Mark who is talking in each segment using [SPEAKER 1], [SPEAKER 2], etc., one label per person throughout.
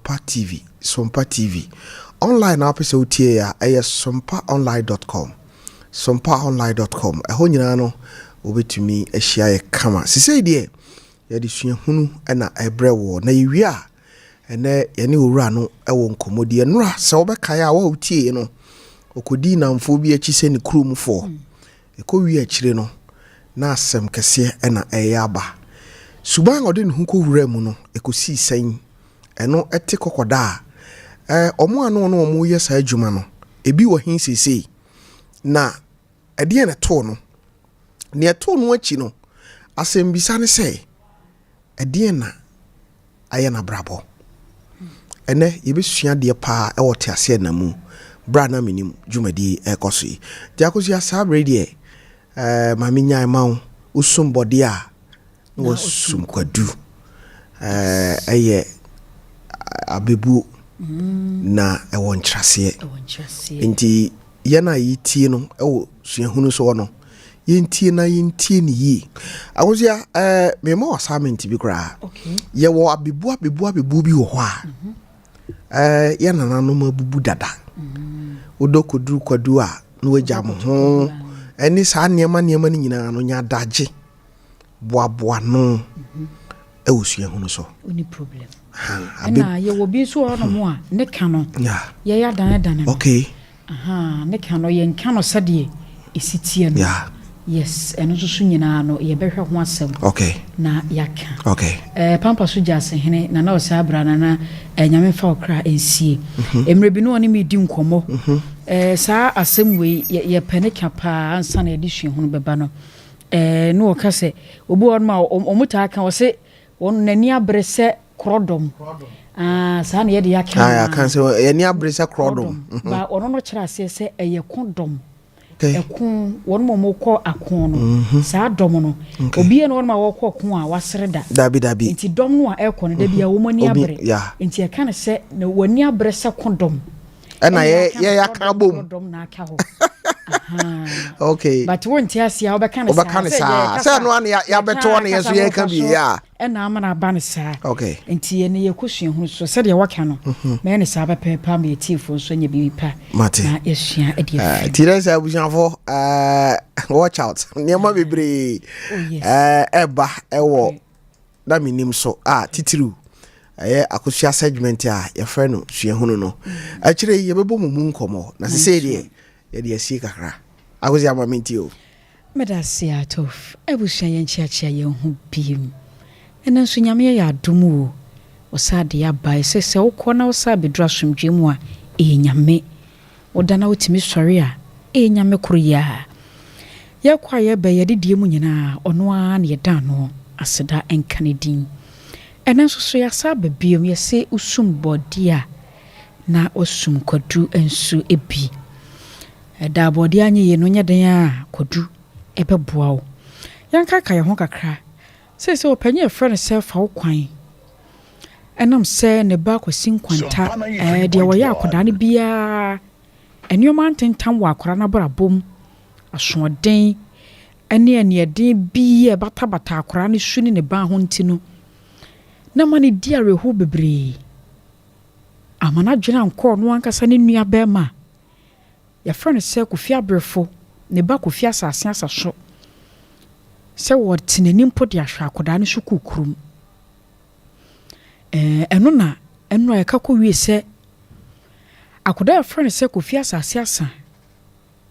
[SPEAKER 1] Sompa TV, Sompa TV. Online na wopɛ sɛ wotie yɛ a, ɛyɛ sompaonline dot com, sompaonline dot com. Ɛhɔ nyinaa no, wobɛtumi ahyia yɛ kama. Sesei deɛ, yɛde suahunu na ɛbrɛ woɔ. Na yɛwie a, ɛnɛ yɛne owura no wɔ nkɔmmɔdi. Ɛnora, sɛ wobɛkae a, wo a wotieeɛ no, ɔkɔdii nnamfoɔ bi akyi sɛ ne kuromfoɔ. Ɛkɔwie akyire no, na asɛm kɛseɛ na ɛreyɛ aba. Suban a ɔde ne ho kɔwuraa mu no, ɛkɔsii sɛn? Ɛno te kɔkɔda a, ɛɛ, wɔn a na wɔne wɔn reyɛ saa adwuma no, ebi wɔ he seesei? Na ɛdeɛn na ɛtoo no? Nea ɛtoo no akyi no, asɛmmisa ne sɛ, Ɛdeɛn na ayɛ n'abrabɔ? Ɛnnɛ, yɛbɛsua adeɛ paa wɔ teaseɛnam mu berɛ a na menim dwumadie yi ɛrekɔ so yi. Nti Akosua, saa berɛ yi deɛ, ɛɛ, ma menyae ma wo. Wosum bɔdeɛ a, na wasum kwadu. Ɛɛ, ɛyɛ abɛbuo na ɛwɔ nkyerɛaseɛ. Nti yɛn a yɛtie no wɔ suahunu soɔ no, yɛntie na yɛntie no yie. Akosua, ɛɛ, mema wo assignment bi koraa. Yɛwɔ abebu abebu abebu bi wɔ hɔ a, mhm. ɛɛ, yɛn nananom abubu dada. Mhm. Wodɔ kɔduru kwadu a, na wagya mo ho. Ɛne saa nneɛma nneɛma no nyinaa no, nya adagye. Boaboa no mhm. ɛwɔ suahunu so.
[SPEAKER 2] Wonni problem. Ɛna yɛwɔ bi nso wɔ hɔnom a ne ka no yɛyɛ adanedane no.
[SPEAKER 1] Okay.
[SPEAKER 2] Ahaa, ne ka no yɛnka no sɛdeɛ ɛsi teɛ no.
[SPEAKER 1] Yeah.
[SPEAKER 2] Yes, ɛno nso so nyinaa no yɛbɛhwɛ ho asɛm.
[SPEAKER 1] Okay.
[SPEAKER 2] Na yɛaka.
[SPEAKER 1] Okay.
[SPEAKER 2] Eh, Pampa so Gyasehene, Nana Ɔsɛe Abra, Nana eh, Nyame mfa wo kra nsie. Mm-hmm. Mmerɛ bi no ɔne me di nkɔmmɔ. Mm-hmm. Eh, saa asɛm wei yɛpɛ ne ka paa ansa na yɛde suahunu bɛba no. Eh, na ɔka sɛ, obi wɔ hɔnom a wɔn taa ka, ɔse Wɔn n'ani abere sɛ korɔdɔm. Ah, saa na yɛde aka.
[SPEAKER 1] Ah, yɛaka sɛ yɛni abere sɛ korɔdɔm.
[SPEAKER 2] Mhm. Ba ɔno no kyerɛ aseɛ sɛ ɛyɛ ko dɔm. Ɛko wɔn mu wɔn kɔ ako no. Mhm. Saa dɔm no. Obiara na wɔn a wɔkɔ ko a wasere da.
[SPEAKER 1] Dabi dabi.
[SPEAKER 2] Nti dɔm no a ɛkɔ no dabi a mhm. wɔn ani abere. Nti ɛka no sɛ na wɔn ani abere sɛ ko dɔm.
[SPEAKER 1] Ɛna yɛ yɛ yɛaka abom.
[SPEAKER 2] Dɔm na aka hɔ.
[SPEAKER 1] Okay.
[SPEAKER 2] But wonte aseɛ a wobɛka no
[SPEAKER 1] saa. Wobɛka no saa. Sɛ ɛno ano yɛabɛtoɔ no yɛn nso yɛreka bi yɛ a.
[SPEAKER 2] Ɛna ama no aba no saa.
[SPEAKER 1] Okay.
[SPEAKER 2] Nti yɛn yɛkɔ suahunu so sɛdeɛ waka no. Mhm. Mɛyɛ no saa pɛpɛɛpɛ ama yɛtiefoɔ nso anya biribi pa.
[SPEAKER 1] Mate.
[SPEAKER 2] Na yɛasua de afiri.
[SPEAKER 1] Nti dɛ sɛ abusuafoɔ watch out nneɛma bebree oh, ɛba ɛwɔ na menim so a titiriw ɛyɛ akosua segment a yɛfrɛ no suahunu no. Akyire yi yɛbɛbɔ mo mu nkɔmmɔ na sesei deɛ yɛde asie kakra. Akosua ma mentie o.
[SPEAKER 2] Meda ase Atof. Abusua yɛnkyeakyea yɛn ho biom. Ɛnɛ nso Nyame ayɛ adom o, ɔsaa de aba. Ɛsɛ sɛ wokɔ na wosaa bɛduru asomdwoeɛ mu a, ɛyɛ Nyame. Woda na wotumi sɔre a, ɛyɛ Nyame koro yi ara. Yɛkɔ a yɛba yi, adedie mu nyinaa, ɔno ara na yɛda ano, aseda nka ne din. Ɛnɛ nso so yɛasan aba biom, yɛse wosum bɔɔdeɛ a, na wasum kwadu nso bi. Ɛda a bɔɔdeɛ anyɛ yie no, nyɛ den ara a, kwadu bɛboa wo. Yɛnkaakae yɛn ho kakra, seesei ɔpanyin a yɛfrɛ no sɛ fa wo kwan, ɛnam sɛ ne ba Kwasi Nkwanta, ɛɛ deɛ ɔyɛ akwadaa no biara, nneɛma antentam wɔ akwadaa no abrabɔ mu, asoɔden ne aniɛden bi a ɛbatabata akwadaa no su ne ne ban ho nti no, na ɛma no di awerɛhow bebree. Amma n'adwene ankɔ ɔno ankasa ne nuabarima a Yɛfrɛ no sɛ Kofi Abrefo, ne ba Kofi Asase Asaso, sɛ wɔte n'ani mpo de ahwɛ akwadaa no sukuu kurom. Ɛɛ, ɛno na ɛno a ɛka kɔwie sɛ akwadaa a yɛfrɛ no sɛ Kofi Asase Asa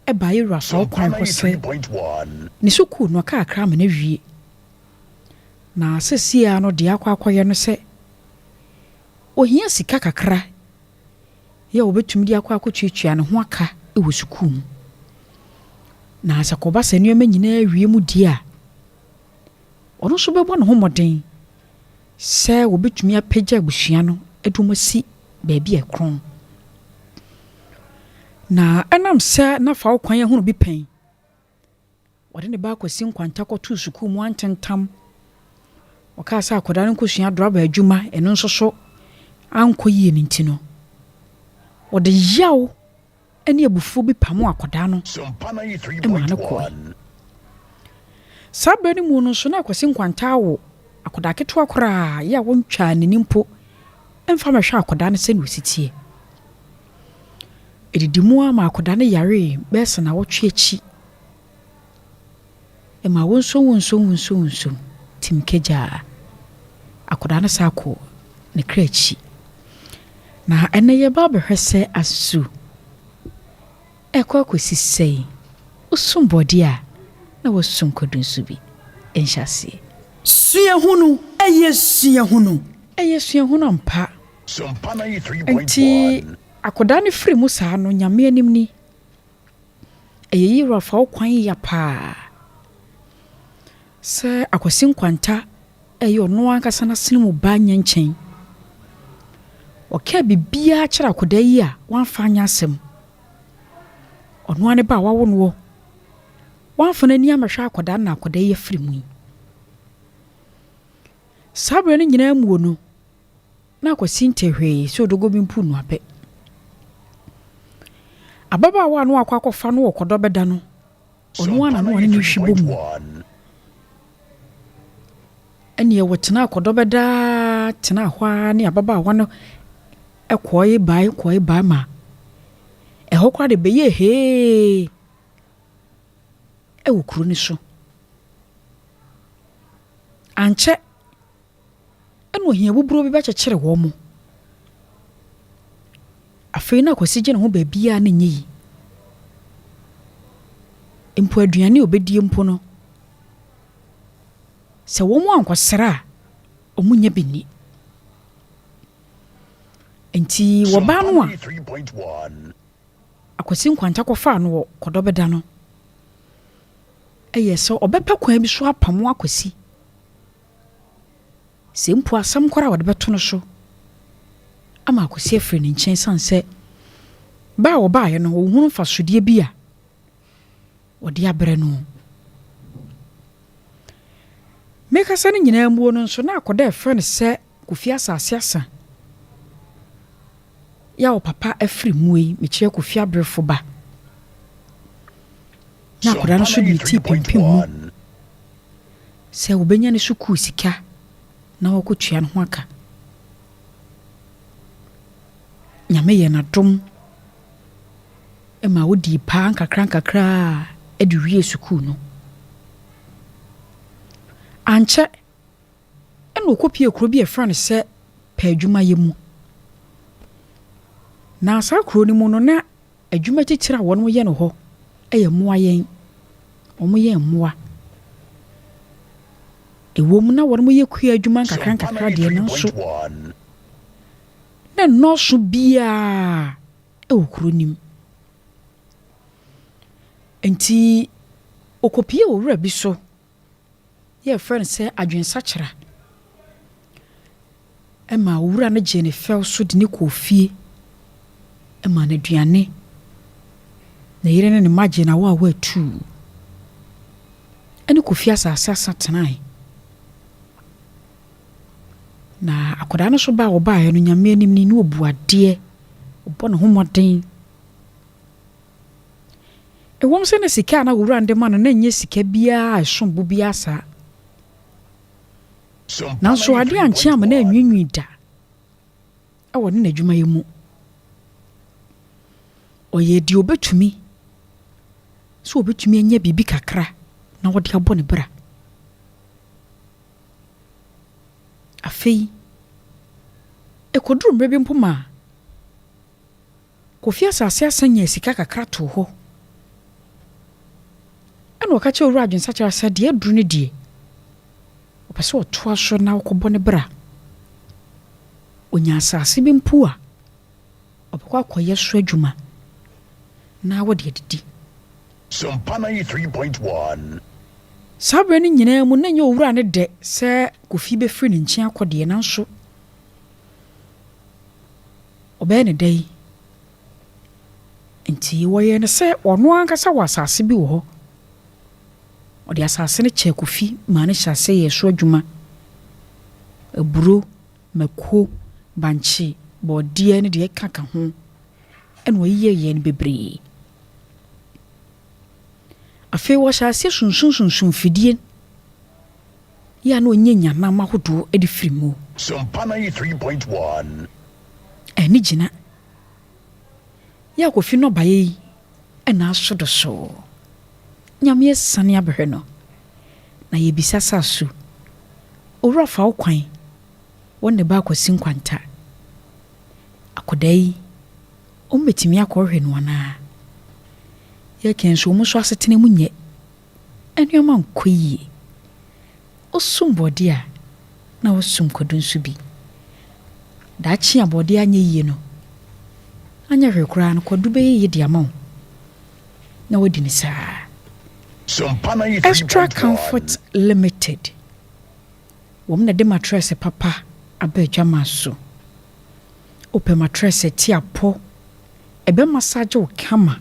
[SPEAKER 2] ɛbaa yɛwura sɔɔ kwan hɔ sɛ ne sukuu no ɔka akra ama no awie. Na seesei ara no deɛ akɔ akɔyɛ no sɛ ohia sika kakra yɛ a obetumi de akɔ akotuatua ne ho aka wɔ sukuu mu. Na sɛ kɔba sɛ nneɛma nyinaa wie mu di a, ɔno nso bɛbɔ ne ho mmɔden sɛ wɔbɛtumi apagya abusua no de wɔn asi baabi a ɛkorɔn. Na ɛnam sɛ na fa wo kwan ahunu bi pɛn Wɔde ne ba Kwasi Nkwanta kɔtoo sukuu mu antentam. Wɔkaa sɛ akwadaa no nkɔsua drɔba adwuma, ɛno nso so ankɔ yie no nti no, wɔde yaw ne abufuo bi pamoo akwadaa no maa no kɔe. Saa berɛ no mu no nso na Kwasi Nkwanta awo akwadaa ketewa koraa yɛ a wɔntwaa n'ani mpo. mfa mmɛhwɛ akwadaa no sɛnea ɔsi teɛ. Ɛdidi mu ara ma akwadaa no yaree bɛyɛ sɛ nnawɔtwe akyi. Ɛma wonsom wonsom wonsom wonsom tim kagyaa akwadaa no san kɔɔ ne kra akyi. Na ɛnnɛ yɛreba abɛhwɛ sɛ asu ɛrekɔ akɔsi sɛn. Wosum bɔdeɛ a, na wasum kwadu nso bi. Nhyɛaseɛ.
[SPEAKER 3] Suahunu, ɛyɛ suahunu.
[SPEAKER 2] Ɛyɛ suahunu ampa. Enti akwadaa no firi mu saa no, Nyame anim ni, Ɛyɛ yie wura fa wo kwan ya paa. Sɛ Akwasi Nkwanta ɛyɛ ɔno ankasa n'asene mu ba nyɛ nkyɛn. Ɔkaa biribiara kyerɛ akwadaa yi a wamfa anyɛ asɛm. Ɔno ara ne ba a wawo noɔ. Wamfa n'ani ammɛhwɛ akwadaa no na akwadaa yi afiri mu yi. Saa berɛ no nyinaa muo no, Na Kwasi nte hwee sɛ odogo bi mpo nnua pɛ. Ababaawa a na wakɔ akɔfa no wɔ kɔdɔ bɛda no, ɔno ara na na ɔne no rehwi bɔ mu. Ɛnneɛ wɔtenaa kɔdɔ bɛda ara tenaa hɔ ara ne ababaawa no kɔe bae kɔe bae ma ɛhɔ koraa de bɛyɛɛ hee wɔ kuro no so. Ankyɛ Ɛnna ohia buburo bi bɛkyekyere wɔn. Afei na Kwasi gye ne ho baabiara na ɛnyɛ yi. Mpo aduane a ɔbɛdie mpo no, sɛ wɔn ankɔsra a, wɔnnya bi nni. Nti wɔbaa no a, Akwasi Nkwanta kɔfaa no wɔ Kɔdɔbɛda no, ɛyɛ sɛ ɔbɛpɛ kwan bi so apamo Akwasi. Sɛ mpo asɛm koraa a wɔde bɛto no so ama Akwasi afiri ne nkyɛn esiane sɛ ba a wɔbaeɛ no wɔhunu mfasodeɛ bi a wɔde abrɛ no. Mekasa no nyinaa muo no nso na akɔda a ɛfrɛ no sɛ Kofi Asase Asa yɛ a ɔpapa afiri mu yi, mekyerɛ Kofi Abrefo ba. Na akwadaa no nso de ne tii pimpim mu. Sɛ obenya ne sukuu sika na ɔakɔtua no ho aka. Nyame yɛɛ no adom ma odii paa nkakrankakra de wiee sukuu no. Ankyɛ na ɔkɔpuee kuro bi a yɛfrɛ no sɛ Pɛadwumayɛ mu. Na saa kuro no mu no, na Adwuma titire a wɔyɛ no hɔ yɛ mmoa yɛn. Wɔyɛn mmoa. Ɛwom na wɔyɛ kua adwuma nkakra nkakra deɛ nanso na ɛnnɔɔso biara wɔ kuro no mu. Nti ɔkɔpie owura bi so. Yɛfrɛ no sɛ adwensakyera. Ɛma owura no gyee no fɛw so de no kɔɔ fie maa no aduane. Ne yere ne ne mma gyee no awaawa atuu. Ɛne Kofi asase asa tenae. Na akwadaa no nso ba a ɔbaeɛ no, Nyame anim ni, na ɔbu adeɛ, ɔbɔ ne ho mmɔden. Ɛwom sɛ na sika a na owura no de ma no na ɛnyɛ sika biara a ɛsom bo biara saa, nanso ade ankye amma no annwiinwii da wɔ ne n'adwumayɛ mu. Ɔyɛɛ deɛ ɔbɛtumi sɛ ɔbɛtumi anya biribi kakra na ɔde abɔ ne bra. Afei, ɛkɔduruu mmerɛ bi mpo maa Kofi Asase asan nyaa sika kakra too hɔ. Ɛna ɔka kyerɛɛ Owura Adwensakyera sɛ deɛ aduru no deɛ, ɔpɛ sɛ ɔtoa so na ɔkɔbɔ ne bra. Ɔnya asase bi mpo a, ɔbɛkɔ akɔyɛ so adwuma na wɔde adidi.
[SPEAKER 4] Sompa 93.1.
[SPEAKER 2] Saa berɛ no nyinaa mu, na ɛnyɛ Owura no dɛ sɛ Kofi bɛfiri ne nkyɛn akɔ deɛ, nanso Ɔbɛyɛ no dɛn? Enti wɔyɛɛ no sɛ ɔno ankasa wɔ asase bi wɔ hɔ. Ɔde asase no kyɛɛ Kofi maa no hyɛɛ aseɛ yɛɛ so adwuma. Aburo, mako, bankye, borɔdeɛ ne deɛ ɛkeka ho na ɔyeyɛɛyɛɛ no bebree. Afei wɔhyɛɛ aseɛ sunsunsunsun mfidie. Yɛ a na ɔnya nyanam ahodoɔ de firi mu.
[SPEAKER 4] Sompa 93.1.
[SPEAKER 2] Ani gyina. Yɛ a Kofi nnɔbaeɛ yi na aso do so. Nyame asiane abɛhwɛ no. Na yɛbisa sɛ aso Owura fa wo kwan wɔ ne ba Akwasi Nkwanta akɔdaa yi wɔn bɛtumi akɔhwɛ no anaa? Yɛkɛn nso wɔn nso asetena mu nyɛ. Nneɛma nkɔ yie. Wosum bɔɔdeɛ a, na wosum kwadu nso bi. Daakye a bɔɔdeɛ anyɛ yie no, anyɛ hwee koraa no, kwadu bɛyɛ yie de ama wo na woadi no saa. Extra Comfort Limited, wɔn na ɛde matrɛse papa aba adwaman so. Wopɛ matrɛse a ɛte apɔ, ɛbɛmasagye wo kama.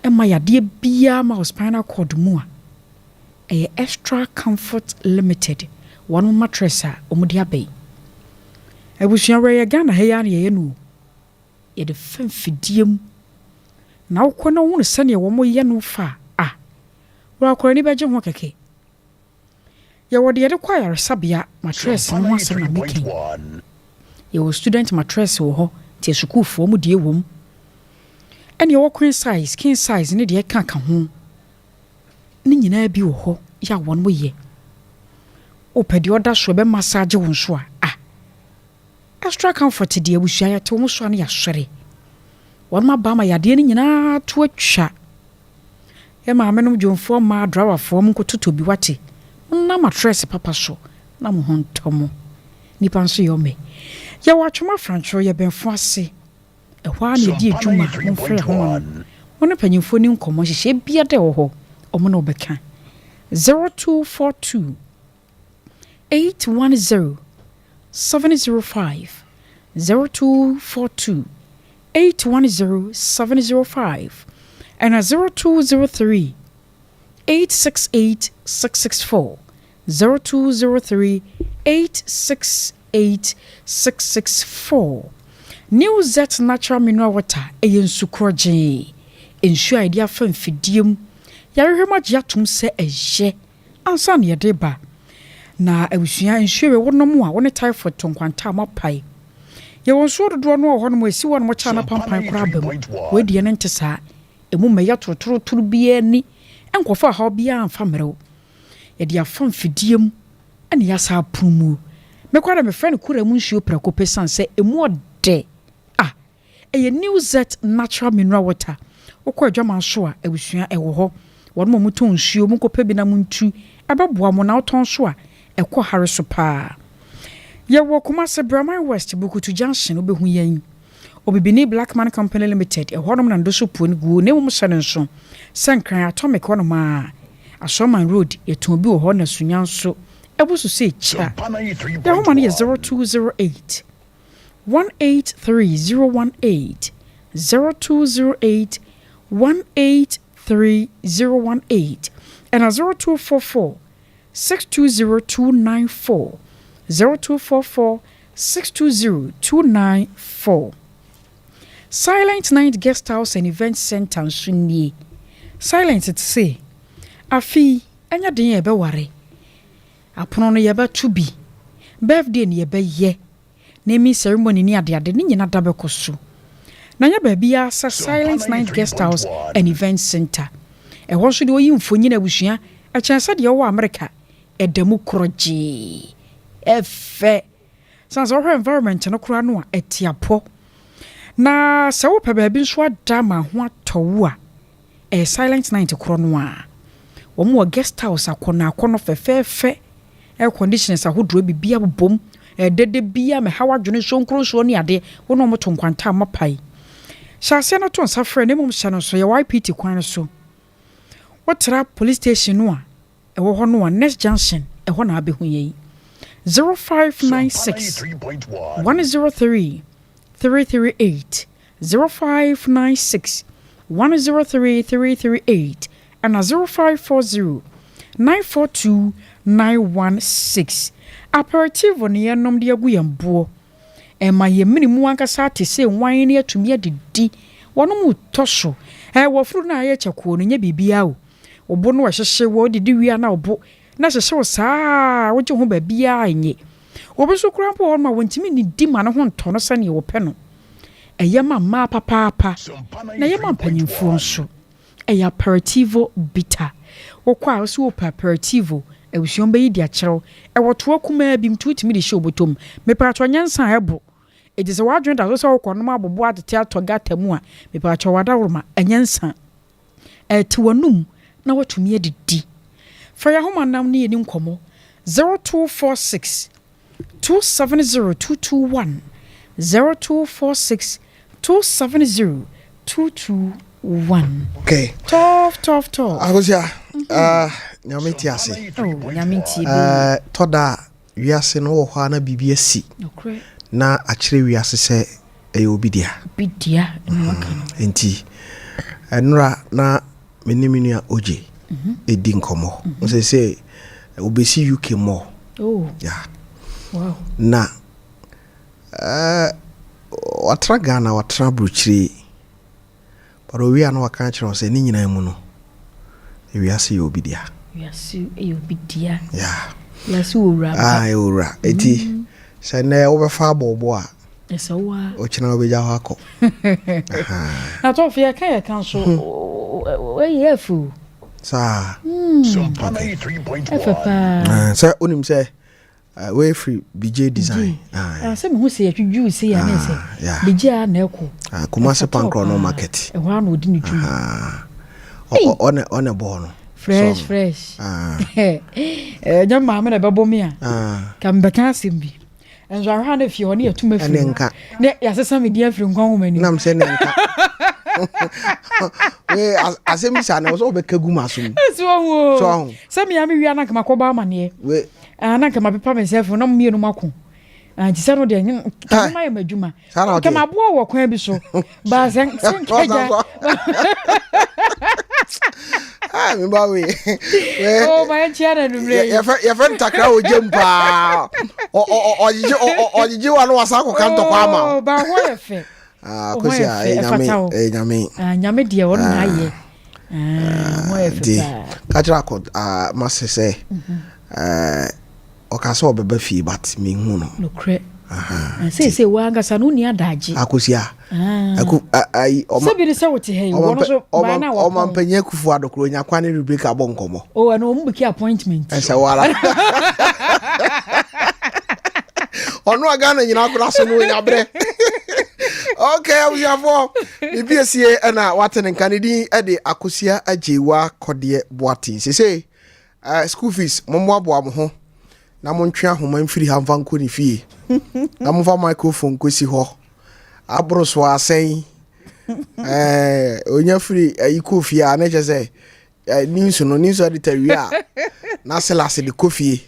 [SPEAKER 2] ɛma yadeɛ biara ma wo spinal cord mu a, ɛyɛ Extra Comfort Limited wɔn mattress a wɔde aba yi. Abusua wei yɛ Ghana ha yi ara na yɛyɛ no o. Yɛde fa mfidie mu na wokɔ na wohunu sɛdeɛ wɔyɛ no fa a, woakora ani bɛgye ho kɛkɛ. Yɛwɔ deɛ yɛde kɔ ayaresabea matress no ho asɛm na meka yi. Yɛwɔ student matress wɔ hɔ nti asukuufoɔ mo deɛ wɔ mu. Ɛne yɛwɔ queen size, king size ne deɛ ɛka ka ho. Ne nyinaa bi wɔ hɔ yɛ a wɔn mo yɛ. Wopɛ deɛ ɔda so ɛbɛ massage wo nso a, ah. Extra comfort deɛ abusua yɛte wɔn so a ne yɛasɔre. Wɔn aba ama yadeɛ no nyinaa to atwa. Yɛ maame nom dwomfoɔ mmaa drawafoɔ mo nkɔtotɔ bi wate. Monna matrɛs papa so na mo ho ntɔ mo. Nnipa nso yɛ ɔmɛ. Yɛwɔ Atwom Afrantwo, yɛbɛn Foase. Ɛhɔ ara na yɛdi adwuma, momfrɛ yɛn ahoma no. Mo ne mpanyimfoɔ nni nkɔmmɔ, nhyehyɛeɛ biara da ɛwɔ hɔ, wɔn ne wo bɛka. 0242 810 705, 0242 810 705, ɛna 0203 868 664, 0203 868 664. New Zet Natural Mineral Water yɛ nsu korɔgyee, nsuo a yɛde afa mfidie mu, yɛahwehwɛ mu agye atom sɛ ɛyɛ ansa na yɛde reba. Na abusua, nsuo wei wonom a, wo ne typhoid to nkwanta a moapae. Yɛwɔ nsuo dodoɔ no wɔ hɔnom a ɛsi hɔnom kyɛ a na pampan koraa aba mu. Wei deɛ no nte saa. Ɛmu mmɛyɛ torotorotoro biara nni, ɛnkɔfa ɔhaw biara mfa mmerɛ wo. Yɛde afa mfidie mu na yɛasa apono mu. Me koraa deɛ mefrɛ no kura mu nsuo prɛko pɛ ɛsiane sɛ ɛmu ɔdɛ. Ah, ɛyɛ New Zet Natural Mineral Water. Wokɔ adwaman so a, abusua ɛwɔ hɔ. Wɔnom a wɔtɔn nsuo, monkɔpɛ bi na montu. Ɛbɛboa mo na wotɔn nso a, ɛkɔ hare so paa. Yɛwɔ Kumasi, Braman West, Bukutu Junction, wobɛhu yɛn. Obibini Blackman Company Limited, ɛhɔnom na ndoso pue no guo na mmom hyɛ no nso sɛ Nkran Atomic hɔnom ara, Asɔrman Road, yɛtɔn bi wɔ hɔ na Sunya nso ɛbo so sɛ kya. Yɛn nhoma no yɛ 0208 183 018, 0208 183 018 ɛna 0244 620294, 0244 620294. Silent Night Guest House and Event Center nso nie. Silent te se, afe yi, ɛnyɛ den a yɛbɛware. Apono no yɛbɛto bi. Birthday no yɛbɛyɛ. Naming ceremony ne adeade, ne nyina da bɛkɔ so. Na ɛnyɛ baabiara sɛ Silent Night Guest House and Event Center. Ɛhɔ nso deɛ woyi mfonyin abusua, ɛkyɛn sɛ deɛ wowɔ Amerika. Ɛda mu korɔgyee. Ɛfɛ. Sane sɛ wohwɛ environment no koraa no a, ɛte apɔ. Na sɛ wopɛ baabi nso ada ma ho atɔ wo a, ɛyɛ Silent Night korɔ no ara. Wɔn wɔ guest house akɔnnɔ akɔnnɔ fɛfɛɛfɛ, air conditioners ahodoɔ, biribiara bobɔ mu. Ɛdɛdɛ biara mɛha w'adwene nsuo nkoronsuo ne adeɛ, wo ne wɔn to nkwanta a moapae. Hyɛ aseɛ na to nsa frɛ na mmom hyɛ no nso, yɛwɔ IPT kwan no so. Wotra police station no a, Ɛwɔ hɔ no a, next junction, ɛhɔ na abɛhu yɛn. 0596 103 338, 0596 103 338, ɛna 0540 942 916. Aperitivo ne yɛnom de agu yɛn boɔ. Ɛma yɛn mene mu ankasa te sɛ nwan ne atumi adidi. Wɔnom tɔ so. Ɛwɔ furu no a ɛyɛ kyɛkoo no, nyɛ biribiara o. Wo bo no ɛhyehye wo, wodidi wie a na wo bo na ɛhyehye wo saa a, wogye ho baabiara nnye. Obi nso koraa mpo wɔ hɔ nom a wɔntumi nnidi ma ne ho ntɔ no sɛdeɛ wɔpɛ no. Ɛyɛ ma mmaa papaapa, na ɛyɛ ma mpanimfoɔ nso. Ɛyɛ aperitivo bitter. Wokɔ a, wose wopɛ aperitivo, abusua wɔbɛyi de akyerɛ wo. Ɛwɔ toa kumaa bi mu nti wotumi de hyɛ wo bɔtɔ mu. Mepatwɔ nyɛ nsa a ɛbo. Enti sɛ w'adwene da so sɛ wokɔnom abobo atete atɔ gutter mu a, mepatwɔ w'adaworoma, ɛnyɛ nsa. Ɛte w'anum na woatumi adidi. Fa yɛn ahoma nam ne yɛni nkɔmmɔ 0246 270 221, 0246 270 221.
[SPEAKER 1] Okay.
[SPEAKER 2] Tough, tough, tough.
[SPEAKER 1] Akosia, nyame ti ase.
[SPEAKER 2] Oh, nyame ntie bi.
[SPEAKER 1] Tɔda wiase no wɔ hɔ a na biribi asi. Na akyerɛ wiase sɛ ɛyɛ obi dea.
[SPEAKER 2] Obi dea na waka no.
[SPEAKER 1] Nti ɛnora na me ne me nua Ogye ɛdi nkɔmmɔ. Sɛ sɛ obɛsi UK mɔ.
[SPEAKER 2] Oh.
[SPEAKER 1] Yeah.
[SPEAKER 2] Wow.
[SPEAKER 1] Na watena Ghana, watena aburokyire. But owie a na waka akyerɛ wo sɛ ne nyinaa mu no, ewiase yɛ obi dea.
[SPEAKER 2] Wiase yɛ obi dea.
[SPEAKER 1] Yeah.
[SPEAKER 2] Wiase wɔ wura.
[SPEAKER 1] Ah, ɛwɔ wura. Eti sɛ nnɛ wobɛfa abɔɔbɔ a,
[SPEAKER 2] Ɛsɛ wo a.
[SPEAKER 1] ɔkyena wobɛgya hɔ akɔ.
[SPEAKER 2] Na tɔfo yɛka yɛka nso ɛyɛ afu.
[SPEAKER 1] Saa.
[SPEAKER 4] Sompa 93.1.
[SPEAKER 2] Ɛfɛ paa.
[SPEAKER 1] Sɛ wonim sɛ wei firi BJ Design.
[SPEAKER 2] Ah, sɛ mehu sɛ yɛtwitwi sɛ yɛ ne sɛ BJ a na ɛkɔ.
[SPEAKER 1] Kumasi Pankro no market.
[SPEAKER 2] Ɛhɔ a na ɔdi ne dwuma.
[SPEAKER 1] Ɔne ɔne bɔɔ no.
[SPEAKER 2] Fresh fresh. Ɛnyɛ maame na ɛbɛbɔ me a. Ka mbɛka asɛm bi. Nso ahwɛ a na fie hɔ ne yɛtum afiri.
[SPEAKER 1] Ɛne nka.
[SPEAKER 2] Ne yɛasesa me din afiri nkwa nwoma nim.
[SPEAKER 1] Nam sɛ ne nka. Wei asɛm bi saa na wɔsɛ wɔbɛka gu ma so mu.
[SPEAKER 2] So ɔho.
[SPEAKER 1] So ɔho.
[SPEAKER 2] Sɛ mea me wia na nka makɔbɔ amaneɛ.
[SPEAKER 1] Wei.
[SPEAKER 2] Ah, na nka mapepa me nsa afiri na mmienu mako. Ah, nti sɛ no deɛ nka mayɛ m'adwuma. Nka maboa wɔ kwan bi so. Ba sɛ nkagya.
[SPEAKER 1] Ah, me ba we.
[SPEAKER 2] Oh, my nkyia na numere yi.
[SPEAKER 1] Yɛfɛ yɛfɛ ntakra wɔ gyam paa. Ɔgyegye ɔgyegye wa no wasa akɔka ntɔkwa ama.
[SPEAKER 2] Oh, ba ho yɛ fɛ.
[SPEAKER 1] Ah, kosi a ɛyɛ nyame ɛyɛ nyame.
[SPEAKER 2] Ah, nyame deɛ ɔno na ayɛ. Ah, ho yɛ fɛ paa.
[SPEAKER 1] Kakyere akɔ ah mase sɛ. Eh, ɔka sɛ ɔbɛba fie but menhu no.
[SPEAKER 2] Nokorɛ. Seesei wo ankasa no wonni adagye.
[SPEAKER 1] Akosia. Aku ayi ɔma.
[SPEAKER 2] Sɛbi ne sɛ wote ha yi wɔn nso baa na wɔpɔn.
[SPEAKER 1] Ɔmampanyin Akufo Addo koro onya kwan ne Rebecca bɔ nkɔmɔ.
[SPEAKER 2] O ɛno wɔn booki appointment.
[SPEAKER 1] Ɛsɛ wara. Ɔno a Ghana nyinaa kora so no onya brɛ. Okay abusuafoɔ biribi esie ɛna wate ne nka ne din ɛde Akosia Agyewa Kɔdeɛ Boateng sese. Eh, school fees, mommoaboa mo ho na montwe ahoma mfiri ha mfa nkɔ ne fie na momfa microphone nkɔsi hɔ aboro so asɛn eh, onya firi ayi kɔ fie a na kyerɛ sɛ eh, news no news editor wie a na selase de kɔ fie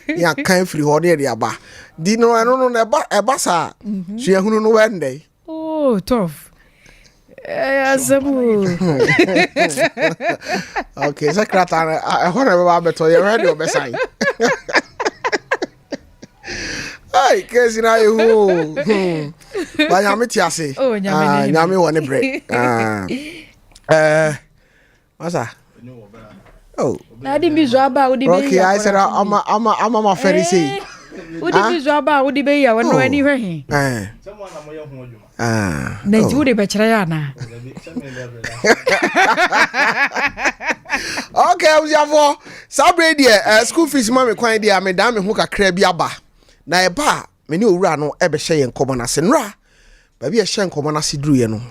[SPEAKER 1] ne akan firi hɔ ne yɛde aba di no ɛno no na ɛba ɛba saa mhm. suahunu no wɛndɛn
[SPEAKER 2] Oh, tough. Eh, asɛm o.
[SPEAKER 1] Okay, sɛ krataa no ɛhɔ na ɛbɛba abɛtɔ yɛhwɛ deɛ ɔbɛsan. Ai, kesi na ayɛ hu o. Ba nyame te ase.
[SPEAKER 2] Oh, nyame
[SPEAKER 1] ah, nyame wɔ ne brɛ. Ah. Eh, Masa. Oh.
[SPEAKER 2] Na adi bi zo aba a wode bɛyi
[SPEAKER 1] Okay, I said ama ama ama ma fɛre sei.
[SPEAKER 2] Wode bi zo aba a wode bɛyi a wɔno ani hwɛ he.
[SPEAKER 1] Eh. Ah.
[SPEAKER 2] Na nti wode bɛkyerɛ yɛ anaa?
[SPEAKER 1] Okay, abusuafoɔ saa bere deɛ uh, school fees ma me kwan deɛ a medan me ho kakra bi aba na ɛba a me ne owura no ɛbɛhyɛ yɛn nkɔmmɔ no ase nnora baabi a ɛhyɛ nkɔmmɔ no ase duruiɛ no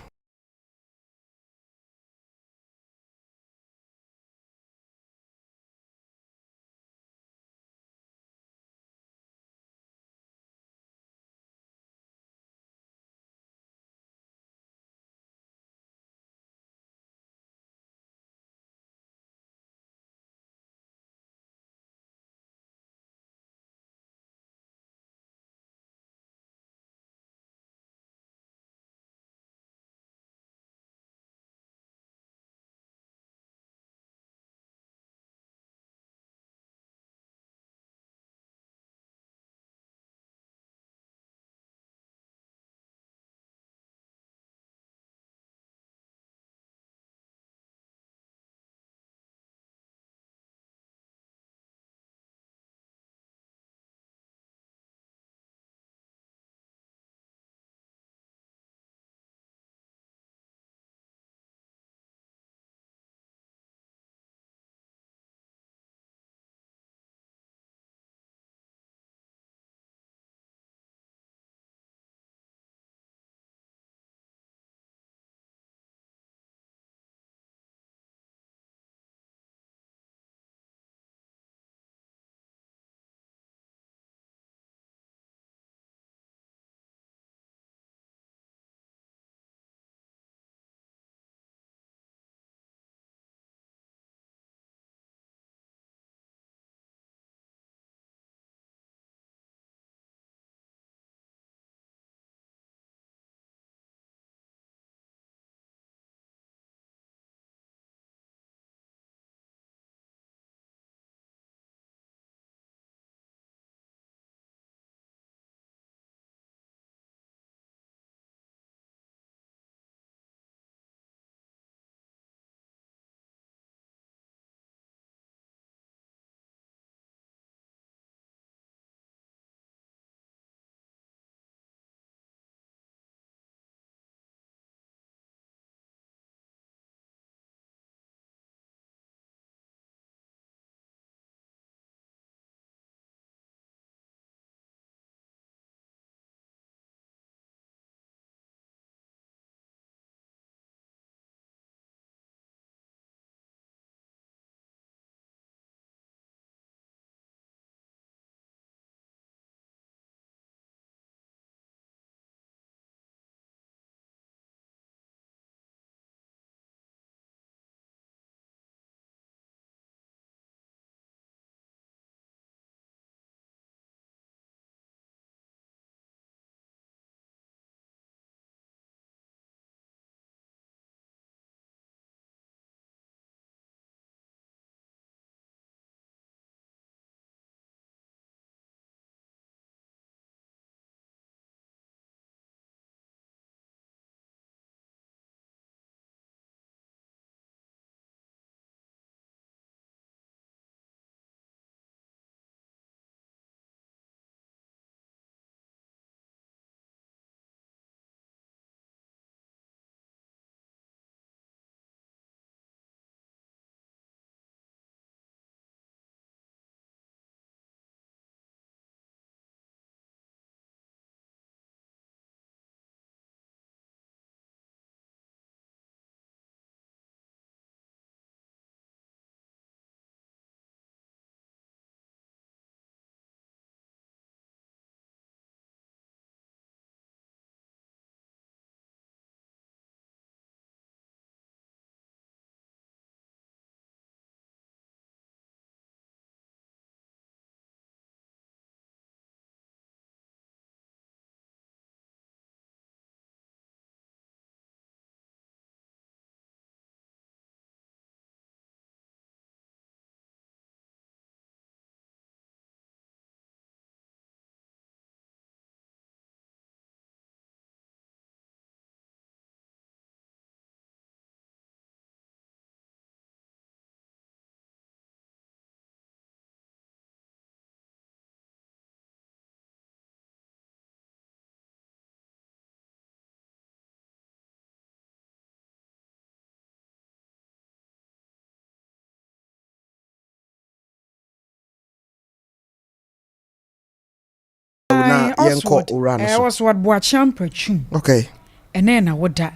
[SPEAKER 1] na yɛnkɔ owura no so.
[SPEAKER 2] Oswald Boakye Ampratwum.
[SPEAKER 1] Okay.
[SPEAKER 2] Ɛnɛ na woda.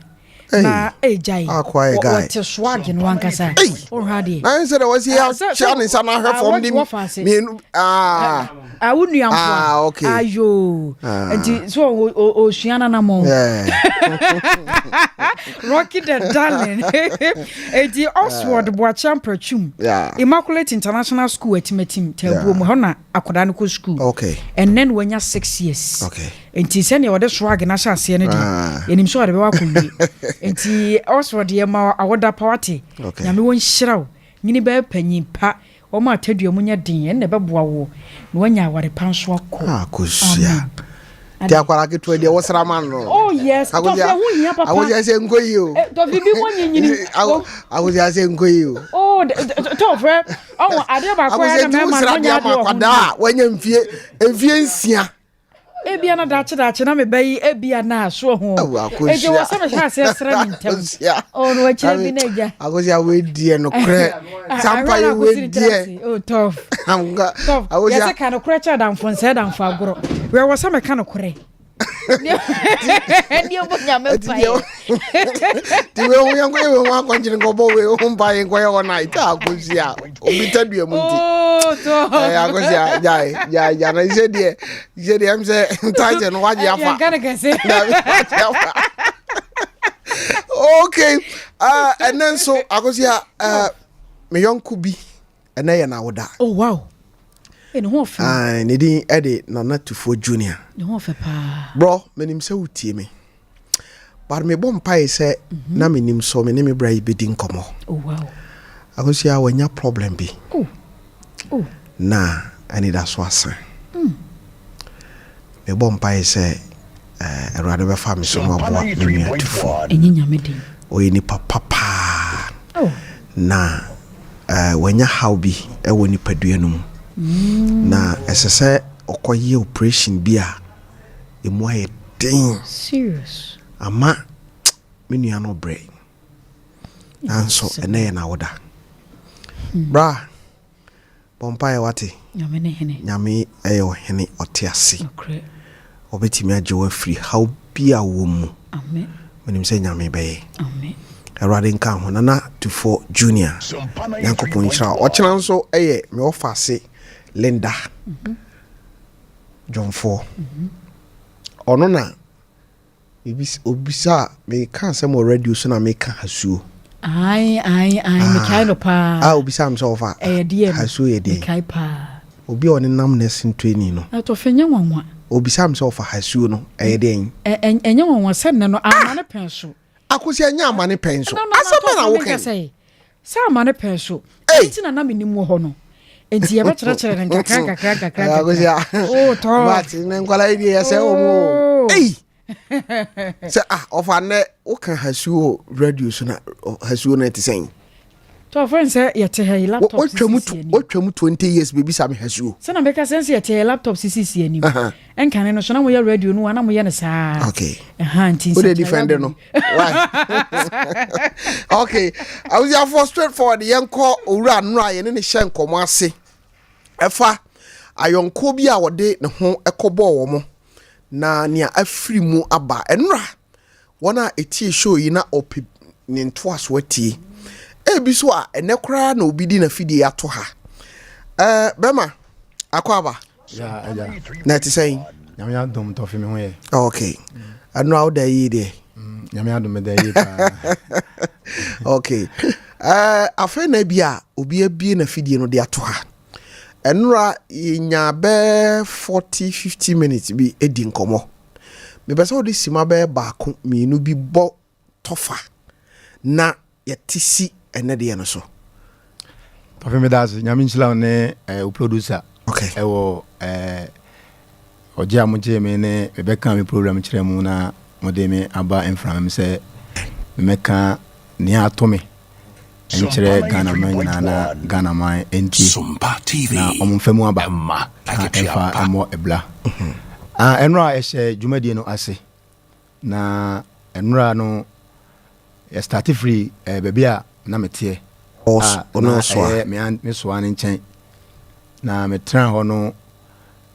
[SPEAKER 2] Na ɛgyae. Wɔte swag no ankasa. Wohwɛ adeɛ.
[SPEAKER 1] Na sɛ dɛ wɔsi akyia ne nsa na ahwɛ fam de mmienu.
[SPEAKER 2] Ah, wo nua mpo.
[SPEAKER 1] Ah, okay.
[SPEAKER 2] Ayo. Nti so osua na namɔ. Rocky the darling. Eti Oswald Boakye Ampratwum. Immaculate International School Atimatim Taabuo mu hɔ na akwadaa no kɔ school.
[SPEAKER 1] Okay.
[SPEAKER 2] Ɛnɛ na wanya 6 years.
[SPEAKER 1] Okay.
[SPEAKER 2] Nti sɛnea wɔde swag no ahyɛ aseɛ no deɛ,
[SPEAKER 1] Ah.
[SPEAKER 2] yɛnim sɛ ɔde bɛwɔ akɔwie. Nti Oswald, yɛ ma awoda pa, wate. Nyame wɔnhyira wo, nyini bɛyɛ panyin pa, wɔn a tadua mu nyɛ den ɛnna ɛbɛboa wo na wanya aware pa nso akɔ.
[SPEAKER 1] Ah, Kosua. Ti akwara ketewa deɛ wosra ma no.
[SPEAKER 2] Oh yes, tɔfi ɛho hia papa.
[SPEAKER 1] Akosia sɛ nkɔ yi o.
[SPEAKER 2] Eh, tɔfi bi mo nyinyini.
[SPEAKER 1] Akosia sɛ nkɔ yi o.
[SPEAKER 2] Oh, tɔfɛ ɔwɔ adeɛ baako yɛ na mɛma no nya adeɛ wɔ ho.
[SPEAKER 1] Akwadaa a wanya mfie 6.
[SPEAKER 2] Ebia na daakye daakye na meba yi, ebia na so ho. Eti wɔ sɛ mehyɛ aseɛ srɛ ne ntɛm. Ɔno akyerɛ bi na agya.
[SPEAKER 1] Akosia wei deɛ nokorɛ. Sampa yi wei deɛ.
[SPEAKER 2] Oh, tough. Tough. Yɛsɛ ka nokorɛ kyɛ adamfo nsɛ adamfo agorɔ. Wɛ wɔ sɛ meka nokorɛ. Ɛdeɛ bɔ Nyame mpaeɛ.
[SPEAKER 1] Ti wei ho yɛnkɔ yɛ wei ho akɔnkyere nkɔbɔ wei ho mpaeɛ nkɔyɛ hɔ na ita Akosia obi tadua mu nti.
[SPEAKER 2] Oh, tough.
[SPEAKER 1] Ɛyɛ Akosia gyae gyae gyae na sɛ deɛ ɛm sɛ ntakyɛ no wagye afa.
[SPEAKER 2] Yɛnka no kɛse.
[SPEAKER 1] Dabi, wagye afa. Okay, ɛnɛ nso Akosia, me yɔnko bi ɛnɛ yɛ n'awoda.
[SPEAKER 2] Oh wow. Ne ho ɔfɛ.
[SPEAKER 1] Ah, ne din ɛde Nana Tufuo Junior.
[SPEAKER 2] Ne ho ɔfɛ paa.
[SPEAKER 1] Bro, menim sɛ wotie me. But mebɔ mpae sɛ na menim so me ne me bra yi bɛdi nkɔmmɔ.
[SPEAKER 2] Oh wow.
[SPEAKER 1] Akosia wanya problem bi.
[SPEAKER 2] Oh.
[SPEAKER 1] Na anidaso asa. Mebɔ mpae sɛ Awurade bɛfa me so na waboa me nua Tufuo.
[SPEAKER 2] Ɛnyɛ Nyame den.
[SPEAKER 1] Ɔyɛ nipa papaa.
[SPEAKER 2] Oh.
[SPEAKER 1] Na wanya haw bi wɔ nipadua no mu. Na ɛsɛ sɛ ɔkɔyɛ operation bi a emu ayɛ den.
[SPEAKER 2] Serious.
[SPEAKER 1] Ama me nua no brɛ. Nanso ɛnɛ yɛ n'awoda. Bra, bɔ mpaeɛ wate.
[SPEAKER 2] Nyame ne hene.
[SPEAKER 1] Nyame ɛyɛ ɔhene ɔte ase.
[SPEAKER 2] Nokorɛ.
[SPEAKER 1] Ɔbɛtumi agye wo afiri haw bi a wɔ mu.
[SPEAKER 2] Amen.
[SPEAKER 1] Menim sɛ Nyame bɛyɛ.
[SPEAKER 2] Amen.
[SPEAKER 1] Awurade nka ho. Nana Tufoɔ Junior. Nyankopɔn nhyira wo. Ɔkyena nso ɛyɛ me ɔfa ase Linda Dwomfoɔ. Ɔno na obisa meka asɛm wɔ radio so na meka hasuo.
[SPEAKER 2] Ae ae ae, mekae no paa.
[SPEAKER 1] A obisa me sɛ ɔfa
[SPEAKER 2] ɛyɛ deɛ no.
[SPEAKER 1] Hasuo yɛ deɛ.
[SPEAKER 2] Mekae paa.
[SPEAKER 1] Obi a ɔne nam nursing training no.
[SPEAKER 2] Ɛtɔfɛ nyɛ nwanwa.
[SPEAKER 1] Obisa me sɛ ɔfa hasuo no ɛyɛ deɛn.
[SPEAKER 2] Ɛnyɛ nwanwa sɛ nnɛ no ama ne pɛn so.
[SPEAKER 1] Akosi ɛnyɛ ama ne pɛn so.
[SPEAKER 2] Na na
[SPEAKER 1] Asɛm bɛ na
[SPEAKER 2] tɔfɛ
[SPEAKER 1] woka
[SPEAKER 2] menka
[SPEAKER 1] yi.
[SPEAKER 2] Sɛ ama ne pɛn so.
[SPEAKER 1] Ei!
[SPEAKER 2] Nti na na menim wɔ hɔ no. Nti yɛbɛkyerɛkyerɛ no nkakra nkakra nkakra
[SPEAKER 1] Akosi
[SPEAKER 2] nkakra. Oh, tɔ.
[SPEAKER 1] But ne nkwala yi deɛ yɛsɛ wɔn o.
[SPEAKER 2] Oh.
[SPEAKER 1] Ei! Sɛ ah ɔfa nnɛ woka hasuo wɔ radio so na hasuo no ɛte sɛn.
[SPEAKER 2] Tɔfɛ sɛ yɛte ha yi, laptop
[SPEAKER 1] Wotwa mu
[SPEAKER 2] sisi anim.
[SPEAKER 1] Wotwa mu 20 years bebisa me hasuo.
[SPEAKER 2] Sɛ na meka sɛ yɛte ha yi, laptop sisi anim. Ɛnkane no so na moyɛ radio no a na moyɛ no saa.
[SPEAKER 1] Okay.
[SPEAKER 2] Ɛha nti
[SPEAKER 1] Wode
[SPEAKER 2] nsakyerɛ
[SPEAKER 1] defend
[SPEAKER 2] aba
[SPEAKER 1] no.
[SPEAKER 2] bi.
[SPEAKER 1] Why? Okay. Abusuafoɔ, straight forward, yɛnkɔ owura nnora yɛne ne hyɛ nkɔmmɔ ase. Ɛfa ayɔnko bi a wɔde ne ho kɔbɔɔ wɔn na nea afiri mu aba. Ɛnora wɔn a ɛtie show yi na ɔpɛ ne ntoaso atie. Ebi so a ɛnɛ koraa na obi di n'afidie ato ha. Bɛma akɔ aba.
[SPEAKER 5] Ya, agya.
[SPEAKER 1] Na ɛte sɛn?
[SPEAKER 5] Nyame adom, tɔfe me ho yɛ.
[SPEAKER 1] Okay. Ɛnora woda yie deɛ?
[SPEAKER 5] Nyame adom, meda yie paa.
[SPEAKER 1] Okay. Afei na bi a obi abie n'afidie no de ato ha. Ɛnora yɛnya bɛɛ 40 50 minutes bi di nkɔmmɔ. Mepɛ sɛ wode sima bɛɛ baako mmienu bi bɔ tɔfa na yɛte si ɛnɛ deɛ no so.
[SPEAKER 5] Tɔfe, meda ase. Nyame nhyira wo ne wo producer.
[SPEAKER 1] Okay.
[SPEAKER 5] Ɛwɔ ɔgye a mogyee me ne mebɛka me program kyerɛ mu na mode me aba mframa mu sɛ memɛka nea ato me nkyerɛ Ghana man nyinaa na Ghana man ntie na ɔmo mfa mu aba na ɛmfa ɛmmɔ ɛbla. Ah, ɛnora a ɛhyɛ dwumadie no ase na ɛnora no yɛ start firi baabi a na meteɛ a na ɛyɛ me soa no nkyɛn na metena hɔ no,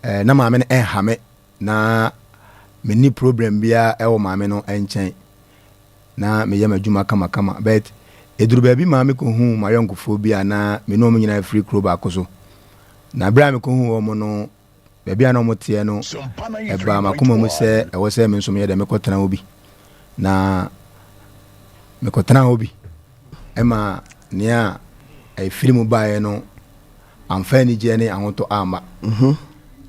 [SPEAKER 5] na maame no ɛnha me. Na menni problem biara ɛwɔ maame no nkyɛn. Na meyɛ m'adwuma kamakama. But ɛduru baabi maa mekɔhuu m'ayɔnkofoɔ bi a na me ne wɔn nyinaa firi kuro baako so. Na berɛ a mekɔhuu wɔn no, baabi a na wɔteɛ no, ɛbaa m'akoma mu sɛ ɛwɔ sɛ me nso meyɛ dɛ mekɔtena hɔ bi. Na mekɔtena hɔ bi ɛma nea ɛfiri mu baeɛ no amfa anigyeɛ ne ahotɔ amma.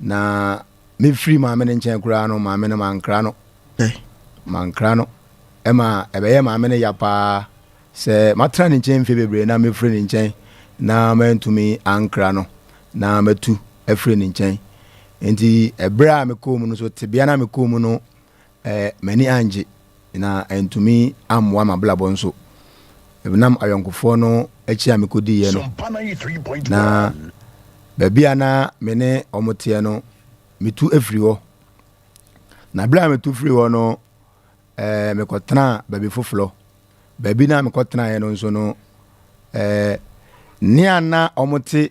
[SPEAKER 5] Na mefiri maame no nkyɛn koraa no, maame no mankra no. Mankra no. Ɛma ɛbɛyɛ maame no ya paa sɛ matena ne nkyɛn mfe bebree na mefiri ne nkyɛn na mantumi ankra no na matu afiri ne nkyɛn. Nti ɛberɛ a mekɔɔ mu no so, tebea no a mekɔɔ mu no, m'ani angye na antumi ammoa m'abrabɔ nso. Ɛnam ayɔnkofoɔ no akyi a mekɔdiiɛ no, na baabi a na me ne wɔn teɛ no, metu afiri hɔ. Na berɛ a metu firi hɔ no, mekɔtenaa baabi foforɔ. Baabi no a mekɔtenaeɛ no nso no, nea na wɔte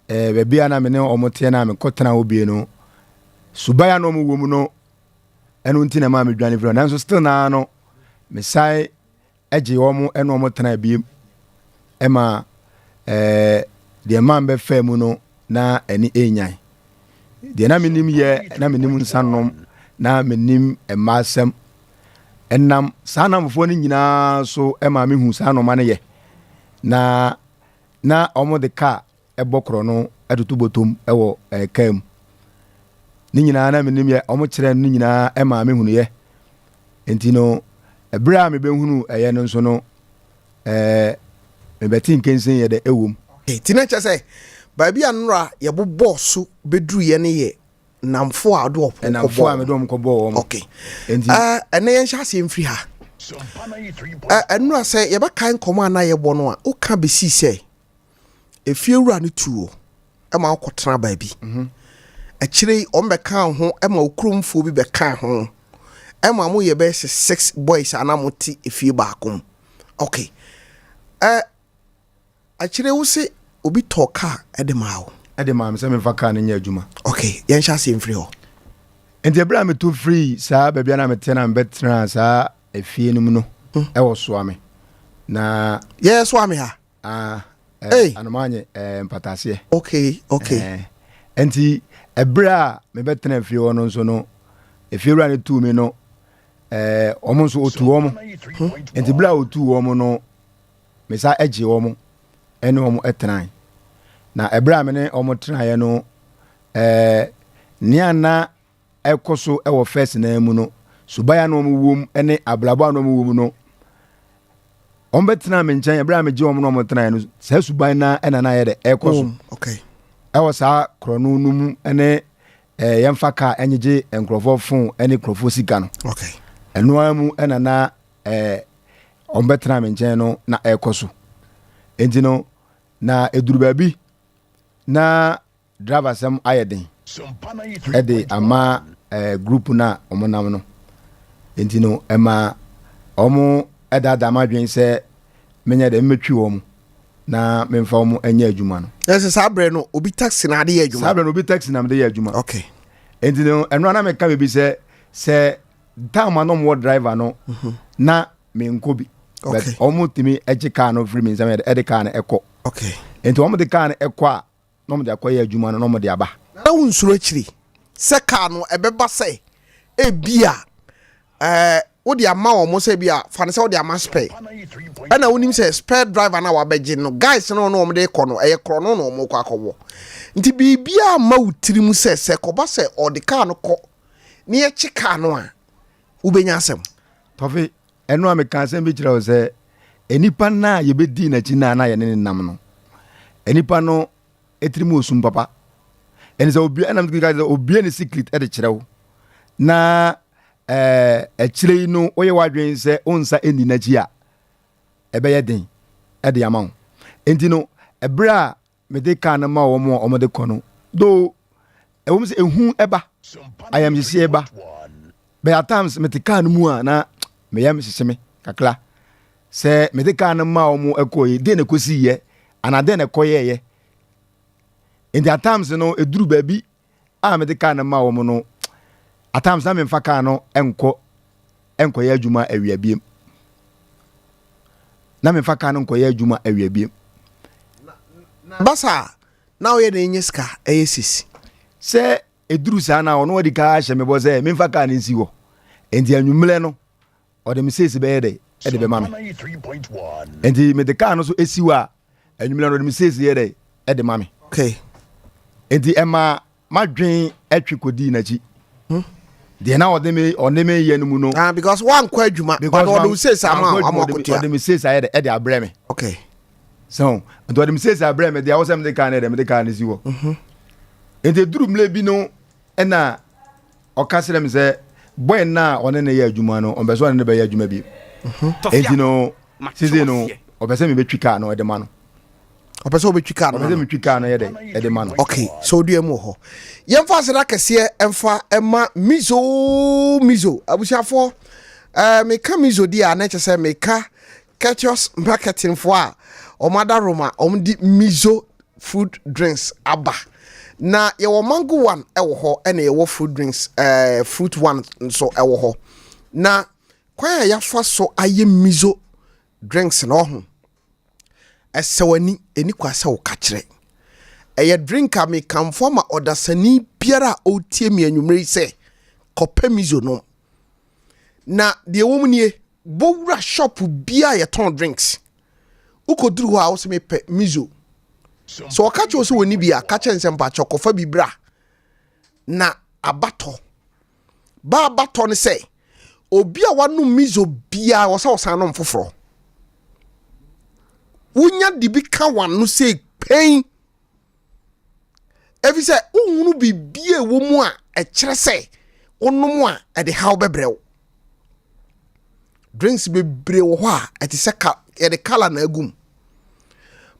[SPEAKER 5] baabi a na me ne wɔn teɛ no a mekɔtena hɔ bie no, suban a na wɔn wɔ mu no, ɛno nti na ɛmaa medwane firi hɔ. Nanso still naa no, mesan gye wɔn ne wɔn tena biem ɛma deɛ mmaa mbɛfaa mu no na ani ɛnyan. Deɛ na menim yɛ, na menim nsa nom, na menim mmaa asɛm. Ɛnam saa nnamfofoɔ no nyinaa so ɛma mehu saa nnoɔma no yɛ. Na na wɔde kaa bɔ korɔno toto bɔtɔm wɔ kaa mu. Ne nyinaa na menim yɛ, wɔkyerɛ no nyinaa maa mehunuyɛ. Nti no, ɛberɛ a mebɛhunu ɛyɛ no nso no, ɛɛ mebɛte nkensen yɛ dɛ ɛwɔ mu.
[SPEAKER 1] Nti na kyerɛ sɛ baabi a nnora yɛbobɔɔ so bɛduruyɛ no yɛ nnamfo a ɔde wɔn kɔbɔɔ.
[SPEAKER 5] Nnamfo a mede wɔn kɔbɔɔ wɔn.
[SPEAKER 1] Okay. Nti. Ɛnɛ yɛnhyɛ aseɛ mfiri ha. Ɛnora sɛ yɛbɛkae nkɔmmɔ a na yɛbɔ no a, woka bɛsii sɛ efiewura no tuu wo ma wokɔtena baabi. Akyire yi wɔn bɛkaa ho ma wo kuromfoɔ bi bɛkaa ho ma moyɛ bɛyɛ sɛ six boys a na mote efie baako mu. Okay. Ɛ akyire wo se obi tɔɔ kaa de maa wo.
[SPEAKER 5] De maa me sɛ memfa kaa no nyɛ adwuma.
[SPEAKER 1] Okay, yɛnhyɛ aseɛ mfiri hɔ.
[SPEAKER 5] Nti ɛberɛ a metu firii saa baabi a na mete na mebɛtenaa saa efie no mu no ɛwɔ Soame. Na.
[SPEAKER 1] Yɛyɛ Soame ha?
[SPEAKER 5] Ah, eh, hey. Anomaanye eh, mpataseɛ.
[SPEAKER 1] Okay, okay.
[SPEAKER 5] Eh, nti ɛberɛ a mebɛtena fie hɔ no nso no, efiewura no tuu me no, eh, wɔn nso ɔtu wɔn. Nti berɛ a ɔtuu wɔn no, mesa gye wɔn ɛne wɔn tenae. Na ɛberɛ a me ne wɔn tenaeɛ no, eh, nea na ɛkɔ so wɔ first naa mu no, suban a na wɔn wɔ mu ne abrabɔ a na wɔn wɔ mu no, wɔn bɛtena me nkyɛn ɛberɛ a megye wɔn na wɔn tenaeɛ no, saa suban na ɛna na ayɛ dɛ ɛkɔ so. Ɛwɔ saa korɔno no mu ne ɛɛ yɛmfa kaa ɛnyegye nkurɔfoɔ fon ne nkurɔfoɔ sika no. Ɛno ara mu ɛna na ɛɛ wɔn bɛtena me nkyɛn no na ɛkɔ so. Enti no, na eduru baabi na Driver sɛm ayɛ den de ama eh, group no a wɔn nam no. Nti no ɛma wɔn daadaa m'adwene sɛ menyɛ dɛ mmetwi wɔn na memfa wɔn nyɛ adwuma no.
[SPEAKER 1] Ɛsɛ saa berɛ no obi taxi na ade yɛ adwuma.
[SPEAKER 5] Saa berɛ no obi taxi na mede yɛ adwuma.
[SPEAKER 1] Okay.
[SPEAKER 5] Nti no ɛno a na meka biribi sɛ sɛ time a na wɔwɔ driver no mhm. na menkɔ bi. But wɔn tumi gye kaa no firi me nsam ɛde kaa no ɛkɔ.
[SPEAKER 1] Okay.
[SPEAKER 5] Nti wɔn de kaa no ɛkɔ a na wɔde akɔyɛ adwuma no na wɔde aba.
[SPEAKER 1] Na wonsuro akyiri sɛ kaa no ɛbɛba sɛ ebia ɛɛ wode ama wɔn sɛ ebia fa no sɛ wode ama spare ɛna wonim sɛ spare driver no a wabɛgye no guys no na wɔn de kɔ no ɛyɛ korɔ no na wɔn kɔ akɔwɔ nti biribiara mma wo tiri mu sɛ sɛ kɔba sɛ ɔde kaa no kɔ ne yɛkye kaa no a wobɛnya asɛm.
[SPEAKER 5] Tɔfe, ɛno a meka asɛm bi kyerɛ wo sɛ nnipa no a yɛbɛdii n'akyi no a na yɛne ne nam no, nnipa no tirim wɔ sum papa. Ɛne sɛ obi ɛnam ka sɛ obie ne secret de kyerɛ wo na ɛɛ akyire yi no woyɛ w'adwene sɛ wo nsa nni n'akyi a ɛbɛyɛ den de ama wo. Nti no ɛberɛ a mede kaa no ma wɔn a wɔde kɔ no though ɛwɔ mu sɛ ehu ɛba ayamhyehyeɛ ba but at times mete kaa no mu a na meyam hyehye me kakra sɛ mede kaa no ma wɔn ɛkɔ yi deɛ na ɛkɔsi yɛ anaa deɛ na ɛkɔyɛɛyɛ nti at times no ɛduru baabi a mede kaa no ma wɔn no. At times na memfa kaa no nkɔ nkɔyɛ adwuma awia biem. Na memfa kaa no nkɔyɛ adwuma awia biem.
[SPEAKER 1] Basa na woyɛ dɛn nya sika ɛyɛ sisi?
[SPEAKER 5] Sɛ ɛduru saa no a, ɔno adi kan ahyɛ me bɔ sɛ memfa kaa no nsi hɔ. Enti anwummerɛ no, ɔde me seesi bɛyɛ dɛ ɛde bɛma me. Enti mede kaa no so esi hɔ a, anwummerɛ no ɔde me seesi yɛ dɛ ɛde ma me.
[SPEAKER 1] Okay.
[SPEAKER 5] Enti ɛma M'adwen twe kodii n'akyi. Deɛ na ɔde me ɔne me yɛ no mu no.
[SPEAKER 1] Ah, because wankɔ adwuma. Because ɔde wo seesa ama ama ɔkotua.
[SPEAKER 5] Ɔde me seesa yɛ dɛ ɛde abrɛ me.
[SPEAKER 1] Okay.
[SPEAKER 5] So nti ɔde me seesa abrɛ me deɛ awɔ sɛ mede kaa no yɛ dɛ mede kaa no si hɔ. Mhm. Nti eduru mmerɛ bi no ɛna ɔka kyerɛ me sɛ boy no a ɔne ne yɛ adwuma no ɔmpɛ sɛ ɔne ne bɛyɛ adwuma bi. Mhm. Nti no sisi no ɔpɛ sɛ mebɛtwi kaa no ɛde ma no.
[SPEAKER 1] Ɔpɛ sɛ ɔbɛtwi kaa no
[SPEAKER 5] ma no. Ɔpɛ sɛ metwi kaa no yɛ dɛ ɛde ma no.
[SPEAKER 1] Okay, so odua mu wɔ hɔ. Yɛmfa aseda kɛseɛ ɛmfa ɛma Mizo Mizo. Abusuafoɔ, ɛɛ meka Mizo di a na ɛkyɛ sɛ meka Courteous Marketing foɔ a wɔn ada Roma wɔn de Mizo fruit drinks aba. Na yɛwɔ mango one ɛwɔ hɔ ɛna yɛwɔ fruit drinks ɛɛ fruit one nso ɛwɔ hɔ. Na kwan a yɛafa so ayɛ Mizo drinks no ɔho. Ɛsɛ w'ani, ɛni kwa sɛ woka kyerɛ. Ɛyɛ drink a mekamfo ama ɔdasani biara a ɔretie me anwummere yi sɛ, kɔpɛ miso nom. Na deɛ ɛwɔ mu nie, bɔ wura shop biara a yɛtɔn drinks. Wokɔduru hɔ a, wo sɛ mepɛ miso. Sɛ ɔka kyerɛ wo sɛ wɔnni bi a, ka kyerɛ no sɛ mpakyɛ kɔfa bi bra na abatɔ. Ba abatɔ ne sɛ, obi a wanom miso biara wɔ sɛ ɔsan nom foforɔ. Wonya de bi ka w'ano sei pɛn. Ɛfiri sɛ wohunu biribi a ɛwɔ mu a ɛkyerɛ sɛ wonom a ɛde haw bɛbrɛ wo. Drinks bebree wɔ hɔ a ɛte sɛ ka yɛde kala na agu mu.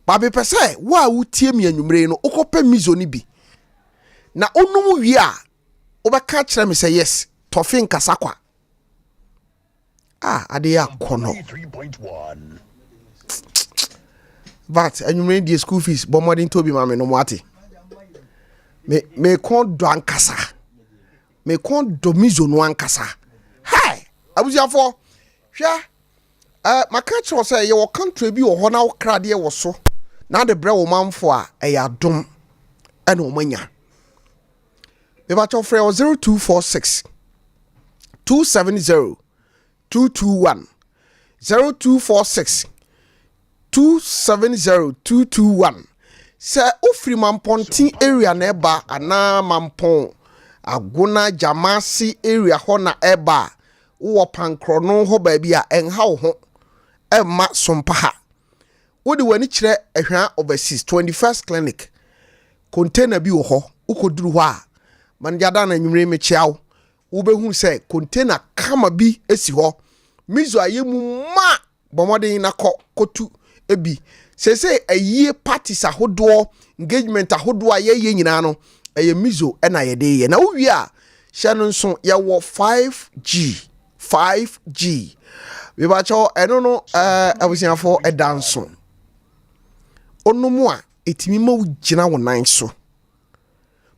[SPEAKER 1] Ba mepɛ sɛ wo a wotie me anwummere yi no wokɔpɛ miso no bi na wonom wie a wobɛka akyerɛ me sɛ yes tɔfe nkasa kwa ah ade yɛ akɔnɔ but anwummerɛ deɛ school fees bɔ mmɔden tɔ bi ma me no mo ate me me kɔn dɔ ankasa me kɔn dɔ mizo no ankasa hey abusuafoɔ hwɛ eh, maka kyerɛ sɛ yɛwɔ country bi wɔ hɔ na wokra adeɛ wɔ so na ade brɛ wo manfo a ɛyɛ adom ɛna wɔn anya. Mepakyɛw frɛ wɔ 0246 270 221 0246 270 221 Sɛ wofiri Mampɔnten area na ɛba anaa Mampɔn Agona Gyamase area hɔ na ɛba a, wowɔ Pankorɔno hɔ baabi a ɛnha wo ho ɛmma Sompa ha. Wode w'ani kyerɛ Ahwea Overseas 21st Clinic Container bi wɔ hɔ, wokɔduru hɔ a, Manager Dan anwummere mekyea wo, wobɛhu sɛ container kama bi si hɔ. Mizo ayɛ mu ma, bɔ mmɔden na kɔ kɔtu bi. Seesei ayie parties ahodoɔ, engagement ahodoɔ a yɛyɛ nyinaa no, ɛyɛ mizo na yɛde yɛ. Na wowie a, hyɛ no nso yɛwɔ 5G. 5G. Mebakyɛw ɛno no ɛɛ abusuafoɔ ɛda nso. Onom a ɛtumi ma wogyina wo nan so.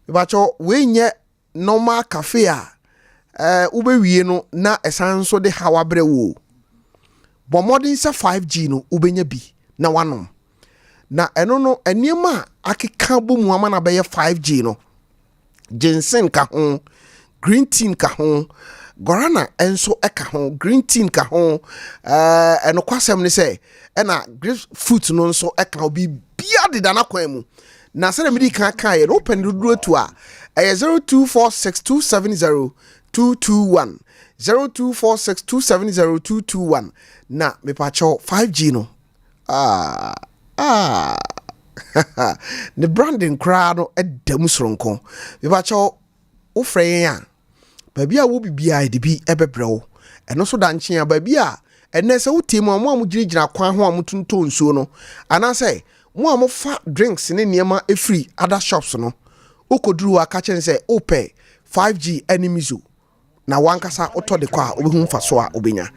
[SPEAKER 1] Mebakyɛw, wei nyɛ normal cafe a eh, wobɛwie no na ɛsan nso de haw abrɛ wo o. Bɔ mmɔden sɛ 5G no wobɛnya bi na wanom. Na ɛno no, nneɛma a akeka bɔ mu ama no abɛyɛ 5G no, ginseng ka ho, green tea ka ho, guarana nso ka ho, green tea ka ho. Ɛɛ ɛnokwasɛm ne sɛ ɛna grapefruit no nso ka ho. Biribiara deda n'akwan mu. Na sɛdeɛ mede kan kaeɛ no, wopɛ no dodoɔ tu a, ɛyɛ 0246270221 0246270221 na mepakyɛw 5G no Ah, ah. ne branding koraa no da mu soronko. Mebakyɛw, wofrɛ yɛn a, baabi a wɔ bibiara yɛde bi bɛbrɛ wo. Ɛno nso da nkyɛn a, baabi a ɛnɛ sɛ wotie mu a, mo a mogyinagyina kwan ho a motontɔn nsuo no, anaasɛ mo a mofa drinks ne nneɛma firi other shops no, wokɔduru hɔ a ka kyerɛ no sɛ wopɛ 5G ne miso. na wankasa wotɔ de kɔ a wobɛhu mfasoɔ a wobɛnya.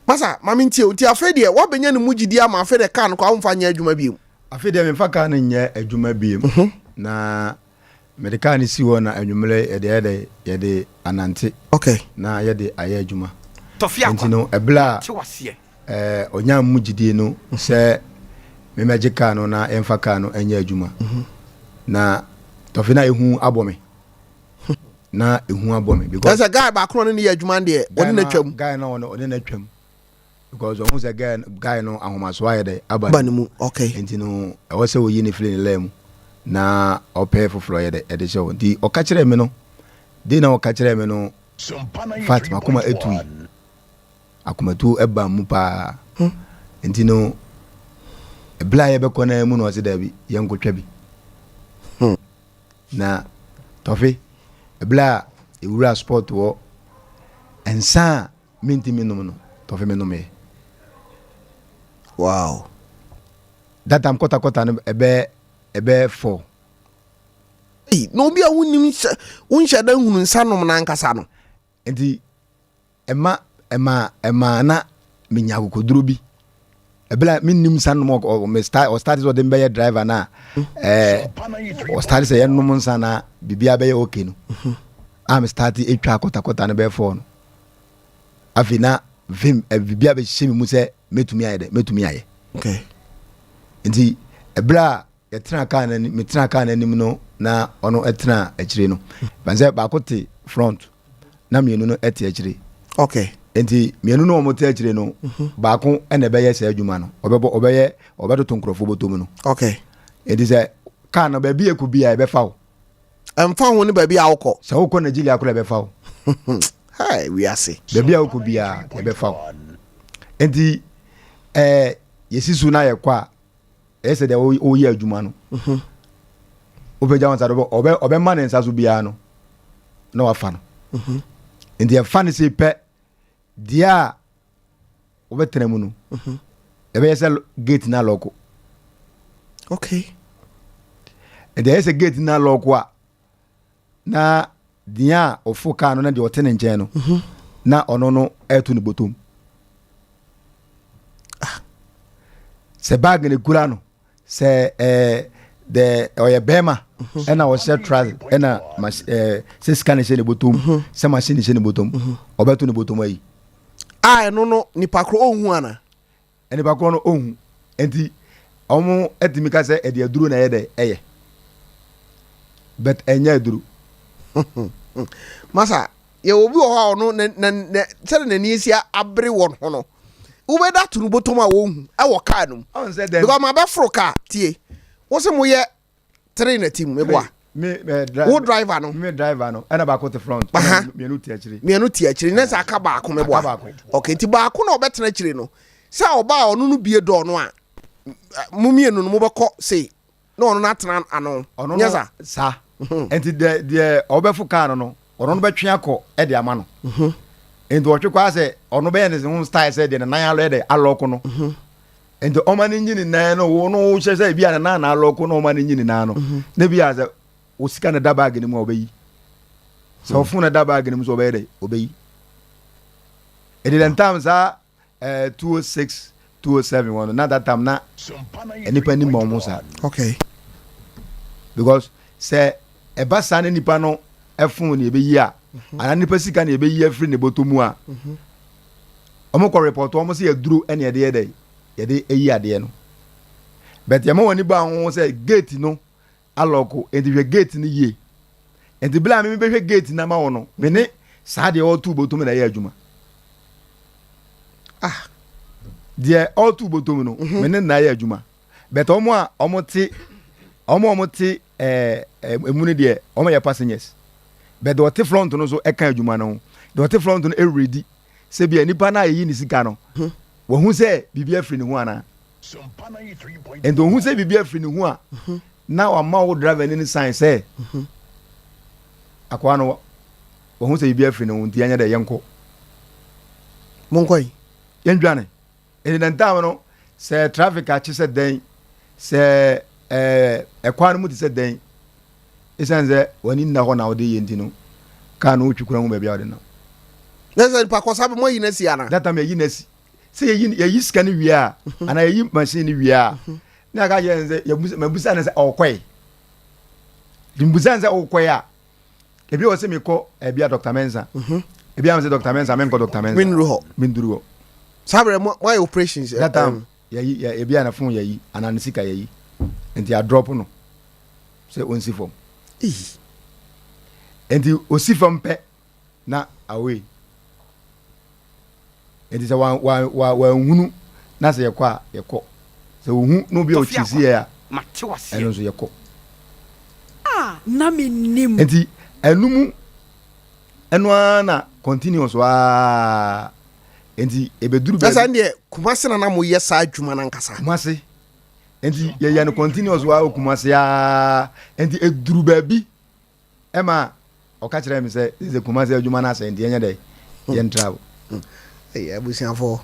[SPEAKER 1] Masa, ma mentie o, nti afei deɛ woabɛnya ne mu gyidie ama afei deɛ kaa no koraa womfa nyɛ adwuma biom?
[SPEAKER 5] Afei deɛ memfa kaa no nyɛ adwuma biom, na Mede kaa no si hɔ na anwummerɛ yɛde ayɛ dɛ yɛde anante
[SPEAKER 1] okay.
[SPEAKER 5] na yɛde ayɛ adwuma.
[SPEAKER 4] Tɔfe akwa,
[SPEAKER 5] Nti no ɛberɛ a
[SPEAKER 4] te waseɛ.
[SPEAKER 5] ɛɛ ɔnyaa mu gyidie no sɛ memmɛgye kaa no na yɛmfa kaa no nyɛ adwuma. Na tɔfe no a ehu abɔ me. Na ehu abɔ me because.
[SPEAKER 1] Ɛsɛ guy baako na ɔne ne yɛ adwuma no deɛ ɔne no atwam.
[SPEAKER 5] Guy no ɔne no atwam. Because ɔhu sɛ guy guy no ahomasoɔ ayɛ dɛ aba
[SPEAKER 1] ne mu. Okay.
[SPEAKER 5] Nti no ɛwɔ sɛ oyi ne firi ne laa mu na ɔpɛ foforɔ yɛ dɛ ɛde hyɛ hɔ. Nti ɔka kyerɛɛ me no, dei na ɔka kyerɛɛ me no, fact makoma etui. Akomatuo ɛbaa mu paa. Nti no ɛberɛ a yɛbɛkɔ no mu na ɔse daabi yɛnkɔtwa bi. Na tɔfe ɛberɛ a ewura sport wɔ nsa a Mentumi nnom no tɔfe me nomee.
[SPEAKER 1] Wow.
[SPEAKER 5] That time kɔta kɔta no ɛbɛ ɛbɛ fɔ.
[SPEAKER 1] Ei, na obi a wonnim sɛ wonhyɛ da nhunu nsa nom no ankasa no.
[SPEAKER 5] Nti ɛma ɛma ɛma na menya akokoduro bi. Ɛbɛrɛ a mennim nsa nom ɔ me start ɔ start sɛ ɔde me bɛyɛ driver no a ɛɛ ɔ start sɛ yɛnom nsa na biribiara bɛyɛ okay no. A me start etwa kɔta kɔta no bɛyɛ fɔ no. Afei na vim eh, biribi abɛhyɛ me mu sɛ mɛtumi ayɛ dɛ mɛtumi ayɛ.
[SPEAKER 1] Okay.
[SPEAKER 5] Nti ɛberɛ a yɛtena kaa no anim metena kaa no anim no na ɔno ɛtena akyire no ban sɛ baako te front na mmienu no ɛte akyire.
[SPEAKER 1] Okay.
[SPEAKER 5] Nti mmienu no wɔn te akyire no mhm. baako ɛna ɛbɛyɛ saa adwuma no ɔbɛbɔ ɔbɛyɛ ɔbɛtoto nkurɔfoɔ bɔtɔ mu no.
[SPEAKER 1] Okay.
[SPEAKER 5] Nti sɛ kaa no baabi ekɔ bi a ɛbɛfa wo.
[SPEAKER 1] Ɛmfa ho ne baabi a wokɔ.
[SPEAKER 5] Sɛ wokɔ Nigeria koraa ɛbɛfa wo.
[SPEAKER 1] Hey, wiase.
[SPEAKER 5] Baabi a wokɔ biara ɛbɛfa wo. Nti ɛɛ yɛsi so na yɛkɔ a ɛyɛ sɛ deɛ woyɛ adwuma no. Mhm. Wopagya wo nsa do ɔbɛ ɔbɛma ne nsa so biara no na wafa no. Mhm. Nti ɛfa no sei pɛ deɛ a wobɛtena mu no mhm. ɛbɛyɛ sɛ gate no alɔko
[SPEAKER 1] okay
[SPEAKER 5] ɛde ɛyɛ sɛ gate no alɔko a na deɛ a ɔfo kaa no na deɛ ɔte ne nkyɛn no mhm. na ɔno no ɛto ne bɔtɔm ah. sɛ bag no kura no sɛ ɛɛ dɛ ɔyɛ bɛrima mhm. ɛna ɔhyɛ trouser ɛna ɛɛ sɛ sika na ɛhyɛ ne bɔtɔm mhm. sɛ machine hyɛ ne bɔtɔm mhm. ɔbɛto ne bɔtɔm ayi.
[SPEAKER 1] A ɛno no nipa koro ɔnhu ana.
[SPEAKER 5] Nipa koro no ɔnhu nti wɔn ɛtumi ka sɛ ɛde aduro na ɛyɛ dɛ ɛyɛ but ɛnyɛ aduro.
[SPEAKER 1] Masa yɛwɔ obi wɔ hɔ a ɔno na na na sɛde n'ani asi abere wɔn ho no wobɛda to no bɔtɔm a wɔnhu ɛwɔ kaa no mu because ma bɛforo kaa tie wo se moyɛ tere na ti mu meboa wo driver no
[SPEAKER 5] me driver no ɛna baako te front mmienu te akyire
[SPEAKER 1] mmienu te akyire ne sɛ aka baako meboa okay nti baako na ɔbɛtena akyire no sɛ ɔbaa ɔno no bie dɔɔ no a mo mmienu no mobɛkɔ sei na ɔno no atena ano.
[SPEAKER 5] Ɔno
[SPEAKER 1] Nyɛ
[SPEAKER 5] no
[SPEAKER 1] saa?
[SPEAKER 5] saa. Nti deɛ deɛ ɔbɛfo kaa no no, ɔno no bɛtwe akɔ de ama no. Nti ɔtwe kɔ asɛ ɔno bɛyɛ ne ho style sɛ deɛ ne nan alɔ yɛ dɛ alɔko no. Nti ɔma no nyi ne nan no, wo no wohyɛ sɛ ebi a ne nan na alɔko na ɔma no nyi ne nan no. Na ebi a sɛ wo sika na da baage no mu a ɔbɛyi. Sɛ ɔfon na da baage no mu so ɔbɛyɛ dɛ ɔbɛyi. Ɛdi dɛ ntam saa Eh, 206, 207 wɔn no na that time na nipa ni ma wɔn saa.
[SPEAKER 1] Okay.
[SPEAKER 5] Because sɛ ɛba saa na nipa no ɛfon na ebeyi a, mhm. anaa nipa sika na ebeyi afiri ne bɔtɔ mu a, mhm. wɔn kɔ report wɔn sɛ yɛduro ɛna yɛde yɛ dɛ yɛde eyi adeɛ no. But yɛma wɔn ani ba ho sɛ gate no. alɔko nti hwɛ gate no yie nti bere a me bɛhwɛ gate no ama wo no me ne saa deɛ ɔreto botom na ɛyɛ adwuma ah deɛ ɔreto botom no mhm. me ne na ɛyɛ adwuma but wɔn a wɔn te wɔn a wɔn te ɛɛ emu no deɛ wɔn yɛ passengers but deɛ ɔte front no nso ɛka adwuma no ho deɛ ɔte front no ɛredi sɛ bia nipa no a yɛyi ne sika no mhm. wɔn ho sɛ biribi afiri ne ho anaa. Nti ohun sɛ biribi afiri ne ho a, na wama wo driver ni no sign sɛ akoa no wahu sɛ biribi afiri ne ho nti yɛnyɛ dɛ yɛnkɔ.
[SPEAKER 1] Monkɔ yi.
[SPEAKER 5] Yɛndwane. Nti na ntam no sɛ traffic akye sɛ dɛn sɛ ɛɛ ɛkwan no mu te sɛ dɛn esiane sɛ w'ani nna hɔ na wode yɛ nti no kaa no wotwi kura ho baabi a wode nam.
[SPEAKER 1] Na sɛ nipa kɔ saa bɛ mo ayi no asi ana?
[SPEAKER 5] That time yɛyi no asi. Sɛ yɛyi yɛyi sika no wie a mhm. anaa yɛyi machine no wie a mhm. na yɛka kyerɛ no sɛ yɛbusa mabusa no sɛ ɔkɔe. Nti mbusa no sɛ wokɔɛ a, ebi wɔ sɛ mekɔ ebi a Dr. Mensa. Ebi a sɛ Dr. Mensa menkɔ Dr. Mensa.
[SPEAKER 1] Menduru hɔ.
[SPEAKER 5] Menduru hɔ.
[SPEAKER 1] Saa berɛ mo ayɛ operations.
[SPEAKER 5] That time yɛyi yɛ ebi a na phone yɛyi anaa ne sika yɛyi. Nti a drop no sɛ ɔnsi fam. Nti osi fam pɛ na away. Nti sɛ wa wa wa wanhunu na sɛ yɛkɔ a yɛkɔ. Sɛ ohu na obi a
[SPEAKER 4] Tɔfe
[SPEAKER 5] ɔkyisi
[SPEAKER 4] akwa,
[SPEAKER 5] yɛ a
[SPEAKER 4] mate
[SPEAKER 5] ɛno
[SPEAKER 4] waseɛ.
[SPEAKER 5] nso yɛkɔ.
[SPEAKER 3] A na mennim.
[SPEAKER 5] Nti ɛno mu ɛno ara na continuous aa nti ebeduru
[SPEAKER 1] Na saa
[SPEAKER 5] baabi.
[SPEAKER 1] deɛ Kumase na na moyɛ saa adwuma no ankasa.
[SPEAKER 5] Kumase nti yɛyɛ no continuous waa wɔ Kumase aa nti eduru baabi ɛma ɔka kyerɛ mi sɛ sɛ Kumase adwuma no asɛ nti yɛnyɛ dɛ yɛn travel.
[SPEAKER 1] Ɛyɛ abusuafoɔ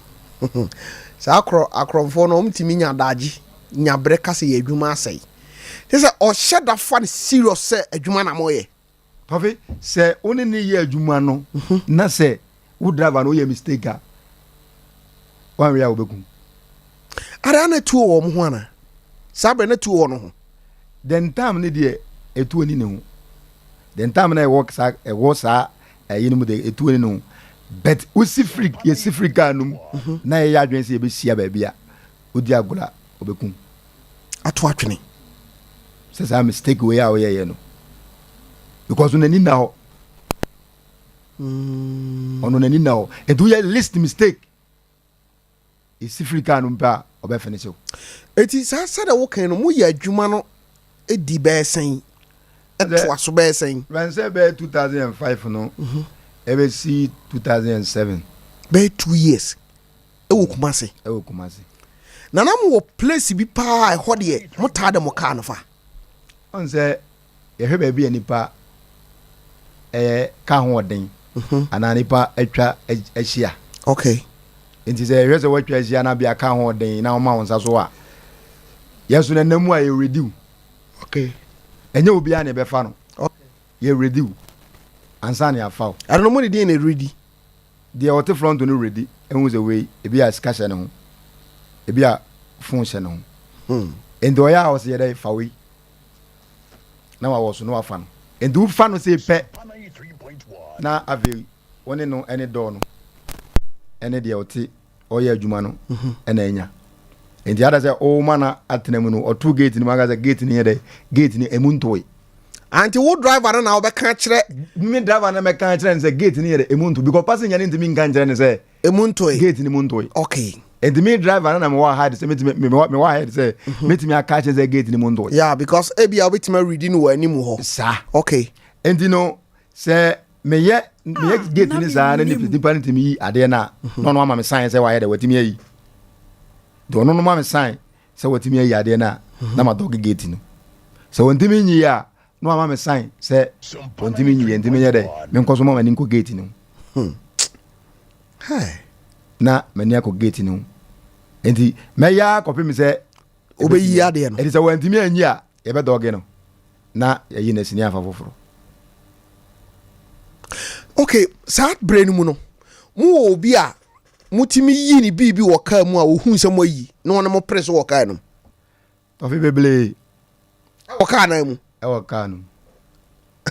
[SPEAKER 1] saa akorɔ akorɔmfoɔ no ɔmtumi nya adagye nya berɛ ka sɛ yɛ adwuma asɛe te sɛ ɔhyɛ da fa no serious sɛ adwuma na moyɛ.
[SPEAKER 5] Tɔfe sɛ wo ne ne yɛ adwuma no na sɛ wo driver no woyɛ mistake a wanwe a wobɛkum.
[SPEAKER 1] Ara na tuo wɔ mo ho ana saa berɛ na tuo wɔ no ho?
[SPEAKER 5] The time ne deɛ etuo ni ne ho. The time na ɛwɔ saa ɛyi no mu de etuo ni ne ho, but wosi firi yɛsi firi kaa no mu na yɛyɛ adwene sɛ yɛbɛhyia baabi a wodi agorɔ a wobɛkum.
[SPEAKER 1] Ato atwene.
[SPEAKER 5] Sɛ saa mistake wei a woyɛyɛ no because n'ani na hɔ ɔno n'ani na hɔ nti woyɛ least mistake esi firi kaa no mu pɛ a ɔbɛfini so.
[SPEAKER 1] Eti saa sɛdeɛ wokan no moyɛ adwuma no di bɛyɛ sɛn ɛtoa so bɛyɛ sɛn?
[SPEAKER 5] Bɛnsɛ bɛyɛ 2005 no ɛbɛsi 2007.
[SPEAKER 1] Bɛyɛ 2 years ɛwɔ Kumase?
[SPEAKER 5] Ɛwɔ Kumase.
[SPEAKER 1] Na na mowɔ place bi paa ɛhɔ deɛ motaa de mo kaa no fa?
[SPEAKER 5] Ɔn sɛ yɛhwɛ baabi a nipa ɛyɛ ka ho ɔden anaa nipa atwa ahyia. Nti sɛ yɛhwɛ sɛ wɔatwa ahyia na bia ka ho ɔden na wɔma wɔn nsa so a yɛn so n'anam mu a yɛredi wo. Ɛnyɛ obiara na ɛbɛfa no. Yɛredi wo ansa na yɛafa wo.
[SPEAKER 1] Ɛno no mo de deɛ na ɛredi?
[SPEAKER 5] Deɛ ɔte front no redi ehu sɛ wei ebi a sika hyɛ ne ho, ebi a phone hyɛ ne ho. Nti ɔyɛ a ɔsɛ yɛdɛ fa wei na wawɔ so na wafa no. Nti wofa no sɛ pɛ na afei wɔne no ɛne dɔɔ no ɛne deɛ ɔte ɔyɛ adwuma no ɛna ɛnya. Nti ada sɛ ɔma na atena mu no ɔto gate no mu aka sɛ gate no yɛ dɛ gate no emu ntoe.
[SPEAKER 1] Anti wo driver no na wobɛka kyerɛ?
[SPEAKER 5] Me driver no mɛka kyerɛ no sɛ gate no yɛ dɛ emu nto because passenger no ntumi nka nkyerɛ no sɛ
[SPEAKER 1] emu ntoe.
[SPEAKER 5] Gate no mu ntoe. Nti me driver no na mewɔ ahead sɛ metumi mewɔ ahead sɛ metumi aka kyerɛ sɛ gate no mu ntoe.
[SPEAKER 1] Yeah, because ebi a wobɛtumi aredi no wɔ anim hɔ.
[SPEAKER 5] Saa. Nti no sɛ meyɛ gate
[SPEAKER 3] na
[SPEAKER 5] no saa na
[SPEAKER 3] mennim.
[SPEAKER 5] nipa no tumi yi adeɛ no a na ɔno ama me sign sɛ wayɛ dɛ watumi ayi. Nti ɔno no ma me sign sɛ watumi ayi adeɛ no a na ma dɔge gate no. Sɛ wɔntumi nyi a na wama me sign sɛ wɔntumi nyi yɛ ntumi nyɛ dɛ menkɔ so ma m'ani nkɔ gate no ho.
[SPEAKER 1] Hey.
[SPEAKER 5] Na m'ani akɔ gate no ho nti mɛyɛ akɔpem sɛ
[SPEAKER 1] wobɛyi adeɛ no.
[SPEAKER 5] Ɛnti sɛ wɔntumi anyi a yɛbɛdɔge no na yɛyi no asini afa foforɔ.
[SPEAKER 1] Okay, saa berɛ no mu no mowɔ obi a motumi yi ne biribi wɔ kaa mu a ohuu sɛ moayi na ɔne mo pere so wɔ kaa no mu?
[SPEAKER 5] Tɔfe bebree.
[SPEAKER 1] Wɔ kaa no mu?
[SPEAKER 5] Ɛwɔ kaa no mu.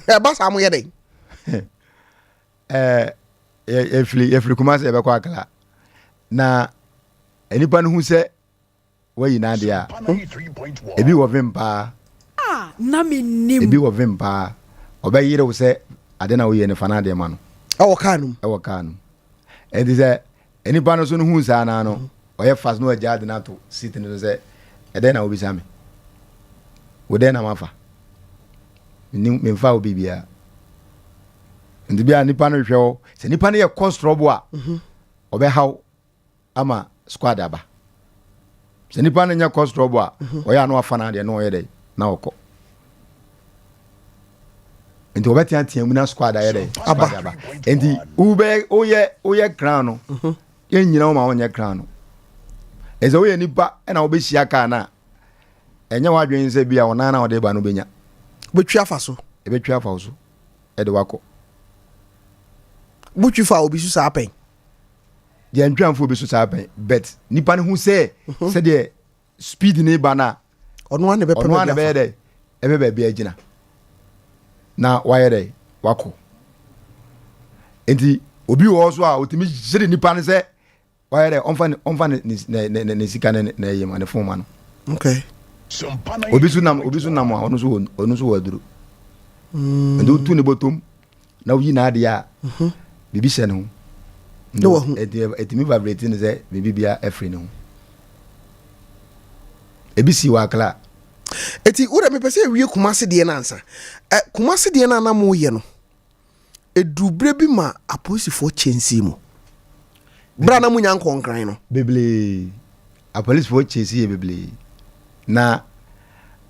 [SPEAKER 1] Ɛba saa moyɛ dɛn?
[SPEAKER 5] Ɛɛ yɛfiri Kumase yɛbɛkɔ Akra na nipa no hu sɛ wayi n'adeɛ a ebi wɔ vim paa.
[SPEAKER 3] A na mennim.
[SPEAKER 5] Ebi wɔ vim paa ɔbɛyere wo sɛ ade na woyɛ no fa n'adeɛ ma no.
[SPEAKER 1] Ɛwɔ kaa no mu?
[SPEAKER 5] Ɛwɔ kaa no mu. Ɛnti sɛ nipa no so no hu saa naa no ɔyɛ fast na wagya ade no ato seat no so sɛ ɛdɛn na wobisa me wo dɛn na mafa memfa wo biribiara. Nti bia nipa no hwɛ wo sɛ nipa no yɛ cause trouble a ɔbɛhaw ama squad aba. Sɛ nipa no nyɛ cause trouble a ɔyɛ a na wafa no adeɛ na ɔyɛ dɛ na ɔkɔ. Nti ɔbɛteatea mu na squad ayɛ dɛ squad aba. Nti wobɛ woyɛ woyɛ crown no yɛn nyina wo ma wonyɛ crown no. Ɛsɛ woyɛ nipa ɛna wobɛhyia kaa no a ɛnyɛ w'adwene sɛ bi a ɔnan na ɔde ba no bɛnya.
[SPEAKER 1] Wobɛtwi afa so.
[SPEAKER 5] Ɛbɛtwi afa wo so ɛde wakɔ.
[SPEAKER 1] Wotwi fa obi so saa pɛn?
[SPEAKER 5] Deɛ ntwamfo obi so saa pɛn but nipa no hu sɛ sɛdeɛ speed ne ba no a
[SPEAKER 1] ɔno a na
[SPEAKER 5] ɔno a na
[SPEAKER 1] bɛpɛ
[SPEAKER 5] bɛyɛ dɛ ɛbɛ baabi agyina. Na wayɛ dɛ wakɔ. Nti obi wɔ hɔ so a otumi hyere nipa no sɛ wayɛ dɛ ɔmfa ne ɔmfa ne ne ne ne sika ne ne ɛyɛ ma ne fon ma no.
[SPEAKER 1] Okay.
[SPEAKER 5] Obi so nam obi so nam a ɔno so wɔ ɔno so wɔ aduro. Mm. Nti wotu ne bɔtɔm na woyi n'adeɛ a mhm. biribi hyɛ ne ho.
[SPEAKER 1] Ne wahu.
[SPEAKER 5] Ɛtumi vibrate ne sɛ biribi bia afiri ne ho. Ebi si wɔ akla.
[SPEAKER 1] Eti wo dɛ mepɛ sɛ ewie Kumasi deɛ no ansa. Ɛ Kumasi deɛ no a na moyɛ no, eduru berɛ bi ma apolisifoɔ kyɛnsee mu. Berɛ a na monya nkɔɔ Nkran no.
[SPEAKER 5] Bebree. Apolisifoɔ kyɛnsee yɛ bebree. Na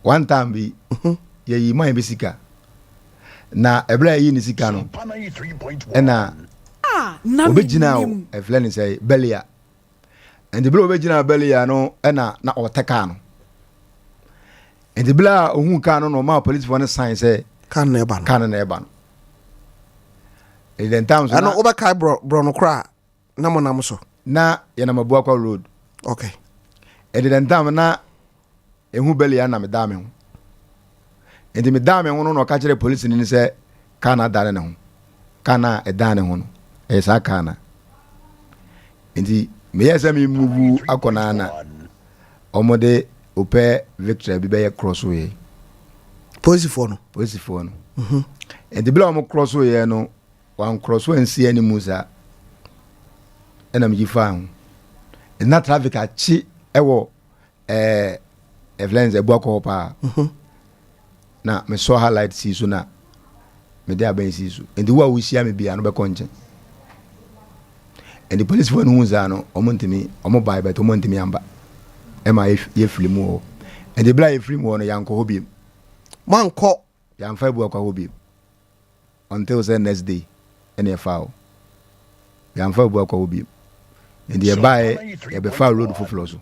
[SPEAKER 5] one time bi, mhm. yɛyi man bi sika. Na ɛberɛ a yɛyi ne sika no, ɛna obɛgyina o, ɛfrɛ ne sɛ Belia. Nti bere a obegyinaa Belia no na na ɔtɛ kaa no. Nti bere a ohuu kaa no na ɔmaa polisifoɔ no san sɛ
[SPEAKER 1] kaa no na ɛba no.
[SPEAKER 5] Kaa no na ɛba no. Nti the time so
[SPEAKER 1] na ɛno wobɛkae borɔ borɔ no koraa na mo nam so.
[SPEAKER 5] Na yɛnam Abuakwa road.
[SPEAKER 1] Okay.
[SPEAKER 5] Nti the time na ehu Belia na medaa me ho. Nti medaa me ho no na ɔka kyerɛ polisini no sɛ kaa no adane ne ho. Kaa no a ɛdan ne ho no, ɛyɛ saa kaa no. Nti meyɛɛ sɛ me move akɔ no na wɔde Opɛ Victoria bi bɛyɛ cross yɛ.
[SPEAKER 1] Polisifoɔ no.
[SPEAKER 5] Polisifoɔ no. Mhm. Nti bere a wɔn cross yɛ no, wɔn cross ansi anim saa. Ɛna megye faa ho. Na traffic akye ɛwɔ ɛɛ ɛfrɛ no sɛ ɛbu akɔ hɔ paa mhm. na mesɔ ha light sii so na mede abɛn sii so nti wo a wohyia me bia no bɛkɔ nkyɛn nti polisifoɔ no hu saa no ɔmo ntumi ɔmo bae bɛtɛ ɔmo ntumi amba ɛma yɛfiri mu hɔ nti bere a yɛfiri mu hɔ no yɛankɔ hɔ biem
[SPEAKER 1] moankɔ
[SPEAKER 5] yɛamfa abu akɔ hɔ biem Until sɛ next day ɛna ɛfaa hɔ. Yɛamfa Abuakwa hɔ bio. Nti yɛbaeɛ yɛbɛfaa road foforɔ so.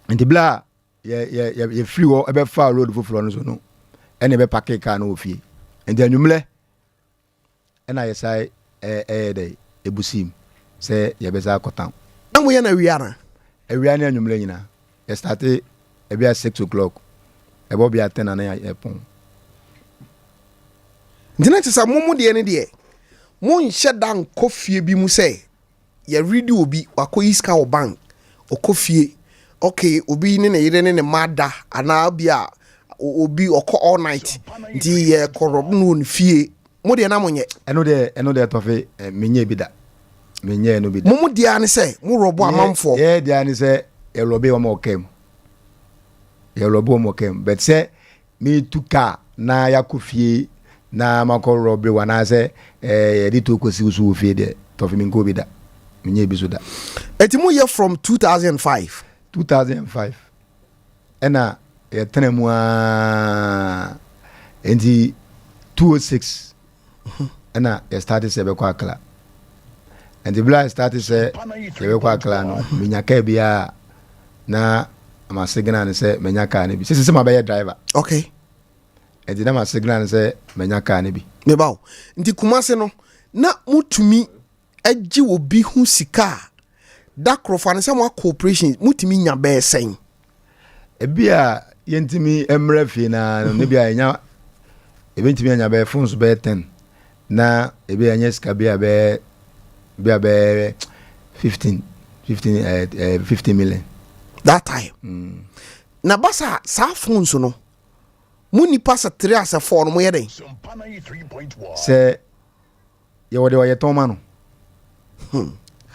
[SPEAKER 5] Nti berɛ a yɛfiri hɔ ɛbɛfaa road foforɔ no so no ɛna yɛbɛpake kaa no wɔ fie. Nti anwummerɛ Ɛna yɛsae ɛyɛ dɛ ebusiim sɛ yɛbɛsa akɔ town.
[SPEAKER 1] Na moyɛ no awia anaa?
[SPEAKER 5] Awia ne anwummerɛ nyinaa. Yɛ starte ebia 6 o'clock, ɛbɔ bia 10 a na yɛpɔn.
[SPEAKER 1] Nti na kyerɛ sɛ mo mo deɛ no deɛ, monhyɛ da nkɔ fie bi mu sɛ Yɛredi obi, wakɔyi sika wɔ bank, ɔkɔ fie, okay, obi ne ne yere ne ne mma ada anaa bi a obi ɔkɔ all night nti yɛkɔ rɔb no wɔ ne fie. Mo deɛ na monyɛ.
[SPEAKER 5] Ɛno deɛ ɛno deɛ tɔfe eh, menyɛ bi da. Menyɛ ɛno bi da.
[SPEAKER 1] Mo mo deɛ ne sɛ mo rɔbɔ amanfoɔ.
[SPEAKER 5] Yɛ deɛ ne sɛ yɛrɔbe wɔn wɔ kaa mu. Yɛrɔbe wɔn wɔ kaa mu. But sɛ meretu kaa na yɛakɔ fie na makɔ rɔbe wo anaasɛ eh, yɛde tuo kɔsi wo so wɔ fie deɛ, tɔfe menkɔɔ bi da. Menyɛɛ bi so da.
[SPEAKER 1] Eti mo yɛ from 2005?
[SPEAKER 5] 2005 ɛna yɛtena mu aa nti 206 ɛna yɛ starte sɛ yɛbɛkɔ Accra. Nti berɛ a yɛ starte sɛ yɛbɛkɔ Accra no, menya kaa biara na ma signal no sɛ manya kaa no bi. Sisi sɛ mabɛyɛ driver.
[SPEAKER 1] Okay.
[SPEAKER 5] Nti na ma signal no sɛ manya kaa no bi.
[SPEAKER 1] Meba o. Nti Kumase no, na motumi gye obi ho sika a, da koro fa no sɛ moakɔ operation, motumi nya bɛyɛ sɛn?
[SPEAKER 5] Ebi a yɛntumi mmerɛ fie na no, ebi a yɛnya ebɛntumi anya bɛyɛ phones bɛyɛ 10 na ebi a yɛnya sika bi a bɛyɛ bi a bɛyɛ 15 15 eh, eh, 50 million.
[SPEAKER 1] That time. Na basa saa phones no, mo nipa sɛ 3 asɛ 4 no moyɛ dɛn?
[SPEAKER 5] Sɛ yɛwɔ deɛ ɔyɛ tɔn ma no.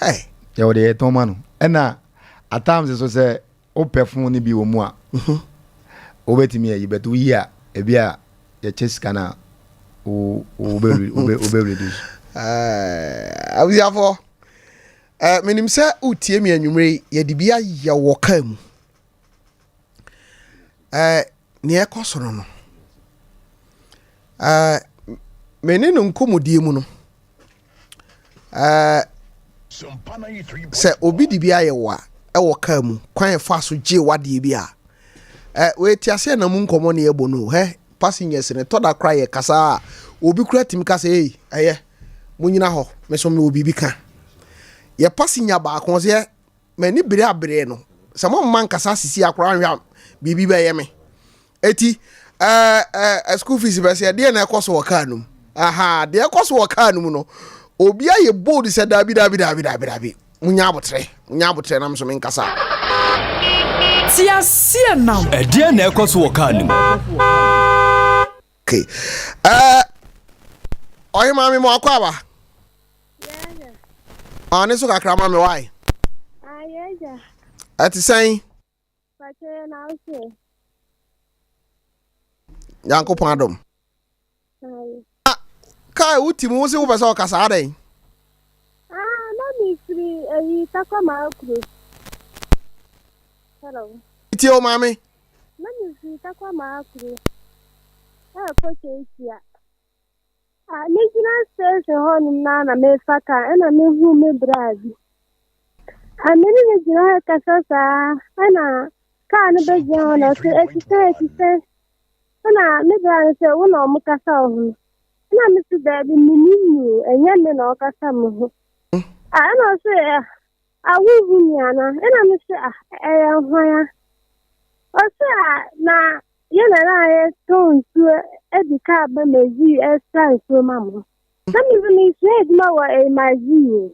[SPEAKER 1] Hey.
[SPEAKER 5] Yɛwɔ deɛ yɛtɔn ma no. Ɛna at times so sɛ wopɛ phone no bi wɔ mu a, wobɛtumi ayi but woyi a ebi a yɛkyɛ sika no a wobɛ reduce.
[SPEAKER 1] Abusuafoɔ, menim sɛ wotie me anwummerɛ yi, yɛde bi ayɛ wɔ kaa mu. Nea ɛkɔ so no no, me ne no nkɔmmɔdie mu no, sɛ obi de bi ayɛ wo a, ɛwɔ kaa mu, kwan ɛfa so gye wadeɛ bi a, wei te aseɛ na mu nkɔmmɔ ne yɛbɔ no, hɛ, passengers no, tɔ da kora yɛ kasa a, obi kora tumi ka sɛ, ei, ɛyɛ, monyina hɔ, me so mewɔ biribi ka. Yɛ passenger baako ɔsɛ, m'ani bere abereɛ no, sɛ momma nkasa sisi akora nhwɛ a, biribi bɛyɛ me. Eti, Ɛɛ ɛɛ school fees bɛsɛ ɛdeɛ na ɛkɔ so wɔ kaa no mu. Aha, deɛ ɛkɔ so wɔ kaa no mu no, obi ayɛ bold sɛ daabi daabi daabi daabi daabi. Munya abotrɛ, munya abotrɛ na nso menkasa.
[SPEAKER 3] Teaseɛnam.
[SPEAKER 6] Ɛdeɛn na ɛkɔ so wɔ kaa no mu?
[SPEAKER 1] Okay. Ɛɛ ɔhema mi ma ɔkɔ aba. Ɔne so kakra ma me wae. Ɛte sɛn? Nyankopɔn adom. Kai wo ti mu wo se wopɛ sɛ ɔkasa adɛn?
[SPEAKER 7] Ah, na mefiri ayi Takwa Maakuro. Hello.
[SPEAKER 1] Tie o maame.
[SPEAKER 7] Na mefiri Takwa Maakuro. Ɛrekɔ Kyeekyia. Ah, megyina station hɔnom na na mefa kaa ɛna mehu me braa bi. Ah, me ne no gyina hɔ kasa saa ɛna kaa no bɛgyina hɔ na ɔsɛ ɛte sɛ ɛte sɛ Ɛna me bra no sɛ wo na ɔmo kasa wo ho no. Ɛna me se daabi menim no o, ɛnyɛ me na ɔkasa me ho. Ah, ɛna ɔse ah, ah wonhu me ana? Ɛna me se ah, ɛyɛ hwan a? Ɔse ah, na yɛ na na yɛtɔn nsuo ɛde kaa ba Mazii ɛsa nsuo ma mo. Na me nso mesua adwuma wɔ ɛyɛ Mazii o.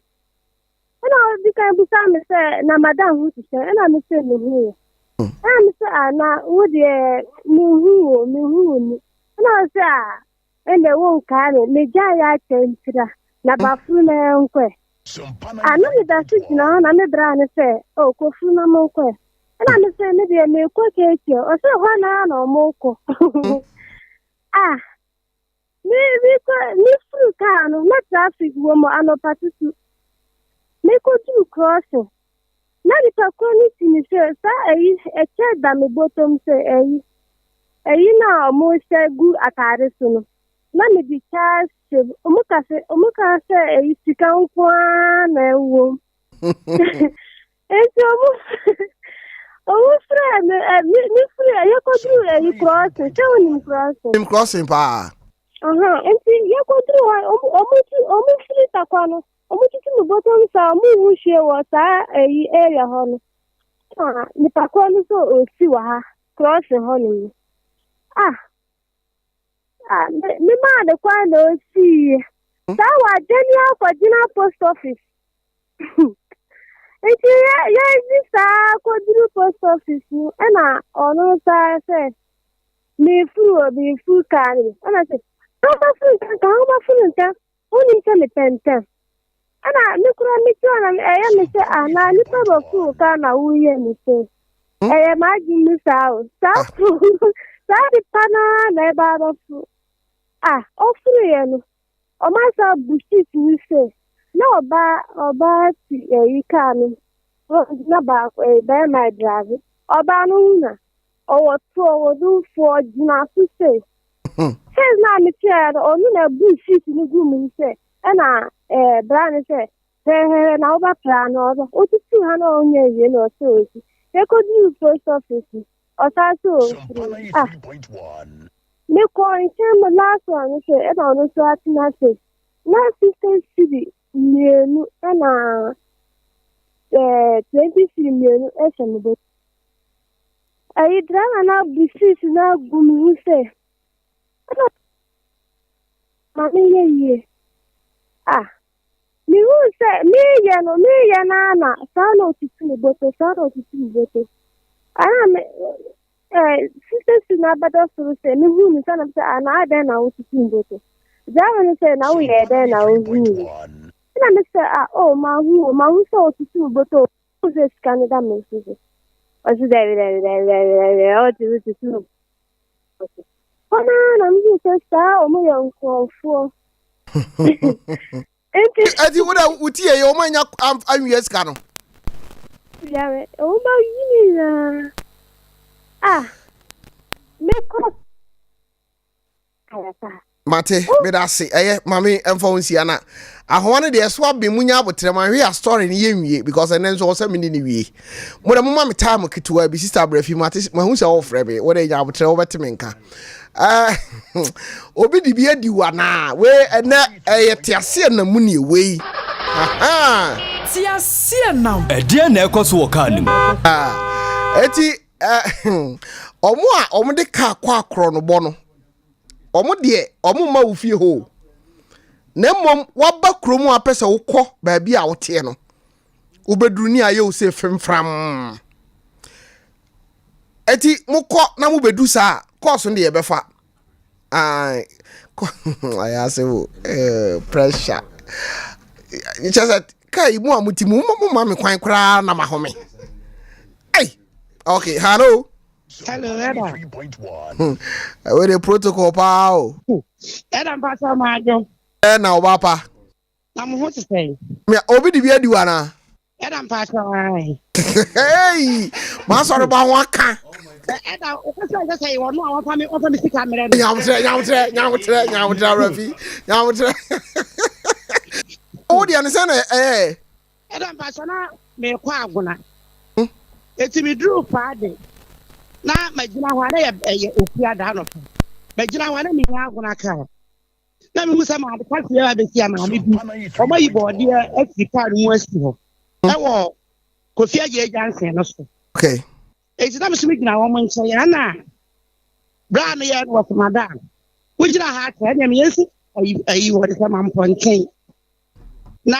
[SPEAKER 7] Ɛna ɔdi kan bisa me sɛ na madam ho te sɛn ɛna me sɛ me ho yɛ ɛna me sɛ ah na wo deɛ me hu wo me hu wo ni ɛna ɔsɛ ah ɛnna wo nkaa me me gya yɛ akyɛ ntira na bafuru na ɛnkɔɛ ah na me da so gyina hɔ na me bra ne sɛ oh kofuru na mo nkɔɛ ɛna me sɛ me deɛ me kɔ keetie ɔsɛ hɔ na na ɔmo kɔ ah Me mekɔ mefuru kaa no na traffic wɔ mu anɔpa tutu. Mekɔduru crossing na nipa korɔ no si me sɛ saa ayi ɛkyɛ da me bɔtɔm sɛ ayi ayi no a wɔhyɛ gu ataade so no na mede kyɛ ahyɛ mu. Wɔn ka sɛ wɔn ka sɛ ayi sika nko ara na ɛwɔ mu. Nti ɔmo ɔmo frɛ me ɛ me me firi ɛ yɛkɔduru ɛyi crossing sɛ wonim crossing.
[SPEAKER 1] Nim crossing paa.
[SPEAKER 7] Aha nti yɛkɔduru hɔ ɔmo ɔmo tu ɔmo firi takwa no ɔmo tutu me bɔtɔm saa ɔmo nhu hwee wɔ saa ɛyi area hɔ no na nipa korɔ no sɛ ɔsi wɔ ha crossing hɔ nom no ah ah me me maa ne kwan na ɔsii saa wagye ne akɔgyina post office. Nti yɛ yɛdzi saa kɔduru post office no ɛna ɔno saa sɛ mefuru o mefuru kaa no bi ɛna sɛ wobɛfuru ntɛm ka wobɛfuru ntɛm wonim sɛ mepɛ ntɛm ɛna me kora mekyerɛ na ɛyɛ me sɛ anaa nipa bɛfuru kaa na woyɛ me sɛ ɛyɛ m'adwene mu saa o saa furu saa nipa no ara na ɛba abɛfuru ah ɔfuruiɛ no Ɔma saa bu seat no sɛ na ɔbaa ɔbaa te ɛyi kaa no front na baako ɛyi bɛrima ɛdrave ɔbaa no ho na ɔwɔ to ɔwɔ dumfoɔ gyina so sɛ sɛ na me kyerɛ no ɔno na bu seat no gu mu sɛ ɛna ɛɛ bra no sɛ hɛhɛhɛ na wobɛpra no ɔbɛ otutu ha na ɔnyɛ wie na ɔsɛ osi yɛkɔduru post office ɔsan so ɔfiri ah Mekɔɔ nkyɛn mu last one no sɛ ɛna ɔno nso atena ase na sixty cedi mmienu ɛna ɛɛ 20 cedi mmienu ɛhyɛ me bɔ. Ɛyi driver no abu seat no agu me ho sɛ ɛna ma meyɛ yie. Ah, mehuu sɛ meyɛ no meyɛ no ara na saa na ɔtutu me bɔtɔ saa na ɔtutu me bɔtɔ. Ɛna me Eh, Sista Sue n'abɛdɔ soro sɛ mehuu no sɛ na sɛ ah na adɛn na wotutu mboto. Driver no sɛ na woyɛɛ dɛn na wohuu no. Ɛna me sɛ ah oh mahu o mahu sɛ wotutu mboto o wohu sɛ sika no da me nso so. Ɔse daabi daabi daabi daabi daabi ɔte wotutu mboto. Hɔ no ara na mehuu sɛ saa ɔmo yɛ nkurɔfoɔ. Nti.
[SPEAKER 1] Eti wo dɛ wo tie yɛ wɔn anya anwia sika no.
[SPEAKER 7] Yare wɔn ba yi ne nyinaa ah me kɔ ayasa.
[SPEAKER 1] Mate meda ase ɛyɛ maame ɛmfa wo nsia na ahoma no deɛ ɛso aben mu nya abotrɛ ma hwɛ a story no yɛ nwie because ɛnɛ nso ɔsɛ me ne ne wie mo dɛ moma me time ketewa bi sister abrɛfi mate mahu sɛ wɔfrɛ me wo dɛ nya abotrɛ wobɛte me nka Eh, obi de bi adi wo anaa? Wei ɛnɛ ɛyɛ teaseɛnam mu nie wei.
[SPEAKER 3] Teaseɛnam.
[SPEAKER 6] Ɛdeɛn na ɛkɔ so wɔ kaa no mu?
[SPEAKER 1] Ah, eti eh, Ɔmo a ɔmo de kaa kɔ akorɔnobɔ no, ɔmo deɛ ɔmo mma wo fie hɔ o. Na mmom waba kurom a pɛ sɛ wokɔ baabi a woteɛ no, wobɛduru ne ayɛ wo sɛ femfram. Eti mokɔ na mobɛdu saa a, kɔɔso no deɛ yɛbɛfa. Ayɛ ase wo eh, pressure. Kyɛ sɛ kaa yi mu a mote mu, mo ma me kwan koraa na mahome. Ei, okay, hello.
[SPEAKER 8] Hello, Eda.
[SPEAKER 1] Wei de protocol paa o.
[SPEAKER 8] Eda mpasa maadwo.
[SPEAKER 1] Ɛ na ɔba pa.
[SPEAKER 8] Na mo ho te sɛn?
[SPEAKER 1] Obi de bi adi wa na.
[SPEAKER 8] Ɛda mpakyɛw ae.
[SPEAKER 1] Hey, masɔre ba ho aka.
[SPEAKER 8] Ɛda wokasa sɛ sɛ yɛwɔ no a wɔfa me wɔfa me sika mmerɛ no.
[SPEAKER 1] Nyawotrɛ nyawotrɛ nyawotrɛ nyawotrɛ Rafi nyawotrɛ. Wo deɛ no sɛ na ɛyɛ.
[SPEAKER 8] Ɛda mpakyɛw na mekɔ agona. Eti meduru faa de na magyina hɔ a na yɛ ɛyɛ ofia da anɔpa. Magyina hɔ a na menya agona kaa. Na mehu sɛ maame kaseɛ ba bɛsi a maame bi wɔn ayi bɔɔdeɛ afiri kaa no mu asi hɔ ɛwɔ Kofi Agyei Johnson no so.
[SPEAKER 1] Okay.
[SPEAKER 8] Eti na meso megyina wɔn nkyɛn ana bere a meyɛ no wɔ somada a wogyina ha akyɛ ɛnna meyɛ nsi ayi ayi wɔde sɛ mampɔnten na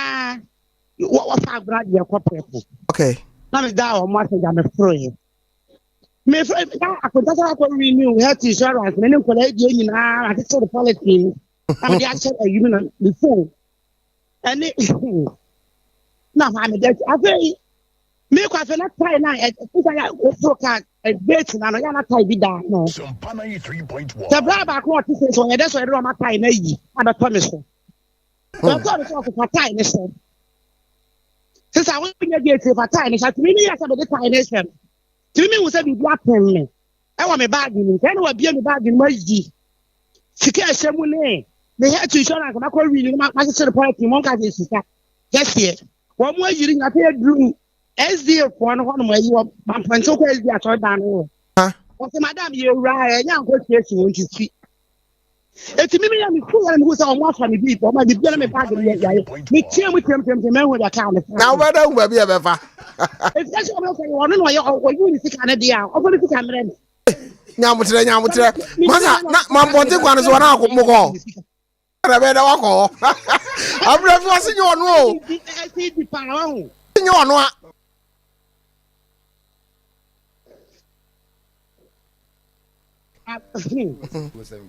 [SPEAKER 8] wɔfa agorɔ adeɛ kɔ prɛko.
[SPEAKER 1] Okay.
[SPEAKER 8] Na meda wɔn ase gya meforoeɛ. Mefrɛ na akonta sɛ akɔ renew health insurance ne ne nkwadaa adie nyinaa akyekyere policy mu na mede ahyɛ ayi mu na me phone ɛne na hɔ a mede akyi afei mekɔ afei na tae na ɛsɛ yɛ woforo kaa gate na no yɛ na tae bi da no sɛ bra baako a ɔte sɛ sɛ ɔyɛ dɛ sɛ ɔyɛ dɛ ɔma tae na ayi abɛtɔ me so ɔtɔ me so ɔsofa tae ne so sisa wonyɛ gate fa tae ne so atumi ne yɛ sɛ mede tae ne hyɛ no Tumi mehu sɛ biribi apem me ɛwɔ me baage no mu. Sɛ na wabie me baage no mu ayi sika ɛhyɛ mu ne me health insurance makɔ wini no makyekyere pɔlɛtin mu nka sɛ sika kɛseɛ. Wɔn mu ayiri nyina sɛ yɛduru SDA foɔ no hɔnom ayi wɔ mampɔnten kɔ SDA asɔredan no hɔ. Wɔsɛ madam yɛwura ɛnyɛ ankɔ siesie wɔn ti si. Eti mi mi yɛ mi fi yɛ mi hu sɛ ɔmo afa mi bi ɔmo mi bi na mi baagi mi yɛ yɛ mi tia mu tia mu tia mu tia mu ehu deɛ kaa mi fa.
[SPEAKER 1] Na wobɛda hu baabi a ɛbɛfa.
[SPEAKER 8] Eti ɛsɛ ɔmo sɛ ɔno na ɔyɛ ɔyi ne sika ne deɛ a ɔfɔ ne sika mmerɛ mi.
[SPEAKER 1] Nyamutirɛ nyamutirɛ masa na mampɔnte kwan so wɔn akɔ mokɔ ɛna bɛyɛ dɛ wakɔ hɔ abirɛ fi wase nye ɔno o nye ɔno a.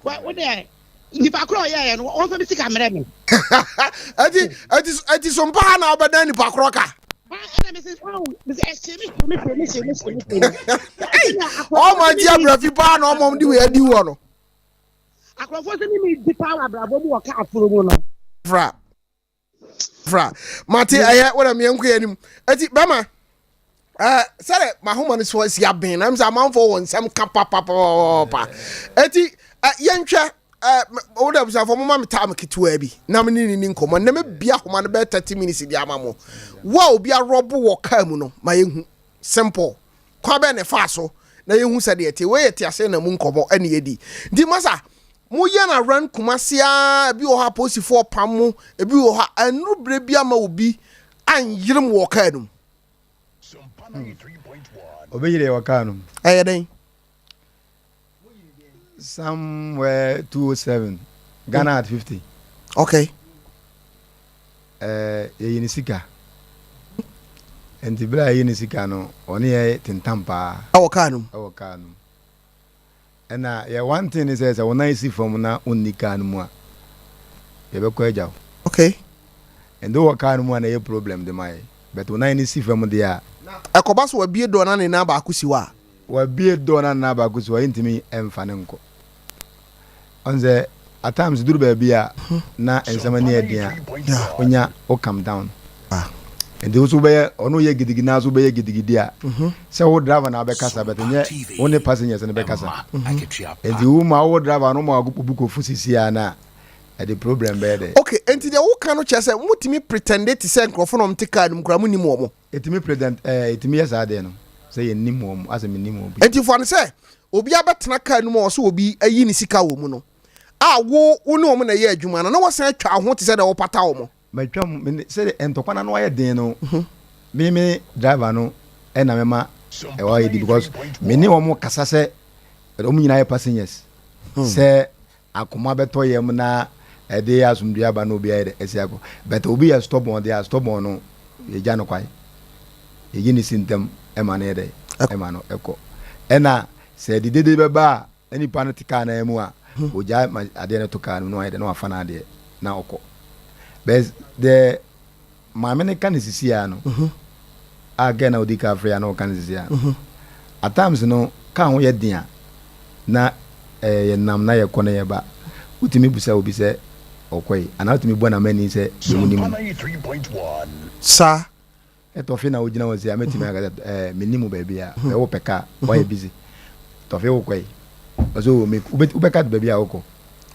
[SPEAKER 8] Wo deɛ nipa korɔ ɔyɛɛ no wɔn fɛ mi sika mmerɛ mi.
[SPEAKER 1] Ɛti ɛti ɛti so mpa ha na ɔbɛdan nipa korɔ ka.
[SPEAKER 8] Ɛna mi sɛ ɔn mi sɛ ɛhyɛ mi hyɛ mi hyɛ mi hyɛ mi hyɛ mi hyɛ mi.
[SPEAKER 1] Ɔmo agye abirafi paa na ɔmo de wei adi wɔ no.
[SPEAKER 8] Akorɔfoɔ sɛ mi mi di paa wɔ abrabɔ mu wɔ kaa foro mu no.
[SPEAKER 1] Fra. fra mate ɛyɛ wona meɛnkɔ yɛ anim ɛti bɛma ɛɛ sɛdɛ mahoma no so asi aben na sɛ amanfoɔ wɔ nsɛm ka papapapa ɛti yɛntwɛ ɛɛ wode abusuafoɔ moma me time ketewa bi na me ne ne ni nkɔmmɔ na mebia homa no bɛyɛ 30 minutes de ama mo wo a obi arɔbo wɔ kaa mu no ma yɛhu simple kwan bɛn na ɛfaa so na yɛhu sɛdeɛ ɛte wei yɛ te ase na mu nkɔmmɔ ɛne yɛdi nti masa moyɛ no aran kumase a ebi wɔ hɔ a polisifoɔ pam mo ebi wɔ hɔ a ɛnuru berɛ bi ama obi anyere mo wɔ kaa no mu
[SPEAKER 5] Obi yere wɔ kaa no mu.
[SPEAKER 1] Ɛyɛ dɛn?
[SPEAKER 5] Somewhere 207 Ghana at 50.
[SPEAKER 1] Okay.
[SPEAKER 5] Eh, yɛyi ne sika. Nti bere a yɛyi ne sika no, ɔne yɛ tentam paa.
[SPEAKER 1] Ɛwɔ kaa no mu.
[SPEAKER 5] Ɛwɔ kaa no mu. Ɛna yɛ one thing ne sɛ sɛ wo nan si fam na wonni kaa no mu a, yɛbɛkɔ agya wo.
[SPEAKER 1] Okay.
[SPEAKER 5] Nti wowɔ kaa no mu a na ɛyɛ problem de ma yɛ. But wo nan no si fam deɛ a.
[SPEAKER 1] Ɛkɔba so wabie door na ne nan baako si hɔ a.
[SPEAKER 5] Wabie door na ne nan baako si hɔ a, yɛntumi mfa no nkɔ. Ɔn sɛ at times duru baabi a na nsɛm ani yɛ den a, onya wo calm down. Nti wo so wobɛyɛ ɔno yɛ gidigidi na so wobɛyɛ gidigidi a, sɛ wo driver na abɛkasa but nyɛ wo ne passengers no bɛkasa. Nti wo ma wo driver no ma wo bo kɔfu sisi a na ɛde problem bɛyɛ dɛ.
[SPEAKER 1] Okay, nti deɛ woka no kyerɛ sɛ motumi pretende te sɛ nkurɔfoɔ na wɔte car no mu koraa monim wɔn?
[SPEAKER 5] Ɛtumi pretend ɛɛ ɛtumi yɛ saa adeɛ no sɛ yɛnnim wɔn asɛ mennim wɔn bi.
[SPEAKER 1] Nti fa no sɛ obi abɛtena car no mu a ɔsɛ obi ayi ne sika wɔ mu no a wo wo ne wɔn na ɛyɛ adwuma no na wasan atwa wo ho te sɛ deɛ wopata wɔn.
[SPEAKER 5] Matwa mu me sɛdeɛ ntɔkwa no ano ayɛ den no me me driver no ɛna mɛma ɛwɔ ayɛ di because me ne wɔn kasa sɛ. Wɔn nyinaa yɛ passengers. Sɛ akoma bɛtɔ yam na ɛde asomdwoe aba na obi ayɛ dɛ asi akɔ. But obi yɛ stubborn deɛ a, stubborn no yɛgya no kwan. Yɛyi ne si ntam ma no yɛ dɛ ɛma no ɛkɔ. Ɛna sɛ ɛde dede bɛba a na nipa no te kaa no ara mu a, ɔgyae ma adeɛ no to kaa no mu na wayɛ dɛ na wafa n'adeɛ na ɔkɔ. But the maame no ka no sisi a no a girl na odi ka frɛ a na ɔka no sisi a no at times no kaa ho yɛ den a na eh, yɛnam na yɛkɔ na yɛba wotumi busa obi sɛ ɔkɔe anaa wotumi bɔ n'amanni sɛ deɛ wonim no
[SPEAKER 1] Saa.
[SPEAKER 5] Tɔfe na wogyina hɔ sɛ a mɛtumi aka sɛ eh, mennim wo baabi a bɛ wopɛ kaa woayɛ busy tɔfe wokɔe ɔsɛ o me wobɛka baabi a wokɔ.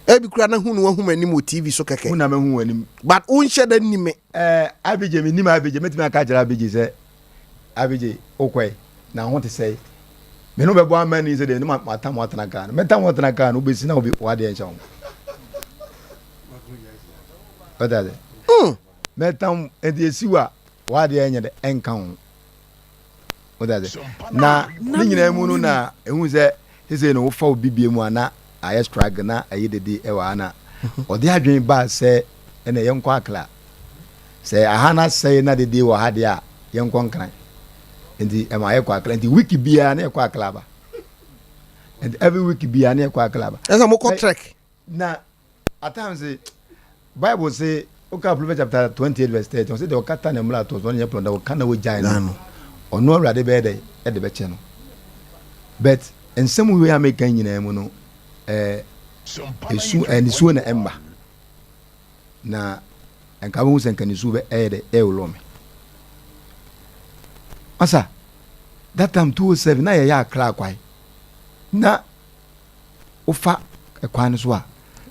[SPEAKER 1] Ebi koraa na hu no wahu m'anim wɔ TV so kɛkɛ.
[SPEAKER 5] Hu na mahu w'anim.
[SPEAKER 1] But wonhyɛ da nni me.
[SPEAKER 5] Eh, Abigye, mennim Abigye, mɛtumi aka akyerɛ Abigye sɛ, Abigye, wokɔe, na ho te sɛe? Me ne wo bɛbɔ amanni sɛ deɛ ne matam wo atena kaa no. Mɛtam wo atena kaa no, wobɛsi na w'adeɛ nhyɛ wo ho. Wate ase?
[SPEAKER 1] Mm.
[SPEAKER 5] Mɛtam, nti ɛsi wo a, w'adeɛ nyɛ dɛ, ɛnka wo ho. Wate ase? Na ne nyinaa mu no na ɛhu sɛ sesei no wofa obi bie mu a na ayɛ struggle na ɛyɛ dede wɔ ha na ɔde adwene baa sɛ ɛnna yɛnkɔ Accra. Sɛ aha no asɛe na dede wɔ ha deɛ a yɛnkɔ Nkran. Nti ɛma yɛkɔ Accra. Nti week biara na yɛkɔ Accra ba. Nti every week biara na yɛkɔ Accra ba.
[SPEAKER 1] Ɛsɛ mokɔ trek.
[SPEAKER 5] Na At times, Bible se, woka Proverbs chapter 28 verse 30, ɔse deɛ ɔkata ne mmarato so, ɔno nyɛ plɔn, deɛ ɔka na wagyae no, ɔno Awurade bɛyɛ dɛ, ɛde bɛkyɛ no. But nsɛm wei a meka nyinaa mu no, eh, esu, eh, nisuo na ɛmba. Na nka bɛhu sɛ nka nisuo bɛ ɛyɛ dɛ, ɛwolɔ me. Masa, that time 207 na yɛyɛ akra kwae. Na wofa kwan no so a,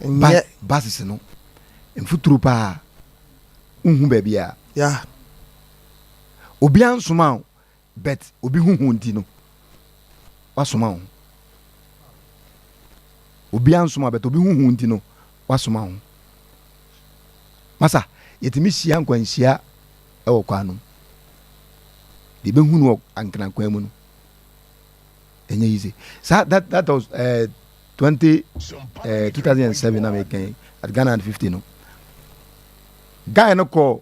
[SPEAKER 1] Nyɛ.
[SPEAKER 5] buses no, mfuturo paa, wonhu baabi a.
[SPEAKER 1] Yeah.
[SPEAKER 5] Obiara nsoma wo, but obi huhu nti no, wasoma wo. Obiara nsoma but obi huhu nti no, wasoma wo. Masa, yɛtumi hyia nkwanhyia wɔ kwan no mu. Deɛ ɛbɛhu no wɔ ankenakwan mu no. Ɛnyɛ easy. Saa that that was uh, 20 uh, 2007 na meka at Ghana and 50 no. Guy no kɔ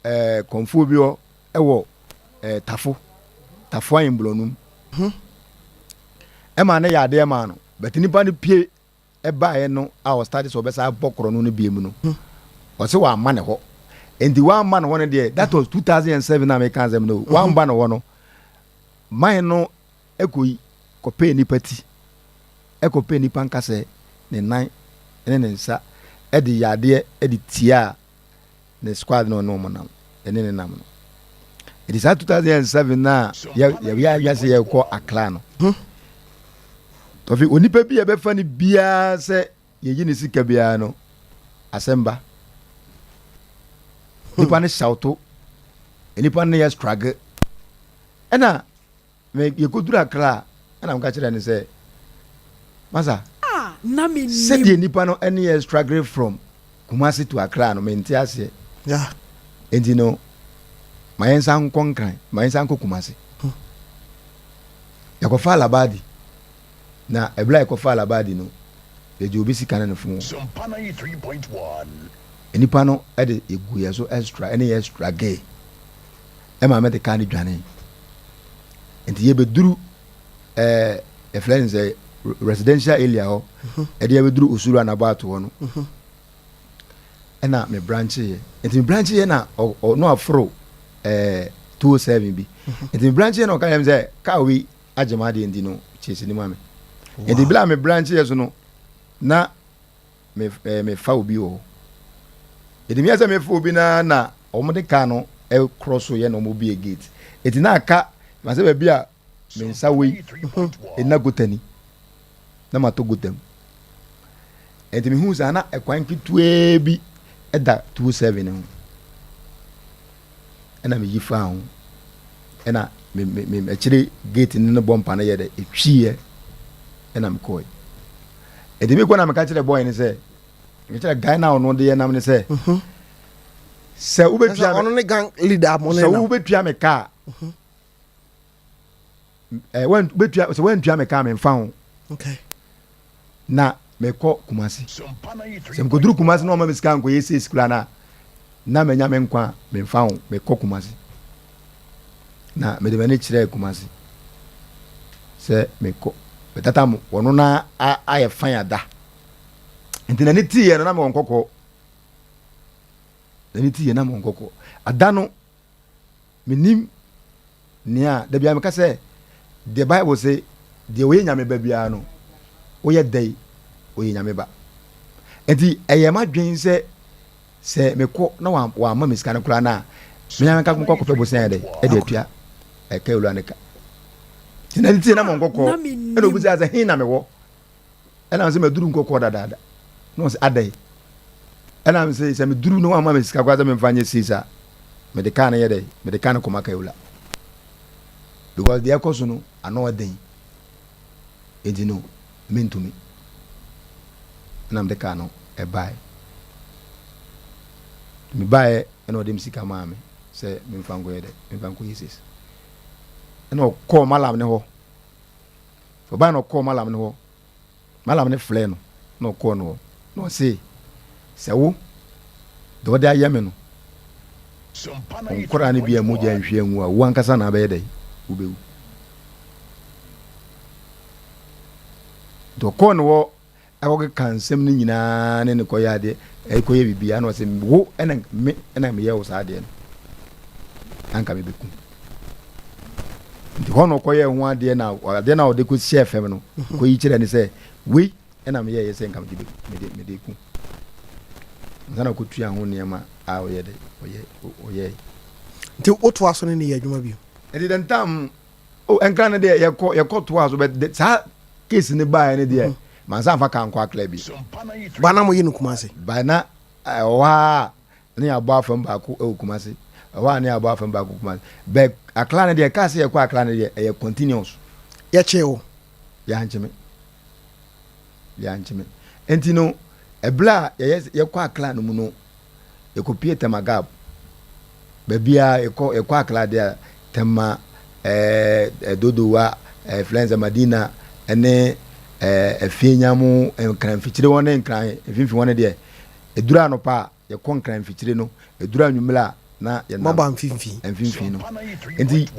[SPEAKER 5] uh, kɔnfuo bi hɔ ɛwɔ uh, Tafo Tafo ayemblɔnum.
[SPEAKER 1] Hmm.
[SPEAKER 5] Ɛma ne yɛ adeɛ maa no but nipa no pie ɛbaeɛ no a ɔstarte sɛ ɔbɛsa abɔ korɔno no biem no ɔsɛ wamma ne hɔ nti wamma ne hɔ no deɛ that was 2007 na meka asɛm no wamba ne hɔ no Man no kɔi kɔpɛɛ nnipa ti, kɔpɛɛ nnipa nkasɛɛ, ne nan ne ne nsa de yɛ adeɛ de tiaa ne squad no ɔne wɔn nam, ɛne ne nam no. Ɛti saa 2007 no a yɛyɛ adwene sɛ yɛkɔ Accra no, tɔfi onipa bi a ɛbɛfa no biara sɛ yɛyi ne sika biara no, asɛm ba. Nipa no hyawto, nipa no yɛ struggle. Ɛna me yɛkɔduru Accra a, ɛna meka kyerɛ no sɛ, Masa,
[SPEAKER 3] A na mennim.
[SPEAKER 5] sɛdeɛ nipa no ɛne yɛ struggle from Kumasi to Accra no, mente aseɛ.
[SPEAKER 1] Yeah.
[SPEAKER 5] Enti no, ma yɛnsan nkɔ Nkran, ma yɛnsan nkɔ Kumasi. Yɛkɔfaa Labadi. Na ɛberɛ a yɛkɔfaa Labadi no, yɛgyee obi sika ne ne fon. Nnipa no de yɛguu yɛn so extra, ɛne yɛ extra gay. Ɛma mede kaa no dwanee. Nti yɛbɛduru ɛɛ yɛfrɛ no sɛ residential area hɔ, ɛde yɛbɛduru Osuru Anabɔ ato hɔ no, ɛna me brancheeɛ. Nti me brancheeɛ na ɔno aforo ɛɛ 207 bi. Nti me brancheeɛ na ɔka kyerɛ me sɛ kaa wei agye m'adeɛ nti no kyesi no ma me. Nti bere a me brancheeɛ so no na me eh, mefa obi wɔ hɔ. Nti meyɛ sɛ mefa obi na na wɔn de kaa no korɔ so yɛ na wɔn bie gate. Nti na aka ma sɛ baabi a me nsa wɔ yi ɛna gota ni na matɔ gota mu. Nti mehu saa na ɛkwan ketewaa bi ɛda 27 ho. Ɛna meyi faa ho. Ɛna me me me akyire gate no ne bɔmpa no yɛ dɛ etwiiɛ ɛna mekɔe. Ɛti mekɔ na meka kyerɛ boy no sɛ meka kyerɛ guy na ɔno de yɛ nam no sɛ mhm. sɛ wobɛtua
[SPEAKER 1] ɔno ne gang leader mo ne
[SPEAKER 5] sɛ wobɛtua me kaa mhm. eh, wobɛtua sɛ woantua me kaa memfa ho.
[SPEAKER 1] Okay.
[SPEAKER 5] Na mekɔ Kumasi. Sɛ mekɔduru Kumasi na ɔma me sika nkɔyɛ sales koraa no a, na manya me nkwa a memfa ho, mekɔ Kumasi. Na mede m'ani kyerɛɛ Kumasi sɛ mekɔ. Bɛtata mo, wɔno na ayɛ fan ada. Nti n'ani teeɛ no na mewɔ nkɔkɔɔ. N'ani teeɛ na mewɔ nkɔkɔɔ. Ada no Menim nea, da biara meka sɛ, deɛ Bible se, deɛ ɔyɛ Nyame ba biara no, woyɛ dɛn, ɔyɛ Nyame ba. Nti ɛyɛ m'adwene sɛ, sɛ mekɔ na wamma me sika no koraa no a, me ara nka mekɔ akɔpɛ bosea yɛ dɛn, ɛde atua ɛka ewura no ka. Nti na nti na mo nkɔkɔ, ɛna obisaa sɛ, he na mewɔ? Ɛna sɛ maduru nkɔkɔɔ dadaada. Na ɔsɛ adɛn? Ɛna sɛ sɛ meduru na wamma me sika koraa sɛ memfa nyɛ sees a, mede kaa no yɛ dɛn? Mede kaa no kɔma Kayula. Because deɛ ɛkɔ so no, ano ɔden. Enti no, mentumi. Ɛna mede kaa no ɛbaeɛ. Mebaeɛ ɛna ɔde me sika maa me sɛ memfa nkɔyɛ dɛ, memfa nkɔyɛ sees. Ɛna ɔkɔɔ malam ne hɔ. Ɔbae na ɔkɔɔ Malam no hɔ. Malam no frɛɛ no na ɔkɔɔ no hɔ na ɔse, Sɛ wo, deɛ wɔde ayɛ me no, wo nkwadaa no bi a mogya nhwie angu a, wo ankasa na abɛyɛ dɛn? Wobɛwu. Nti ɔkɔɔ no hɔ ɛkɔkeka nsɛm no nyinaa ne no kɔyɛ adeɛ, ɛkɔyɛ biribiara na ɔse, wo ɛna me ɛna meyɛ wo saa adeɛ no, anka mebɛku. Nti hɔ na ɔkɔyɛɛ ho adeɛ na adeɛ no a ɔde kɔhyɛɛ fam no, kɔyi kyerɛ ne sɛ, wei ɛna meyɛeɛ sɛ nka mede mede mede ku. Ansa na ɔkɔtua ho nneɛma a ɔyɛ de ɔyɛ ɔyɛe.
[SPEAKER 1] Nti wotoa so ne ne yɛ adwuma bio?
[SPEAKER 5] Nti the ntam Oh, nkran no deɛ yɛkɔ yɛkɔ toa so bɛ saa case no baeɛ no deɛ mansa nfa ka nkɔ akra bi.
[SPEAKER 1] Ba na mo yi no Kumasi.
[SPEAKER 5] Ba na ɛwɔ hɔ a ne yɛabɔ afam baako wɔ Kumasi ɛhɔ a ne yɛabɔ afam baako Kumasi bɛ akra no deɛ kaa sɛ yɛkɔ akra no deɛ ɛyɛ continuous.
[SPEAKER 1] Yɛkyee wo.
[SPEAKER 5] Yɛankye me yɛankye me nti no ɛberɛ a yɛyɛ yɛkɔ akra no mu no. Yɛkɔpie Tema Gap. Baabiara yɛkɔ, yɛkɔ Accra deɛ a, Tema, ɛɛ Dodowa, ɛɛ frɛ no sɛ Madina, ɛne ɛɛ Afienya mu, Nkran mfikyire hɔ ne Nkran mfimfini hɔ no deɛ, ɛduru anɔpa a, yɛkɔ Nkran mfikyire no, ɛduru anwummerɛ a, na yɛnam
[SPEAKER 1] Moaba mfimfini.
[SPEAKER 5] mfimfini no. Nti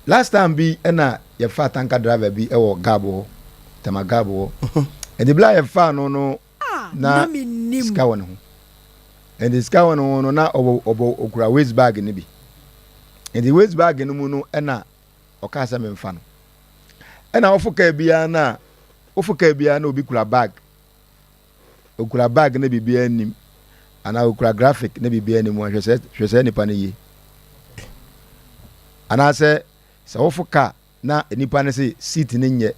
[SPEAKER 5] last time bi ɛna yɛfaa tanker driver bi ɛwɔ Gap hɔ, Tema Gap hɔ. Nti berɛ a yɛfaa no no,
[SPEAKER 3] na
[SPEAKER 5] na sika wɔ ne ho. Nti sika wɔ ne ho no na ɔbɔ ɔbɔ okura waste bag no bi. Nti waste bag no mu no ɛna ɔkaa sɛ memfa no. Ɛna ɔfo kaa biara na wofo kaa biara na obi kura bag. Okura bag na biribiara nnim. Anaa okura graphic na biribiara nnim a hwɛ sɛ hwɛ saa nipa no yie. Anaasɛ sɛ wofo kaa Na nipa no se, Seat no nyɛ,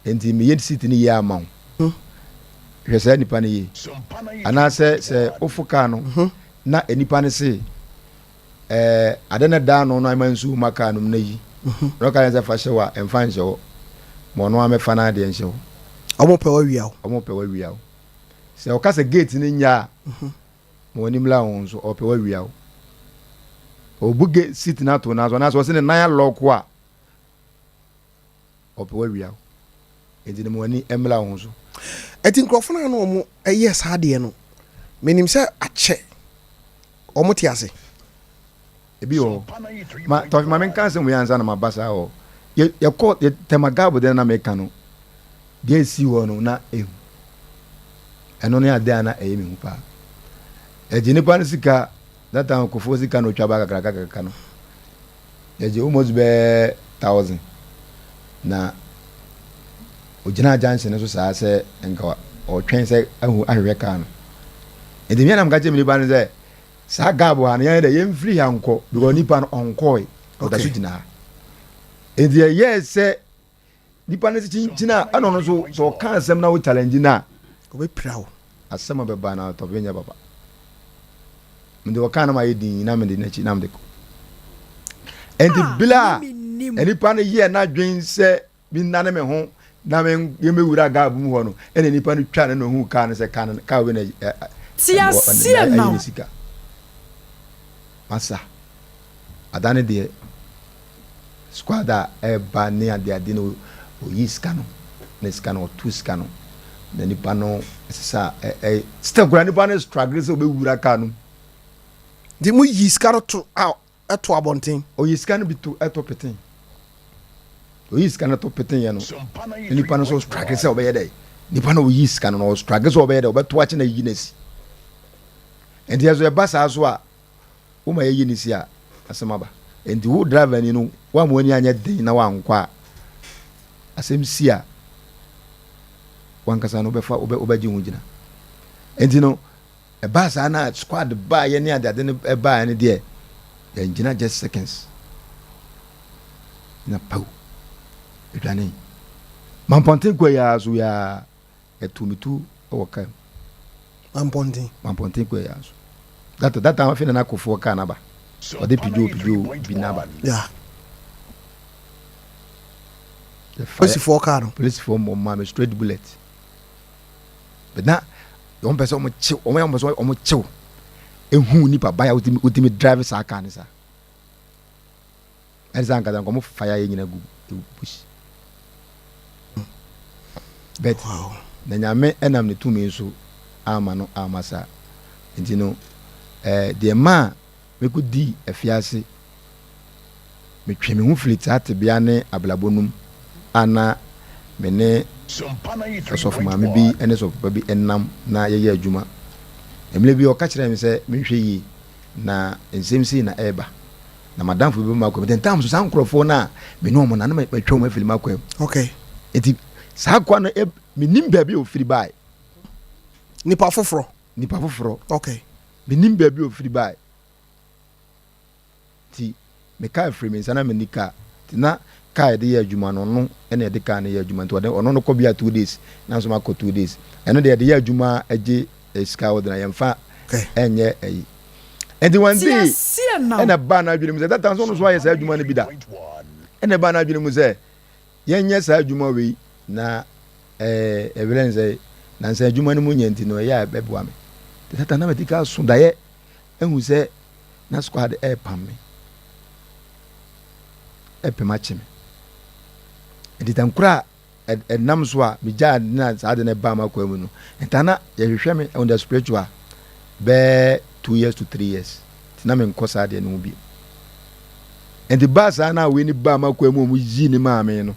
[SPEAKER 5] enti meyɛ seat no yie ama wo. Hwɛ saa nipa no yie. Anaasɛ sɛ wofo kaa no, na nipa no se, ɛɛ, ade no da ano no ama nsuo ma kaa no mu na yi. Na ɔka kyerɛ sɛ fa hyɛ hɔ a, ɛmfa nhyɛ hɔ. Ma ɔno ara mɛfa n'adeɛ nhyɛ hɔ.
[SPEAKER 1] Ɔmo pɛ wawia wo.
[SPEAKER 5] Ɔmo pɛ wawia wo. Sɛ ɔka sɛ gate no nyɛ a, Ma w'ani mmra wo ho so, ɔpɛ w'awia wo. Ɔbu ge seat no ato n'aso anaasɛ ɔse ne nan alɔko a, ɔpɛ w'awia wo. Enti no ma w'ani mmra wo ho so.
[SPEAKER 1] Ɛti nkurɔfo no a na wɔn yɛ saa adeɛ no, menim sɛ akyɛ wɔn te ase.
[SPEAKER 5] Ebi wɔ hɔ. Ma tɔfi ma menka asɛm wei ansa na maba saa hɔ. Yɛ yɛkɔ yɛ Tɛmagabo deɛ na meka no, deɛ esi hɔ no na ehu. Ɛno ne adeɛ a na ɛyɛ me hu paa. Yɛgye nipa no sika, that time Kufuor sika na otwa ba kakraka kakraka no. Yɛgye almost bɛɛ thousand. Na ogyinaa junction no so saa sɛ nka ɔtwɛn sɛ ahu ahwehwɛ kaa no. Nti me na meka kyerɛ me nipa no sɛ Saa gap ha no yɛn dɛ yɛmfiri ha nkɔ because nipa no ɔnkɔe ɔda so gyina ha nti ɛyɛɛ sɛ nipa no kyinkyin a ɛna ɔno nso sɛ ɔka asɛm na wo challenge no a
[SPEAKER 1] ɔbɛpira wo
[SPEAKER 5] asɛm a bɛba na tɔfe nyɛ papa mede ɔka na mayɛ din na mede n'akyi na mede kɔ nti bila a nipa no yɛɛ n'adwen sɛ Mennane me ho na me yɛmmɛwura gab mu hɔ no, ɛna nipa no twa no na ohuu kaa no sɛ kaa no kaa wei na ɛyɛ ne sika. Masa, ada no deɛ squad a ɛreba ne adeade no oyi sika no. Na sika no ɔto sika no na nipa no sesa ɛ ɛ still koraa nipa no struggle sɛ ɔbɛwura kaa no mu.
[SPEAKER 1] Nti mo yi sika no to a ɛto abɔnten.
[SPEAKER 5] Ɔyi sika no bi to ɛto peten. Oyi sika no to peten yɛ no na nipa no nso struggle sɛ ɔbɛyɛ dɛ nipa no oyi sika no na ɔstruggle sɛ ɔbɛyɛ dɛ ɔbɛto akye na yi na si. Nti ɛso ɛba saa so a Woma yɛyi no si a, asɛm aba. Enti wo driver ni no, woamma w'ani anyɛ den na woankɔ a, asɛm si a, w'ankasa no wobɛfa wobɛgye ho gyina. Enti no, ɛbaa saa na squad baeɛ ne adeade no baeɛ no deɛ, yɛngyina just seconds na paw, ɛdwane. Mampɔnten kɔ yi ara so yi ara. Ɛtoo me tu wɔ kaa mu.
[SPEAKER 1] Mampɔnten.
[SPEAKER 5] Mampɔnten kɔ ɛyɛ so. That that time afei na n'akofoɔ kaa n'aba. Ɔde pidwo pidwo bi n'aba.
[SPEAKER 1] Yeah. Polisifoɔ kaa no.
[SPEAKER 5] Polisifoɔ mmɔ maa me straight bullet. But na wɔn pɛ sɛ wɔn kyew wɔn yɛ wɔn pɛ sɛ wɔn kyew. Ehu nipa baya wotumi wotumi drive saa kaa ne saa. Ɛne sɛ ankasa nka ɔmo fa yɛ nyina gu bush. But na Nyame ɛnam ne tumi so ama no ama saa. Nti no eh, deɛ maa mekɔ dii afiase, metwe me ho firi saa tebea ne abrabɔ no mu a na me ne ɔsɔfo maame bi ne sɔfo papa bi nam na yɛyɛ adwuma. Mmerɛ bi ɔka kyerɛɛ me sɛ menhwɛ yie na nsɛm sei na ɛreba. Na m'adamfo bi bɛma m'akwan mu. Ntam so saa nkurɔfoɔ no a me ne wɔn na na matwa wɔn afiri m'akwan mu.
[SPEAKER 1] Okay.
[SPEAKER 5] Nti saa kwa no menim baabi a ofiri bae.
[SPEAKER 1] Nipa foforɔ.
[SPEAKER 5] Nipa foforɔ.
[SPEAKER 1] Okay.
[SPEAKER 5] Menim baabi a ofiri bae. Nti me kaa firi me nsa na menni kaa. Nti na kaa yɛde yɛ adwuma no ɔno na yɛde kaa no yɛ adwuma nti ɔde ɔno no kɔ bia 2 days na nso makɔ 2 days. Ɛno deɛ yɛde yɛ adwuma gye sika ɔde na yɛmfa ɛnyɛ ɛyi. Nti one day ɛna ɛbaa n'adwene mu sɛ that time nso ɔno nso ayɛ saa adwuma no bi da. Ɛna ɛbaa n'adwene mu sɛ yɛnyɛ saa adwuma wei na ɛɛ ɛwerɛ nsɛ na nsɛ adwuma no mu nyɛ nti no ɛyɛ a ɛbɛboa me. Nti that time na mati ka so daeɛ ehu sɛ na squad ɛrepam me ɛpem akye me. Nti tankora a ɛnam so a megyaa na saa ade no baa m'akwaa mu no, ntaa na yɛhwehwɛ me on the spiritual bɛɛ 2 years to 3 years nti na menkɔ saa adeɛ no ho bio. Nti baa saa na wei ne baa m'akwaa mu a wɔn yii ne maame no,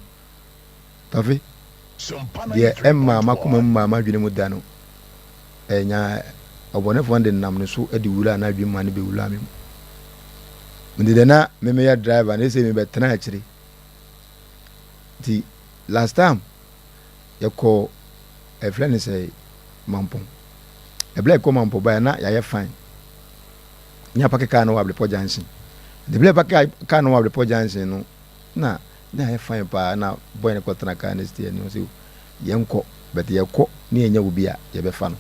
[SPEAKER 5] Tafe, deɛ ɛmmaa m'akoma mu maa m'adwene mu da no, ɛnya ɔbɔnefoɔ no de nam ne so de wuraa n'adwene mu ma no bɛwuraa me mu. Nti deɛ na memeyɛ driver no, ɛsɛ mebɛtena akyire. Nti last time yɛkɔ ɛfrɛ no sɛ Mampɔn. Ɛberɛ a yɛkɔ Mampɔn baeɛ na yɛayɛ fine. Ne apake kaa no wɔ Ablepɔ junction. Nti berɛ a yɛpake kaa no wɔ Ablepɔ junction no na na yɛayɛ fine paa na boy no kɔtena kaa no steer no sɛ yɛnkɔ but yɛkɔ ne yɛnya obi a yɛbɛfa no.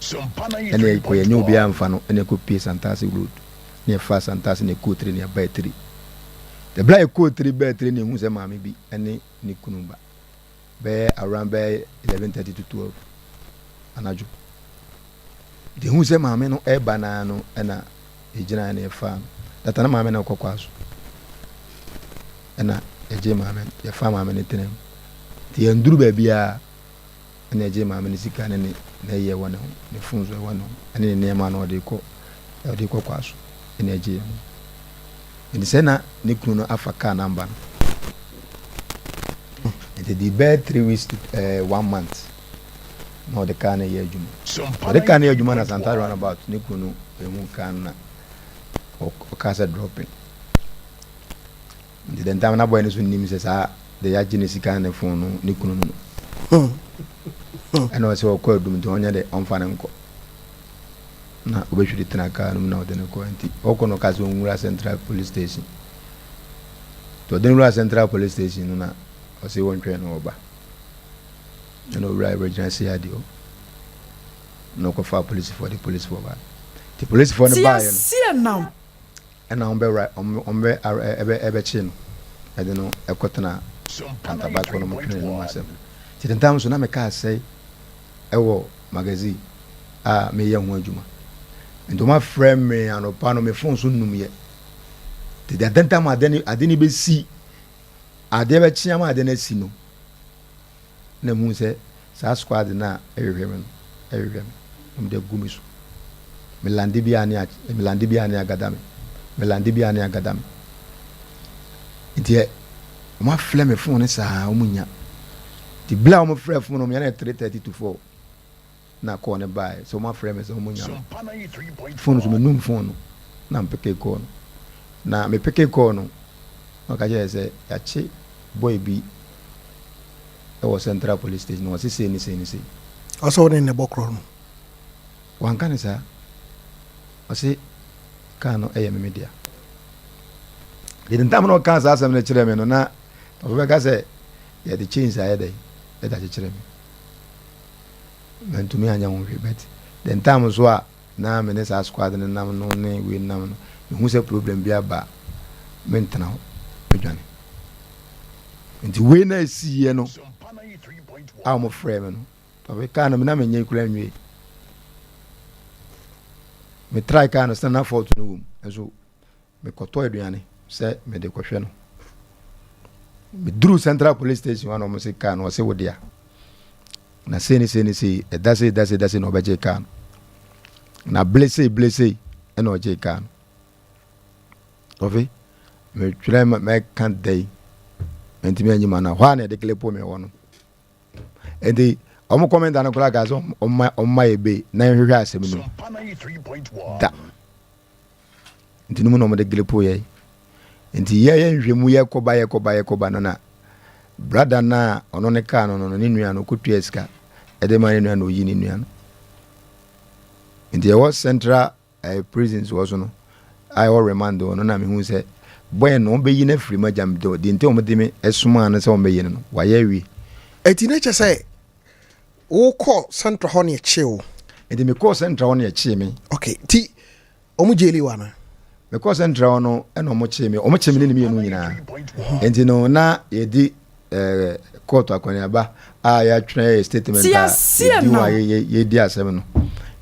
[SPEAKER 5] Ɛna yɛkɔ yɛnya obi a mfa no ɛna yɛkɔ pie Santase road ne yɛfaa Santase ne yɛkɔɔ tire ne yɛbaa tire. Ɛberɛ a yɛkɔɔ tire baa tire ne yɛhuu sɛ maame bi ne ne kunu ba bɛyɛ around bɛyɛ 11:30 to 12 anadwo. Nti yɛhuu sɛ maame no ɛreba naa no ɛna yɛgyinaeɛ na yɛfaa no. Data na maame no kɔ kwa so. Ɛna yɛgyee maame no, yɛfaa maame no tenaa mu. Nti yɛnduru baabiara ɛna ɛgyee maame no sika ne ne n'ayi ɛwɔ ne ho, ne phone nso ɛwɔ ne ho, ɛne ne nneɛma na ɔde kɔ ɔde kɔ kwa so ɛna ɛgyee no. Nti sɛ na ne kunu no afa kaa number no. Nti di bɛyɛ 3 weeks to one month na ɔde kaa no yɛ adwuma. Ɔde kaa no yɛ adwuma na Santase roundabout ne kunu no ehu kaa no na ɔkaa sɛ dropping. Nti dɛn tam na boy no so nim sɛ saa de yɛagye ne sika ne ne phone no ne kunu no no. Ɛna ɔsɛ ɔkɔ adum nti ɔnyɛ dɛ ɔmfa no nkɔ. Na obɛhwiri tena kaa no mu na ɔde no kɔ nti ɔkɔ no ɔka sɛ ɔnwura Central Police Station. Nti ɔde no wura Central Police Station no na ɔsɛ wɔntwɛn no ɔba. Ɛna owura ɛbɛgyina CID hɔ. Na ɔkɔfa polisifoɔ de polisifoɔ baa. Nti polisifoɔ no baeɛ no. Ɛna wɔn bɛ wɔn bɛ ɛbɛ ɛbɛkye no ɛde no ɛkɔtena kantabak hɔ na wɔn twene ne mu asɛm. Nti tentam so na me kaa sɛe ɛwɔ magazine a meyɛ ho adwuma. Nti wɔn afrɛ me anɔpa no me phone so num yɛ. Nti deɛ tentam ade ne ade ne bɛsi. Adeɛ bɛkye ama adeɛ no asi no, na mehu sɛ saa squad no a ɛhwehwɛ me no, ɛhwehwɛ me. Na wɔde agu me so. Me lande biara ne me lande biara ne agada me. Me lande biara ne agada me. Nti ɛ, wɔn afrɛ me phone no saa, wɔn nya. Nti bere a wɔn frɛ phone no, wɔn nya no 3:30 to 4. Na call no baeɛ sɛ wɔn afrɛ me sɛ wɔn nya me. Phone so me num phone no, na me peke call no. Na me peke call no, na ɔka kyerɛ sɛ yɛakye boy bi wɔ central police station na ɔse sei ne sei ne sei.
[SPEAKER 1] Ɔsɛ wo ne ne bɔ korɔ no.
[SPEAKER 5] Wanka ne saa. Ɔse kaa no yɛ me me dea. Deɛ ntam na ɔkaa saa asɛm no kyerɛ me no na ɔfo bɛka sɛ yɛde chains ayɛ dɛn ɛde akyekyere me. Mantumi anyɛ ho hwee but the ntam so a na me ne saa squad no nam no ne wei nam no mehu sɛ problem bi aba a mentena hɔ medwane. Nti wei na esiiɛ no a wɔn frɛ me no tɔfe kaa no na menyɛ kura nwie me try kaa no sɛ na fault no wɔ mu nso mekɔtɔ aduane sɛ mede kɔhwɛ no meduru central police station hɔ na wɔn se kaa no ɔse wo dea na sei ne sei ne sei ɛda sei da sei da sei na ɔbɛgye kaa no na bere sei bere sei ɛna ɔgye kaa no Kofi, metwerɛ mɛka da yi, mentumi anyi ma no hɔ a na yɛde klipo me wɔ no. Nti ɔmo kɔmɛnta no koraa kaa sɛ ɔma ɔma yɛ be na yɛnhwehwɛ asɛm no mu da. Nti no mu na ɔmo de klipo yɛ. Nti yɛyɛ nhwɛmu yɛkɔba yɛkɔba yɛkɔba no na brada no a ɔno ne kaa no no ne nua no kɔtua sika ɛde ma ne nua na ɔyi ne nua no. Nti ɛwɔ central ɛɛ prisons hɔ so no a ɛwɔ remand hɔ no na mehu sɛ bɔyɛ no wɔbɛyi no afiri mu agya me deɛ nti wɔde me somaa no sɛ wɔbɛyi no no wayɛ awie.
[SPEAKER 1] Eti ne kyɛ sɛ wokɔ central hɔ ne ɛkyee wo?
[SPEAKER 5] Nti mekɔɔ central hɔ ne ɛkyee me.
[SPEAKER 1] Okay, nti wɔn jaili wo anaa?
[SPEAKER 5] Mekɔɔ central hɔ no ɛna wɔn kyee me, wɔn kyee me ne ne mmienu nyinaa. Nti no na yɛdi eh, kɔɔto akɔneaba a yɛatwerɛ yɛ statement a yɛdi ho a yɛdi asɛm no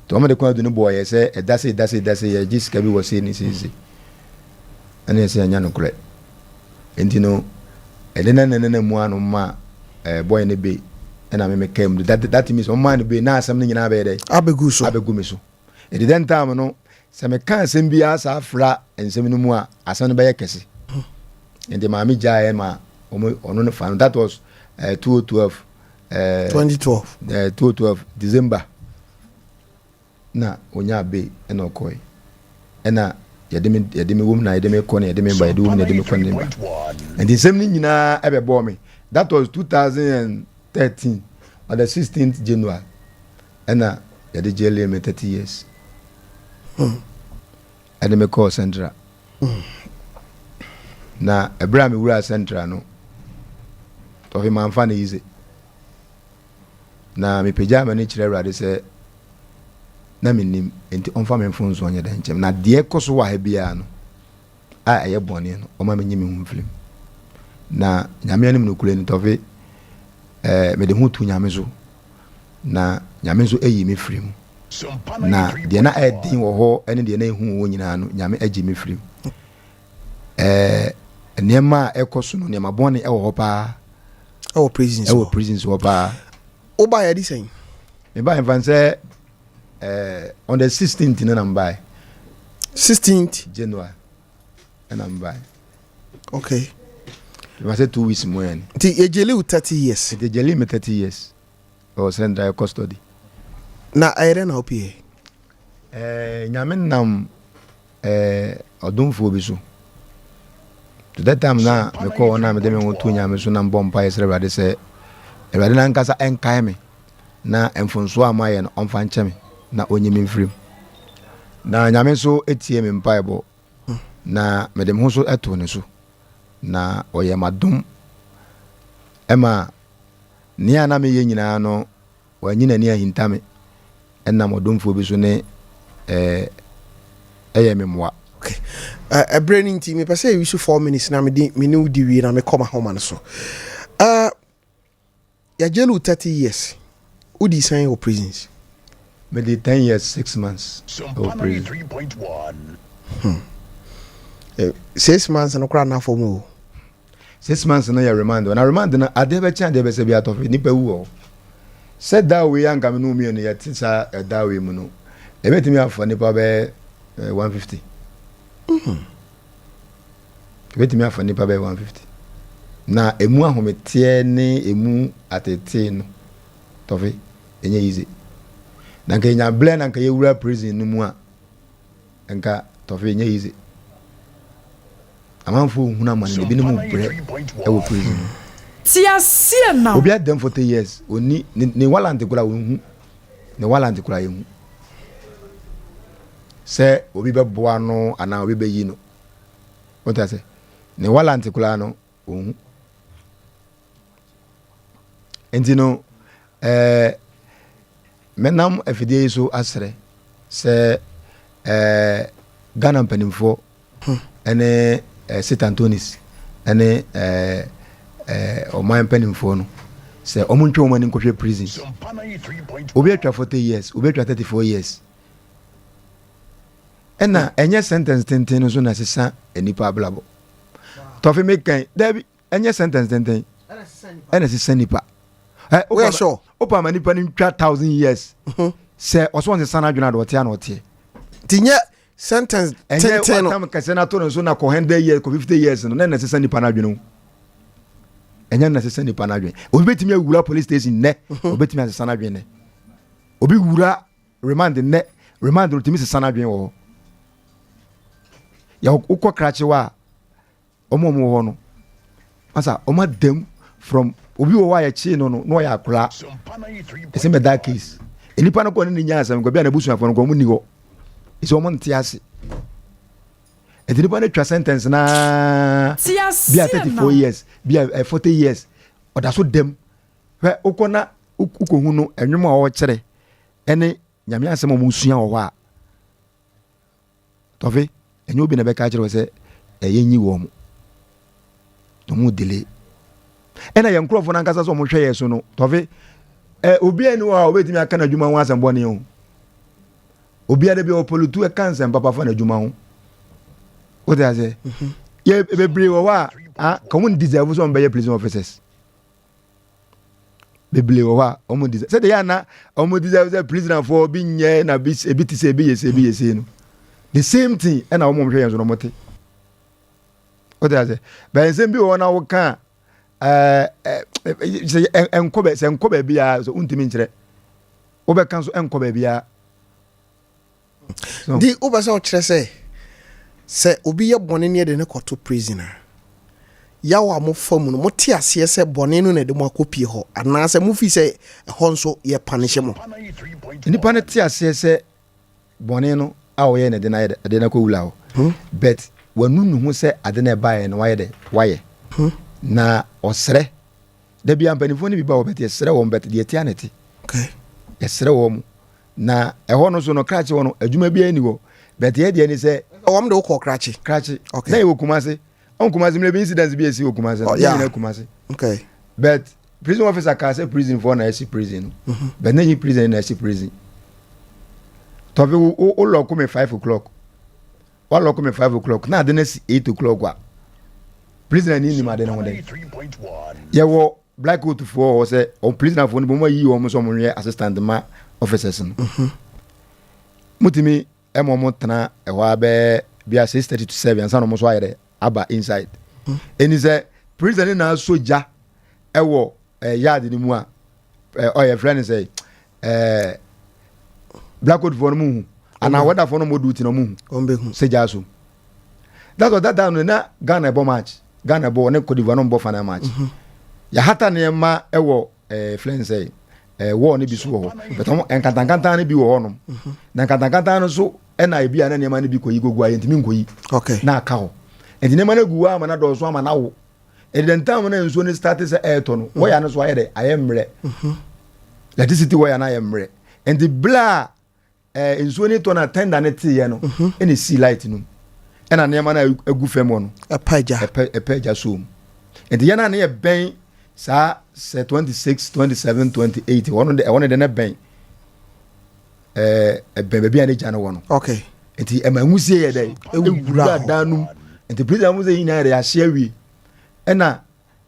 [SPEAKER 5] nti wɔn de kwan adu no bɔɔ yɛ sɛ ɛda se ɛda se ɛda se yɛgye sika bi wɔ sei ne sei sei ɛne ɛsɛ yɛnya nokorɛ nti no ɛde na nana na mu ano ma ɛɛ bɔyɛ ne be ɛna me meka mu that that means wɔn maa no be na asɛm no nyinaa bɛyɛ dɛ
[SPEAKER 1] abɛgu so
[SPEAKER 5] abɛgu me so Enti dɛn ntam no, sɛ meka asɛm biara saa fra nsɛm no mu a, asɛm no bɛyɛ kɛse. Enti maame gyaeɛ ma wɔn ɔno no fa no. That was uh, 2012.
[SPEAKER 1] Uh, 2012.
[SPEAKER 5] Uh, 2012 December na onyaa be ɛna ɔkɔe ɛna yɛde me yɛde me wom na yɛde me kɔ na yɛde me ba yɛde wom na yɛde me kɔ na yɛde me ba nti nsɛm no nyinaa ɛbɛbɔɔ me that was 2013 on the 16th January Ɛna yɛde jailii me 30 years. Ɛde me kɔɔ Central. Na ɛberɛ a mewuraa Central no, tɔfe mamfa no yize. Na mepagyaa m'ani kyerɛ Awurade sɛ na mennim, enti ɔmfa me mfomsoɔ nyɛ dɛn nkyɛm. Na deɛ ɛkɔ so wɔ ha biara no, a ɛyɛ bɔne no, ɔma menyi me ho mfiri mu. Na Nyame anim nokorɛ ni, tɔfe, eh, mede ho to Nyame so. Na Nyame nso ayi me firi mu. Na deɛ na ɛyɛ den wɔ hɔ ne deɛ na ehu wɔ hɔ nyinaa no, Nyame agye me firi mu. Ɛɛ nneɛma a ɛkɔ so no, nneɛma bɔne ɛwɔ hɔ paa.
[SPEAKER 1] Ɛwɔ prisons
[SPEAKER 5] ɛwɔ prisons hɔ paa.
[SPEAKER 1] Woba yɛ de sɛn?
[SPEAKER 5] Meba yɛn fan sɛ ɛɛ on the 16th no na mbae.
[SPEAKER 1] 16th
[SPEAKER 5] January ɛna mbae.
[SPEAKER 1] Okay.
[SPEAKER 5] Ɛma sɛ 2 weeks mu yɛn.
[SPEAKER 1] Nti yɛ jaili wo 30 years.
[SPEAKER 5] Nti jaili me 30 years. Ɛwɔ central custody.
[SPEAKER 1] Na ɛyɛ dɛ na wopie?
[SPEAKER 5] Ɛɛ Nyame nam ɛɛ ɔdomfoɔ bi so. To that time na mekɔ hɔ na mede me ho to Nyame so na mbɔ mpaeɛ srɛ Awurade sɛ Awurade n'ankasa ɛnkae me na mfonsoɔ a mayɛ no ɔmfa nkyɛ me na ɔnyi me mfiri mu. Na Nyame nso tie me mpaebɔ na mede me ho so too ne so na ɔyɛ m'adom ɛma nea na meyɛ nyinaa no wanyi n'ani ahinta me ɛnam ɔdomfoɔ bi so ne ɛɛ ɛyɛ me mmoa.
[SPEAKER 1] Okay. Ɛberɛ no nti mepɛ sɛ yɛyi so 4 minutes na mede me ne wo di wie na mekɔ m'ahoma no so. Yɛajail wo 30 years. Wodii sɛn wɔ prisons?
[SPEAKER 5] Mede 10 years 6 months wɔ prison.
[SPEAKER 1] 6 months no koraa na fam o.
[SPEAKER 5] 6 months no yɛ remand. Na remand no, adeɛ bɛkyɛ, adeɛ bɛsɛ bi atɔfe nipa wu wɔ hɔ. Sɛ da wei anka me ne wo mmienu yɛte saa ɛda wei mu no, ɛbɛtumi afa nipa bɛyɛ 150. Ɛbɛtumi afa nipa bɛyɛ 150. Na emu ahometeɛ ne emu atetee no, tɔfe, ɛnyɛ easy. Na nka yɛnya blɛ na nka yɛwura prison no mu a, nka tɔfe ɛnyɛ easy. Amanfoɔ hunu amane na ebinom brɛ ɛwɔ prison mu.
[SPEAKER 3] Te aseɛ nam.
[SPEAKER 5] Obi adam 40 years, oni ne warrant koraa wɔnhu. Ne warrant koraa yɛnhu. Sɛ obi bɛboa no anaa obi bɛyi no. Wote ase? Ne warrant koraa no wɔnhu. Nti no, mɛnam afidie yi so asrɛ sɛ Ghana mpanimfoɔ ɛne State Attorneys ɛne ɔman mpanimfoɔ no sɛ ɔmo ntwe wɔn ani nkɔhwɛ prison. Obi atwa 40 years, obi atwa 34 years. Ɛna ɛnyɛ sentence tenten no so na ɛsesa nipa abrabɔ. Tɔfe mekan, dabi, ɛnyɛ sentence tenten ɛna ɛsesa nipa. Ɛ
[SPEAKER 1] Woyɛ sure?
[SPEAKER 5] Wopa ma nipa no ntwa 1,000 years sɛ ɔsɔ ɔnsesa no adwene a, de ɔte a na ɔteɛ.
[SPEAKER 1] Nti nyɛ sentence
[SPEAKER 5] ɛnyɛ
[SPEAKER 1] tenten no.
[SPEAKER 5] Watam kɛsɛ no ato no so na kɔ 100 years, kɔ 50 years no na ɛna ɛsesa nipa no adwene o. Ɛnyɛ na ɛsesa nipa no adwene. Obi bɛtumi awura police station nnɛ, obɛtumi asesa no adwene nnɛ. Obi wura remand nnɛ, remand no tumi sesa no adwene wɔ hɔ. Yɛ wokɔ krakye hɔ a, ɔmo wɔ hɔ no masa, ɔmo adam from obi wɔ hɔ a yɛkyee no na ɔyɛ akora. Ɛsɛ mɛ that case, nipa no kɔ ne nya asɛm kɔ bi a, n'abusuafoɔ no kɔ ɔmo ni hɔ, ɛsɛ ɔmo nte ase. Ɛti nipa no twa sentence naa
[SPEAKER 3] Te
[SPEAKER 5] bi a
[SPEAKER 3] aseɛ
[SPEAKER 5] 34
[SPEAKER 3] nam.
[SPEAKER 5] years, bi a 40 years, ɔda so dɛm. Hwɛ, wokɔ na wokɔhu no, ɛnwom a ɔrekyerɛ ɛne Nyame asɛm a ɔmo sua wɔ hɔ a, tɔfe, ɛnyɛ obi na bɛka kyerɛ wɔ sɛ ɛyɛ nyi wɔ mo na ɔmo delay. Ɛna yɛn nkurɔfoɔ no ankasa sɛ ɔmo hwɛ yɛ so no, tɔfe, obi ani wɔ hɔ a obetumi aka n'adwuma ho asɛm bɔne o. Obiara bi a ɔpɔlutu ɛka nsɛm papa fa n'adwuma ho, wote ase? Yɛ bebree wɔ hɔ a, ah, ka wɔn deserve sɛ wɔn bɛyɛ prison officers. Bebree wɔ hɔ a wɔn deserve sɛdeɛ yɛ ana wɔn deserve sɛ prisonerfoɔ bi nyɛ na bi ebi ti sɛ ebi yɛ sɛ ebi yɛ sɛ no, the same thing ɛna wɔn hwɛ yɛn so na wɔn te, wote ase? Bɛn nsɛm bi wɔ hɔ na wɔka ɛɛ ɛɛ sɛ ɛnkɔ bɛ sɛ nkɔ baabi a sɛ ntumi nkyerɛ, wobɛka nso ɛnkɔ baabi a.
[SPEAKER 1] Nti wopɛ sɛ ɔkyerɛ sɛ obi yɛ bɔne ne yɛde ne kɔto prison a, yaw a mofa mu no, mote aseɛ sɛ bɔne no na ɛde mo akɔpie hɔ, anaasɛ mofii sɛ ɛhɔ nso yɛ punish mo?
[SPEAKER 5] Nipa no te aseɛ sɛ bɔne no a ɔyɛ ne de no ayɛ dɛ de no akɔ wura hɔ, but wanu ne ho sɛ ade no ɛbaeɛ no wayɛ dɛ wayɛ na ɔsrɛ. Da bia mpanimfoɔ no bi ba wɔ bɛte yɛsrɛ wɔn, bɛte deɛ tia ne te yɛsrɛ wɔn mo. Na ɛhɔ no so no, krakye hɔ no, adwuma biara ni hɔ, bɛte yɛ deɛ ni sɛ
[SPEAKER 1] Wɔm de wokɔ krakye?
[SPEAKER 5] Krakye. Na yɛwɔ Kumase, ɔn Kumase mmerɛ bi incident bi esi wɔ Kumase no.
[SPEAKER 1] Oh, yeah.
[SPEAKER 5] Ne nyinaa Kumase.
[SPEAKER 1] Okay.
[SPEAKER 5] But prison officer kaa sɛ prison foɔ na ɛsi prison no, but ne nyi prison na ɛsi prison. Tɔfi, wo lock me 5 o'clock, wa lock me 5 o'clock na ade no si 8 o'clock a, prisoner ni nim ade no ho dɛ. Yɛwɔ black coat foɔ wɔ sɛ ɔn prisoner foɔ no bɔn mu ayi wɔn sɛ wɔn yɛ assistant ma officers no. Mutumi ɛma wɔn tena ɛhɔ abɛɛ bia 6:30 to 7 ansa na wɔn nso ayɛ dɛ aba inside. Ɛni sɛ prisoner na asɔ gya ɛwɔ yard no mu a, ɔyɛ frɛ no sɛ black coat foɔ no mu hu anaa wɔdafoɔ no mo duty na ɔmo hu
[SPEAKER 1] Ɔmbɛhu.
[SPEAKER 5] sɛ gya so. That's what that time no na Ghana ɛbɔ match, Ghana ɛbɔ ne Cote d'Ivoire no bɔ final match. Yɛhata nneɛma ɛwɔ frɛ no sɛ wall no bi so wɔ hɔ, but ɔmo nkantankantan no bi wɔ hɔnom na nkantankantan no so ɛna ebi a na nneɛma no bi kɔyi gogu a yɛntumi nkɔyi na aka hɔ. Nti nneɛma no agu hɔ ama na dɔɔso ama na awo. Ɛdi ntam na nsuo no start sɛ ɛɛtɔ no, wɔyɛ no so ayɛ dɛ ayɛ mmerɛ, electricity wɔyɛ no ayɛ mmerɛ. Nti bla a nsuo no tɔ na tender no teeɛ no, ɛna esi light no mu, ɛna nneɛma no a agu fam hɔ no
[SPEAKER 1] ɛpa agya.
[SPEAKER 5] Ɛpɛ agya so mu. Nti yɛn a ne yɛ bɛn saa sɛ 26, 27, 28 ɛhɔ no de, ɛhɔ no de ne bɛn ɛbɛn baabi a ne gya no wɔ no. Nti ɛma nwusie yɛ dɛ
[SPEAKER 1] Ewura
[SPEAKER 5] ewura
[SPEAKER 1] hɔ.
[SPEAKER 5] Dan no mu. Nti prison mu sɛ nyinaa yɛ dɛ yɛahye awie ɛna.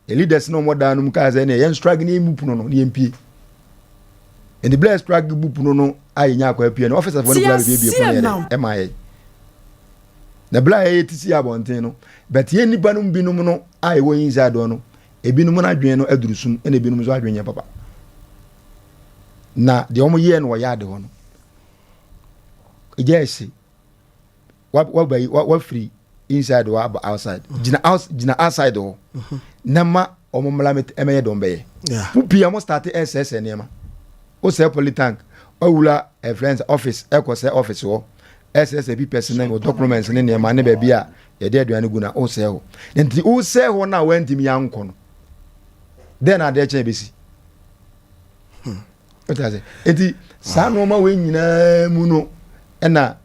[SPEAKER 5] Yɛ leaders na wɔn dan no mu kaa sɛ ɛnna yɛn strike ne yɛn mu pono no ne yɛn pie. Nti bere a strike bu pono no a yɛnya akɔ apue no officers fo no kura baabi ebie pono yɛ dɛ ɛma yɛ. Na bere a yɛyɛ ti si abɔnten no, but yɛn nipa no binom no a yɛwɔ inside hɔ no, ebinom no adwene no aduru sum ɛna ebinom nso adwene nyɛ papa. Na deɛ wɔn yɛ no wɔ yard hɔ no, egya ɛhye. Waba yi wafiri inside hɔ aba outside. Gyina out gyina outside hɔ. Na ma wɔn mmla ɛmɛyɛ dɔn bɛyɛ. Mo pii a mo start ɛsɛsɛ nneɛma. Wosɛ polytank, wawura ɛfrɛ office ɛkɔ sɛ office hɔ. Ɛsɛsɛ papers ne documents ne nneɛma ne baabi a yɛde aduane gu na wosɛ hɔ. Nti wosɛ hɔ na wantumi ankɔ no. Dɛn na adeɛ kyɛn bɛsi? Wote ase? Nti saa nneɛma wei nyinaa mu no ɛna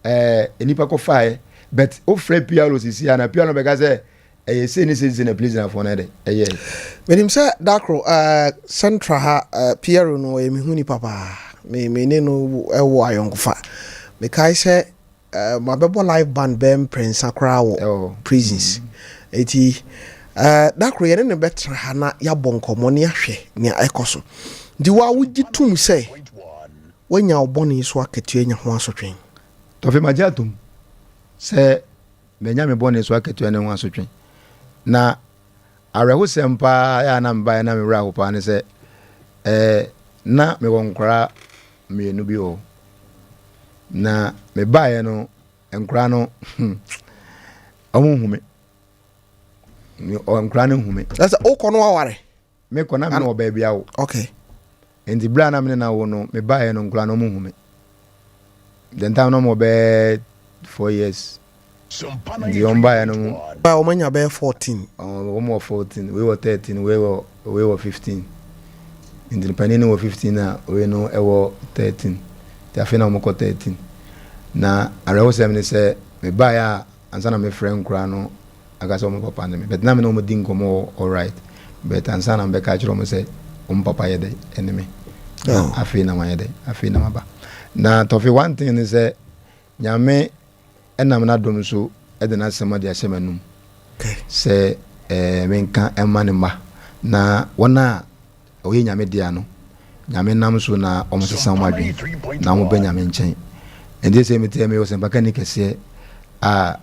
[SPEAKER 5] ɛɛ nipa kɔ faeɛ, but wofrɛ PRO sisi a na PRO bɛka sɛ ɛyɛ sei ne sei sei na prisonerfoɔ no ɛdɛ ɛyɛ.
[SPEAKER 1] Menim sɛ dakoro central ha PRO no ɔyɛ me hu nipa paa. Me ne no ɛwɔ ayɔnkofa. Mekae sɛ mabɛbɔ live band bɛɛ mprɛnsa koraa wɔ prisons. Eti dakoro yɛne ne bɛtena ha na yɛabɔ nkɔmmɔ ne ahwɛ nea ɛkɔ so. Nti wo a wogye tom sɛ woanya wo bɔne so akatua nya ho asotwe?
[SPEAKER 5] Tɔfe, magye atom sɛ manya me bɔne so akatua ne ho asotwe. Na awerɛhosɛm paa yɛ a na mebaeɛ na me werɛ aho paa ne sɛ na mewɔ nkwaraa mmienu bi wɔ hɔ. Na mebaeɛ no nkwaraa no ɔmo hu me. Nkwaraa no hu me.
[SPEAKER 1] Ɛsɛ wokɔ no aware?
[SPEAKER 5] Mekɔ na me ne ɔbaa bi awo. Nti berɛ a na me ne no awo no, mebaeɛ no nkwaraa no ɔmo hu me. The time na ɔmo bɛyɛ 4 years. Nti ɔmo baeɛ no
[SPEAKER 1] Ba ɔmo anya bɛyɛ 14.
[SPEAKER 5] Ɔmo wɔ 14, wei wɔ 13, wei wɔ 15. Nti panin no wɔ 15 a wei no ɛwɔ 13. Nti afei na ɔmo kɔ 13. Na awerɛhosɛm ne sɛ mebaeɛ a ansa na mefrɛ nkwaraa no aka sɛ ɔmo papa ne me. But na me ne ɔmo di nkɔmmɔ wɔ alright. But ansa na mebɛka akyerɛ ɔmo sɛ ɔmo papa yɛ dɛ ɛne me. Na afei na mayɛ dɛ, afei na maba. Na Tɔfe, one thing ne sɛ Nyame ɛnam n'adom so ɛde n'asɛm ade ahyɛ m'anum sɛ menka ɛma ne mma, na wɔn a ɔyɛ Nyame dea no, Nyame nam so na wɔn sesa wɔn adwene na wɔn bɛ Nyame nkyɛn. Nti sɛ mete meyɛ ɔsɛmpakani kɛseɛ a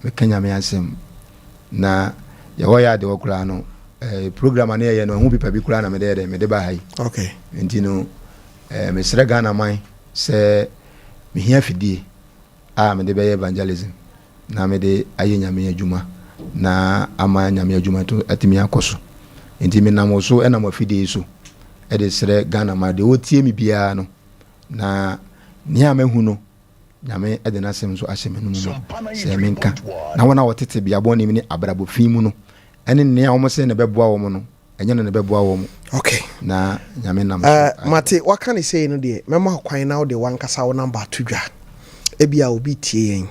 [SPEAKER 5] meka Nyame asɛm, na yɛwɔ yɛ ade hɔ koraa no, program a ne yɛyɛ no ɛho pipa bi koraa na mede yɛ dɛ mede ba ha yi. Nti no mesrɛ Ghana man sɛ mehia fidie a mede bɛyɛ evangelism na mede ayɛ Nyame adwuma na ama Nyame adwuma to atumi akɔ so. Nti menam wo so ɛnam afidie yi so ɛde srɛ Ghana man deɛ wɔtie me biara no, na nea mahu no Nyame de n'asɛm nso ahyɛ m'anom mu sɛ menka, na wɔn a wɔtete bea bɔne mu ne abrabɔ fi mu no ɛne nea wɔn sɛ na ɛbɛboa wɔn no, ɛnyɛ no na ɛbɛboa wɔn. Na Nyame nam so.
[SPEAKER 1] Mate waka ne sei no deɛ, mɛma kwan na wode wankasa wo number ato dwa. Ebia obi tie yɛn,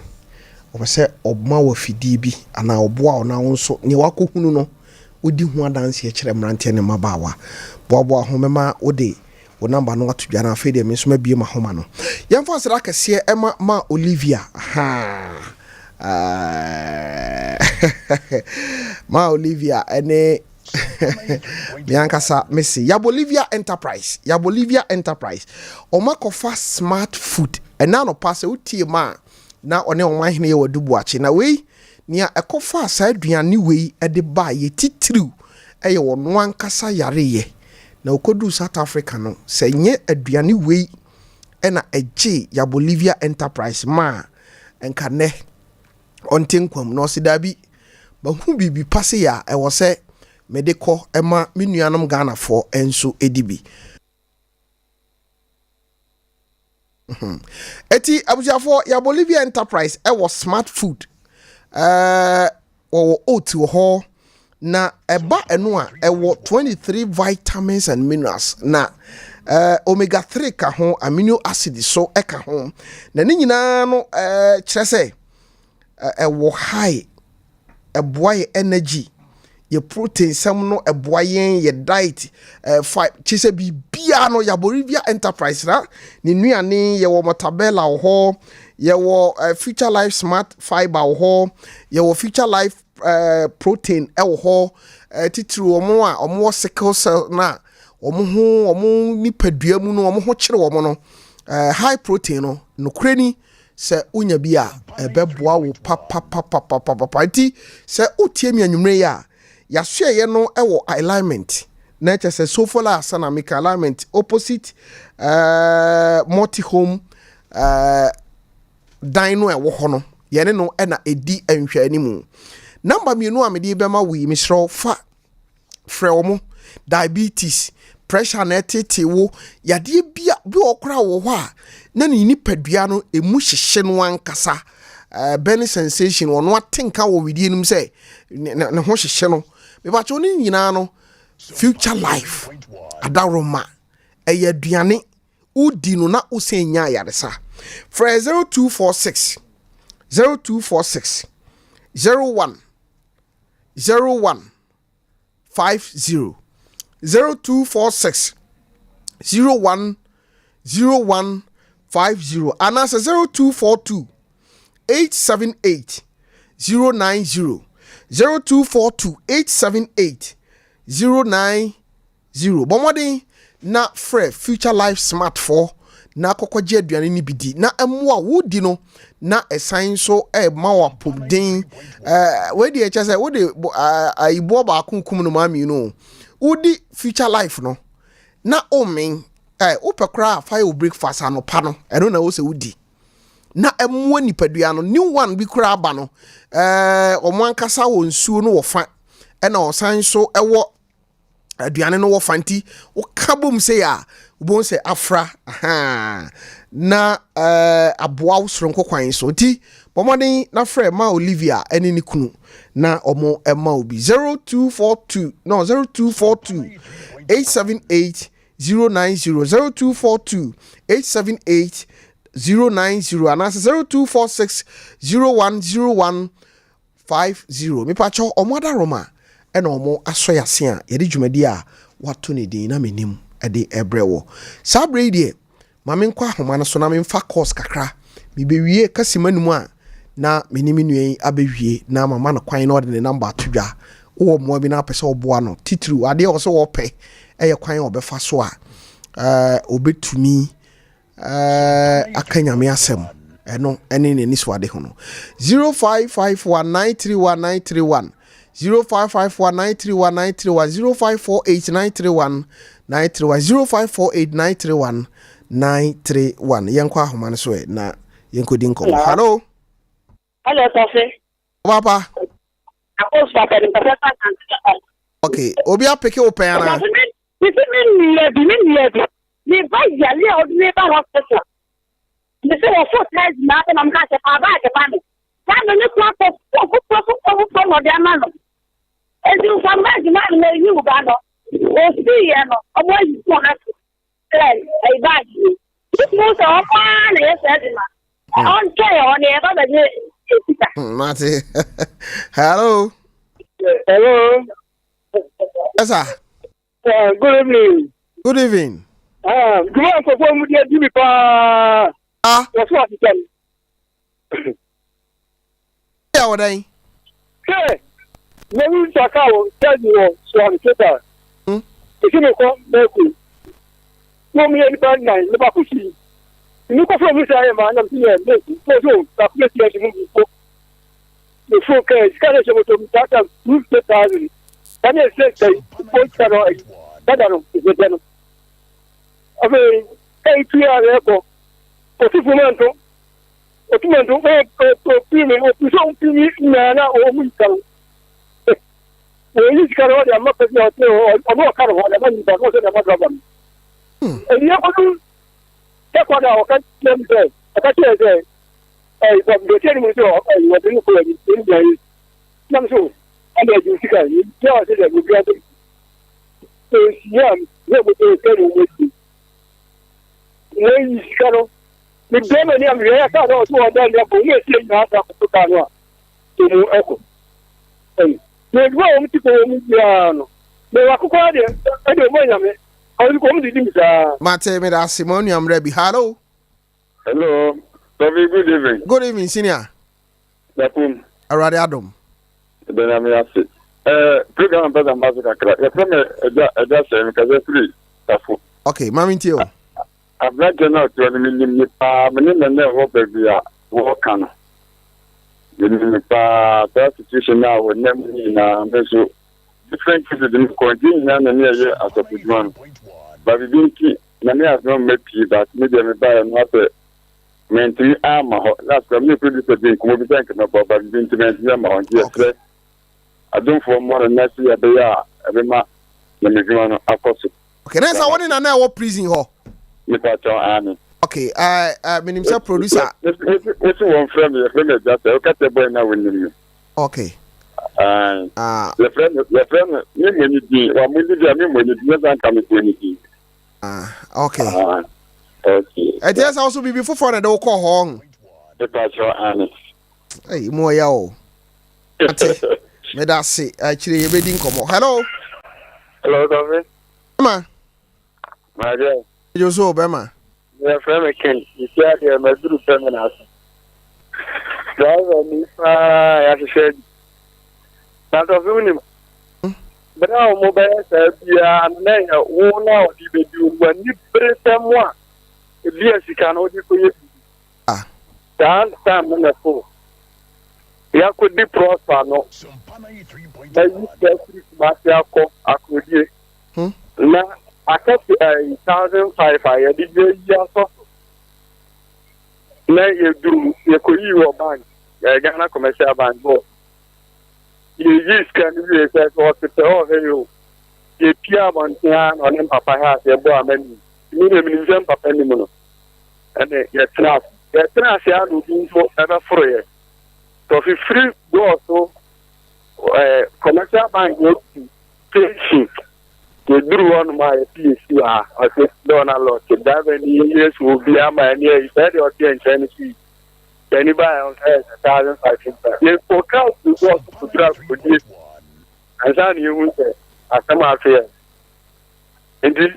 [SPEAKER 1] ɔpɛ sɛ ɔma wo afidie bi anaa ɔboa wo na wo nso nea wakɔhunu no wodi ho adanseɛ kyerɛ mmeranteɛ ne mmabaawa. Boaboa ho, mɛma wode wo number no ato dwa na afei deɛ me nso mabie m'ahoma no. Yɛmfa aseda kɛseɛ ɛma ma Olivia. Aha. Ma Olivia ɛne me ankasa mese Yabolivia Enterprise, Yabolivia Enterprise ɔma kɔfa smart food ɛna anɔpa sɛ wotie ma a na ɔne ɔman hene yɛ wadu boakye. Na wei nea ɛkɔfa saa aduane wei ɛde ba yɛ titiriw ɛyɛ ɔno ankasa yareyɛ na ɔkɔduu South Africa no, sɛ nyɛ aduane wei ɛna ɛgye Yabolivia Enterprise ma a nka nnɛ ɔnte nkwam. Na ɔse daabi, mahu biribi pa se yɛ a ɛwɔ sɛ mede kɔ ɛma me nuanom Ghanafoɔ nso ɛdi bi. Eti abusuafoɔ, Yabolivia Enterprise ɛwɔ smart food, wɔwɔ oat wɔ hɔ na ɛba ɛno a ɛwɔ 23 vitamins and minerals na omega 3 ka ho, amino acid so ɛka ho, na ne nyinaa no kyerɛ sɛ ɛwɔ high, ɛboa yɛ energy, yɛ protein sɛm no, ɛboa yɛn yɛ diet fa kyerɛ sɛ biribiara no. Yabolivia Enterprise na ne nnuane yɛwɔ motabella wɔ hɔ. Yɛwɔ uh, Future Life Smart Fiber wɔ hɔ. Yɛwɔ Future Life uh, Protein wɔ hɔ. Uh, titiri wɔn a wɔwɔ sickle cell na wɔn ho wɔn nipadua mu no wɔn ho kyere wɔn no. Uh, high protein no nokorɛ ni sɛ wonya bi a ɛbɛboa wo papapapapapa. Nti sɛ wotie mi anwummerɛ yi a yɛasoɛyɛ no wɔ alignment na kyerɛ sɛ Sofola Asana meka alignment opposite multi home dan no a ɛwɔ hɔ no yɛne no ɛna ɛdi nhwɛanimu. Namba mmienu a mede bɛma wo yi, mesrɛ wo fa frɛ wɔn. Diabetes, pressure na ɛtete wo yadeɛ bi a bi wɔ koraa wɔ hɔ a na ne nipadua no emu hyehye no ankasa, burning sensation, ɔno ate nka wɔ widie no mu sɛ ne ne ho hyehye no. Mebakyɛw ne nyinaa no, Future Life adaworoma ɛyɛ aduane wodi no na wosan nya ayaresa. Frɛ 0246 0246 01 01 50, 0246 01 01 50 anaasɛ 0242 878 090, 0242 878 090. Bɔ mmɔden na frɛ Future Life Smart foɔ na kɔkɔgye aduane no bi di na ɛmmoa wodi no na ɛsan nso ɛma wɔ apɔmuden. Wei deɛ kyɛ sɛ wode ayiboɔ baako kum no maa mmienu o. Wodi Future Life no na omen wopɛ koraa fa yɛ wo breakfast anɔpa no, ɛno na ɛwɔ sɛ wodi na ɛmmoa nipadua no. New one bi koraa aba no, ɔmo ankasa wɔ nsuo no wɔ fa ɛna ɔsan nso ɛwɔ aduane no wɔ fa, nti woka bom sɛ a wobɛhu sɛ afra ahaa na aboa wo soronko kwan so. Nti bɔ mmɔden na frɛ ma Olivia ɛne ne kunu na ɔmo ɛma wo bi. 0242 no 0242 878 090, 0242 878 090 anaasɛ 0246 0101 50. Mepakyɛw ɔmo adaroma ɛna ɔmo asɔ yase a yɛde dwumadi a wato ne din na menim ɛde ɛbrɛ wɔ saa berɛ yi deɛ. Ma menkɔ ahoma no so na memfa course kakra. Mebɛwie kasima no mu a na mene me nua yi abɛwie na mama no kwan na ɔde ne number ato dwa. Wowɔ mmoa bi na apɛ sɛ ɔboa no, titiriw adeɛ a ɔsɛ wɔpɛ ɛyɛ kwan a ɔbɛfa so a ɔbɛtumi aka Nyame asɛm ɛno ɛne n'ani so ade ho no. 0551931931, 0551931931, 0548931931, 0548931931. Yɛnkɔ ahoma no so ɛ na yɛnkɔdi nkɔmmɔ. Hello.
[SPEAKER 9] Hello, Sophie.
[SPEAKER 1] Papa.
[SPEAKER 9] Akos papa ni papa sa kan.
[SPEAKER 1] Okay, obi apeke wo pɛn ana?
[SPEAKER 9] Papa mi mi si mi nua bi, mi nua bi. Mi ba yale a ɔde mi ba hospital. Mi sɛ wɔ fo test na afɛ na mi ka sɛ fa baagi ma mi. Saa mi ne kura kɔ fo foforɔ foforɔ foforɔ na ɔde ama no. Eti nfa baagi ma mi na eyi wo ba no. Osi yɛ no, ɔmo ayi fo na so. Sɛ ɛyi baagi yi. Tutu sɛ ɔmo ara na yɛ sɛ ɛdi ma. Ɔntwɛn ɔ na yɛ ba bɛ gye esika.
[SPEAKER 1] Mate. Hello.
[SPEAKER 10] Hello.
[SPEAKER 1] Yes, sir.
[SPEAKER 10] Good evening.
[SPEAKER 1] Good evening.
[SPEAKER 10] Dwuma nkurɔfoɔ mu deɛ di mi paa.
[SPEAKER 1] Ah.
[SPEAKER 10] Wɔso asesɛm.
[SPEAKER 1] Yɛ wɔ dɛn?
[SPEAKER 10] Sɛ yɛwu nsaka wɔ sɛdi wɔ Suame Total. Esi mi kɔ Mɛku. Wɔn mu yɛ nipa nnan, ne baako si. Mi kɔ fún mi sɛ ayɛ ma nam si yɛ mɛku. Mo so baako bɛ si ɛsi mu bi ko. Mi fún kɛ sika ne hyɛ moto mi ta 50,000. Sani ɛsɛ sɛ o sika no ayi dada no ɛsɛ no. Afei ɛyi tu yɛ ayɛ kɔ. Osi fún mɛnto. Otu mɛnto o o o mi o sɛ o mi nyinaa na o mu sika no. Oyi sika no ɔde ama pɛsi ɔte ɔno ɔka no hɔ ɔde ama nipa no ɔsɛ ɔde ama driver no. Eyi ekodu sɛkɔ da ɔka kyerɛ mi sɛ ɔka kyerɛ sɛ ɛyi bɔbɔtiɛ ni mu sɛ ɛyi ɔde ne kɔ ɛyi ɛyi ɛyi yi nam so ɛna ɛdi sika yi yɛ ɔsɛ dɛ obi adi esi yɛ yɛ mo tɛ sɛ ɛna ɔmo esi wɔyi sika no ne bɛrima ni amuyɛ yɛ kaa na ɔsɛ ɔda ne akɔ ɔmo esi nyinaa asa akɔto kaa no a ɔmo ɛkɔ ɛyi na edwuma a wɔn ti kɔ wɔn biara no na wɔn akokɔ adeɛ ɛde ɔmo anyame ɔmo ɔmo didi mi saa.
[SPEAKER 1] Mate, meda ase ma onua mmerɛ bi. Hello.
[SPEAKER 10] Hello. Tɔfi, good evening.
[SPEAKER 1] Good evening, senior.
[SPEAKER 10] Yakum.
[SPEAKER 1] Awurade adom.
[SPEAKER 10] Ɛdɛ nyame ase. Ɛɛ program mpɛ sɛ mba so kakra. Yɛfrɛ me ɛgya ɛgya sɛ mekasa firi Tafo.
[SPEAKER 1] Okay, ma mentie o.
[SPEAKER 10] Aberanteɛ no a ɔte hɔ no menim no paa me ne na na ɛwɔ baabi a wɔka no. Menim no paa saa situation no a wɔnam mu nyinaa me nso different cases me kɔ nti nyinaa na ne yɛyɛ asɔfodwuma no. Ba biribi nti na me adoma mapie but me deɛ mebaeɛ no asɛ Mantumi amma hɔ. Last koraa me ne producer dii nkɔmmɔ bi sɛ anka mɛboa but biribi nti mantumi amma hɔ nti yɛsrɛ adomfoɔ mmoa no na sɛ yɛbɛyɛ a ɛbɛma nyamedwuma no akɔ so.
[SPEAKER 1] Okay, na sɛ wo ne Nana ɛwɔ prison hɔ?
[SPEAKER 10] Mepa kyɛw, aane.
[SPEAKER 1] Okay, uh, uh, menim sɛ producer.
[SPEAKER 10] Wosi wɔn frɛ me, yɛfrɛ me agya sɛ woka kyerɛ boy na wonim me.
[SPEAKER 1] Okay.
[SPEAKER 10] Aane. Ah. Yɛfrɛ me, yɛfrɛ me, me mmɔ ne din, wa mo di a me mmɔ ne din, yɛ sɛ anka me bɔ ne din.
[SPEAKER 1] Ah, okay.
[SPEAKER 10] Ah, okay.
[SPEAKER 1] Ɛti ɛsɛ wo so biribi foforɔ na ɛde wo kɔɔ hɔ ɔho.
[SPEAKER 10] Mepa kyɛw ane.
[SPEAKER 1] Ɛyi mu ɔya o. Ate, meda ase akyire yɛbɛdi nkɔmmɔ. Hello.
[SPEAKER 10] Hello, Kofi.
[SPEAKER 1] Bɛma.
[SPEAKER 10] Madeɛ.
[SPEAKER 1] Ejo so bɛma.
[SPEAKER 10] Yɛfrɛ me Ken. Sisi adeɛ maduru pɛ me na ase. Driver ni paa yɛahyehyɛ adi. Na Kofi wonim. Bere a wɔbɛyɛ saa biara no, na ɛyɛ wo na wɔde bedi wo. W'ani bere sɛ mo a ebi a sika no wode kɔyɛ biribi.
[SPEAKER 1] Ah.
[SPEAKER 10] Saa time no na so yɛakɔdi prɔsa no na yi sika firi Kumasi akɔ Akorodie
[SPEAKER 1] Hmm?
[SPEAKER 10] na aka ɛyi 1,500 a yɛde bɛyi asɔ so na yɛduru yɛkɔyii wɔ bank ɛyɛ Ghana Commercial Bank hɔ. Yɛyii sika no wie sɛ sɛ ɔtetɛ hɔ hɛ yi o. Yɛpie abɔnten ara na ɔne mpapa hɛ ase ɛbɔ amani. Me deɛ menim sɛ mpapa nim no. Ɛne yɛtena ase. Yɛtena ase ara na obi nso ɛbɛforo yɛ. Tɔfe firi gɔɔ so ɛɛ commercial bank no tu station. Yɛduru hɔ nom a yɛsi yɛsi wɔ ha. Ɔse dɔɔ na lɔɔke. Driver ni yɛ sɛ obi ama ɛne ayi. Sɛ deɛ ɔte nkyɛn no so yi. Yɛni ba yɛn sɛ ɛsɛ 1,500. Yɛkɔ kaa firi bɔɔ so kɔduru akodie ansa na yɛhu sɛ asɛm ato yɛn. Nti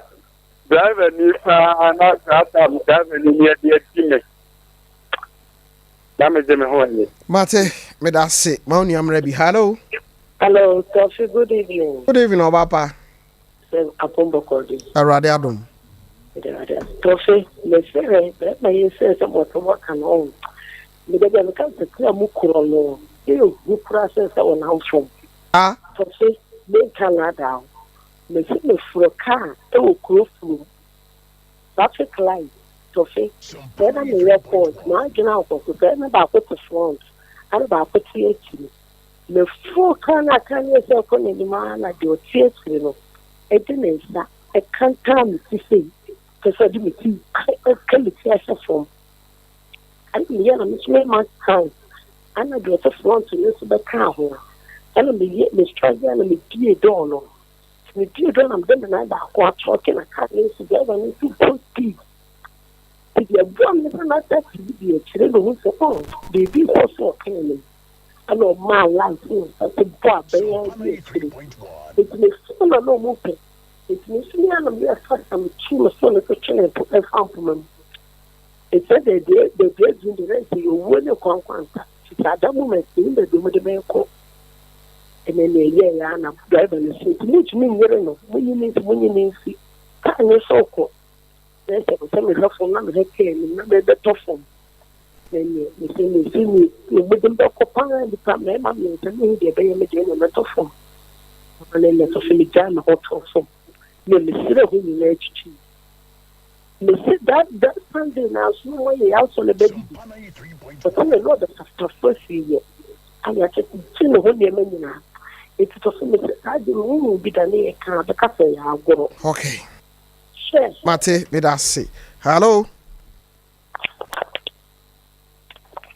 [SPEAKER 10] driver ni paa na saa tam driver ni ni ɛde adi me na megye me ho ɛyɛ.
[SPEAKER 1] Mate, meda ase. Ma wo nua mmerɛ bi. Hello.
[SPEAKER 11] Hello, Kofi, good evening.
[SPEAKER 1] Good evening, ɔba pa.
[SPEAKER 11] Sɛ apom bɔkɔɔ de.
[SPEAKER 1] Awurade adom.
[SPEAKER 11] Meda Awurade ase. Tɔfe, mesrɛ bɛrima yi sɛ sɛ mɔtɔ wɔka no ɔn. Meda bi a meka sɛ kra mu korɔ no ehu koraa sɛ sɛ ɔnam fam.
[SPEAKER 1] Ah.
[SPEAKER 11] Tɔfe, menka naadaa wo. Mese meforo kaa ɛwɔ kuro furom. Traffic light, tɔfe, sɛ na meyɛ court, m'adwene akɔ so sɛ na baako te front, ɛna baako te akyiri. Meforo kaa no a kaa no yɛ sɛ ɛkɔ n'anim ara na deɛ ɔte akyiri no de ne nsa kantaa me ti sei, kyerɛ sɛ ɔde me ti ka me ti ahyɛ fam. Ɛna meyɛ na me nso mema kan, ɛna deɛ ɔte front no nso bɛkaa ho. Ɛna meyɛ me struggle na mebie door no. Nti mebie door na mede me nan baako atɔɔke na kaa no nso driver no nso bɔ speed. Nti deɛ ɛboa me ne sɛ na taxi bi di akyire na ɔhu sɛ oh biribi rekɔ so wɔ kaa no mu. Ɛna ɔmaa light ne nsa so bɔ abɛn ara di akyire. Nti me phone na na ɔmo pɛ. Nti me nso me ara na meyɛɛ fast na metuu me phone no so twenee po ɛfa mpoma mu. Nti sɛ baabi baabi aduru deɛ na nti yɛ owuo ne nkwankwanta. Nti at that moment menim baabi ɔmo de me rekɔ. Ɛna nea ɛyɛɛ ara na driver no se nti montumi nyere no, monyi no mfi, monyi no mfi. Kaa no nso rekɔ. Na sɛ sɛ mehwɛ fam na mehwɛ kaa anim na mebɛtɔ fam. Na neɛ mesɛ mesi ne mede bɛkɔ paa nipa mmarima mmiɛnsa mehu deɛ ɛbɛyɛ me deɛ na mɛtɔ fam. Ama ne nnɛ so megyaa me ho tɔɔ fam. Na mesrɛ ho nyinaa twitwi. Mese that that Sunday na aso no yɛ asɔ ne bɛdidi. Ɔsɛ yɛ na ɔde taftafo afiri yɛ. Ana kyɛ gye ne ho nneɛma nyinaa. Eti tɔ so mese saa de no wohu bi da ne yɛ ka bɛka sɛ yɛ agorɔ.
[SPEAKER 1] Okay.
[SPEAKER 11] Hwɛ.
[SPEAKER 1] Mate, meda ase. Hello.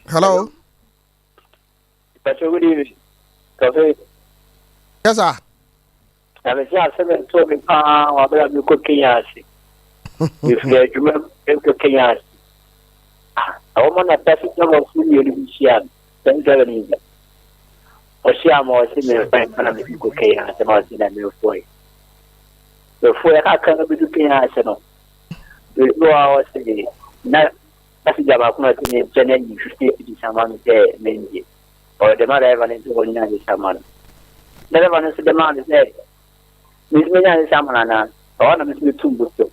[SPEAKER 1] Hello.
[SPEAKER 12] Pastor, good evening. Kofi.
[SPEAKER 1] Yes, sir.
[SPEAKER 12] Na me sɛ asɛm ɛtoo me paa wɔ abere a mekɔ Kenya ase. Mefiri adwuma mu kɔ Kenya ase. Ɛwɔ ma na taxi driver so mmienu bi hyia me. Sɛm driver no bi. Ɔhyia ma ɔse memfa mfa na mefiri kɔ Kenya ase ma ɔse na memfoe. Mefoe kakra no bɛdu Kenya ase no. Bɛdu hɔ a ɔse na Passenger baako na ɔte me nkyɛn no ayi 50 cedis ama me sɛ mennye. Ɔde ma driver no nso ɔnya ade ama no. Driver no nso de maa no sɛ me nso menya ade ama no anaa? Ɛhɔ na me nso metu bɔtɔ.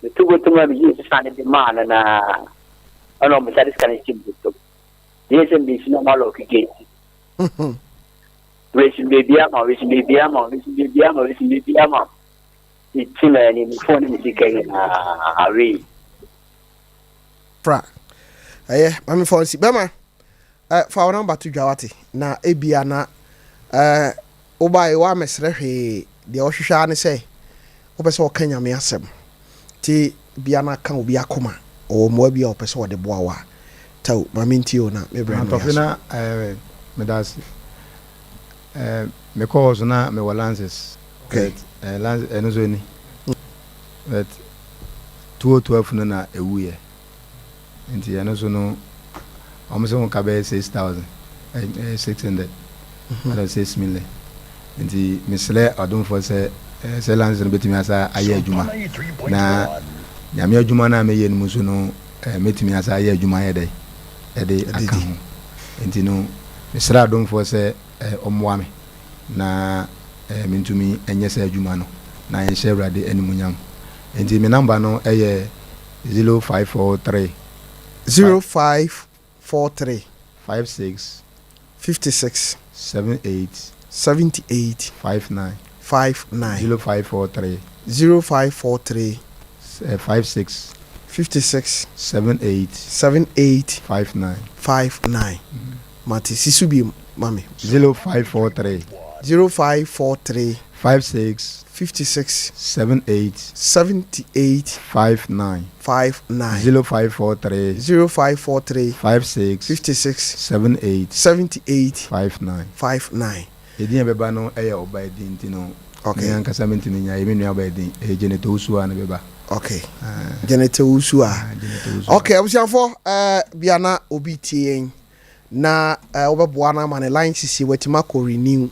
[SPEAKER 12] Metu bɔtɔ mu a meyii sesa no de maa no na ɛna ɔmo de sika no hyɛ bɔtɔ. Yɛ sɛ mbesi na ɔmo alock gate. Resi beebi ama, resi beebi ama, resi beebi ama, resi beebi ama. Meti na ani, me phone ne me sika nyinaa awei.
[SPEAKER 1] Fra. Ɛyɛ, maame fa nsi. Bɛma, fa wo number to dwa wate. Na ebia na wobae woamɛsrɛ hwee. Deɛ wɔhwehwɛ ara ne sɛ wopɛ sɛ wɔka Nyame asɛm. Nti bia na aka obi akoma. Ɔwɔ mmoa bi a ɔpɛ sɛ ɔde boa wo a. Tao, maame ntie o na me brɛ no
[SPEAKER 5] yɛ na meda ase. Mekɔ hɔ so na mewɔ lances. Okay. But lances ɛno nso ni. But 2012 no na ɛwuiɛ. Nti ɛno nso no wɔn sɛ wɔn ka bɛyɛ 6,000, 600 ɛna 6 million. Nti mesrɛ ɔdomfoɔ sɛ license no bɛtumi asa ayɛ adwuma na Nyame adwuma no a meyɛ no mu nso no, mɛtumi asa ayɛ adwuma ayɛ dɛ ɛde aka ho. Nti no mesrɛ adomfoɔ sɛ ɔmmoa me na mentumi nyɛ sɛ adwuma no na yɛnhyɛ Awurade animuonyam. Nti me number no ɛyɛ 0543.
[SPEAKER 1] 0543.
[SPEAKER 5] 56.
[SPEAKER 1] 56.
[SPEAKER 5] 78.
[SPEAKER 1] 78.
[SPEAKER 5] 59.
[SPEAKER 1] 59.
[SPEAKER 5] 0543.
[SPEAKER 1] 0543.
[SPEAKER 5] 56.
[SPEAKER 1] 56.
[SPEAKER 5] 78.
[SPEAKER 1] 78.
[SPEAKER 5] 59.
[SPEAKER 1] 59. Mate, si so bi mami.
[SPEAKER 5] 0543.
[SPEAKER 1] 0543.
[SPEAKER 5] 56.
[SPEAKER 1] 56.
[SPEAKER 5] 78.
[SPEAKER 1] 78.
[SPEAKER 5] 59.
[SPEAKER 1] 59.
[SPEAKER 5] 0543.
[SPEAKER 1] 0543.
[SPEAKER 5] 56.
[SPEAKER 1] 56.
[SPEAKER 5] 78.
[SPEAKER 1] 78.
[SPEAKER 5] 59.
[SPEAKER 1] 59.
[SPEAKER 5] Edin a ɛbɛba no yɛ ɔbaa din nti no. Me ankasa mentumi nya, ɛyɛ me nua baa din, ɛyɛ Janet Owusu a na ɛbɛba.
[SPEAKER 1] Okay. Janet Owusu a. Okay, abusuafo, bia na obi tie yɛn na wobɛboa no ama ne line sisi watumi akɔ renew.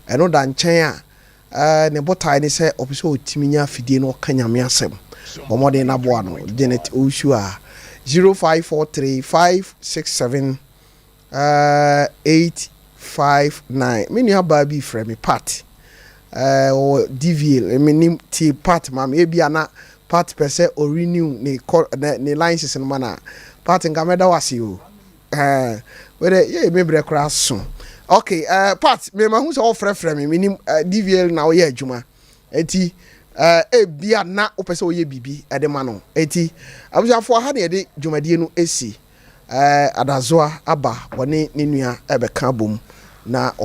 [SPEAKER 1] Ɛno da nkyɛn a, ne botae ne sɛ ɔpɛ sɛ ɔtumi nya afidie no ɔka Nyame asɛm. Bɔ mmɔden na boa no. Janet Owusu a 0543 567 859. Me nua baa bi frɛ me Pat. Ɔwɔ DVL. Me nim tie Pat ma me. Ebia na Pat pɛ sɛ o renew ne ne license no ma na Pat nka mɛda wase o. Wede yɛ me brɛ koraa so. Okay, Pat, me ma hu sɛ wɔfrɛfrɛ me. Me nim DVL na woyɛ adwuma. Eti ebia na wopɛ sɛ woyɛ biribi ɛde ma no. Eti abusuafoɔ, ha na yɛde dwumadie no esi. Adazoa aba, wɔne ne nua ɛbɛka bom na wɔn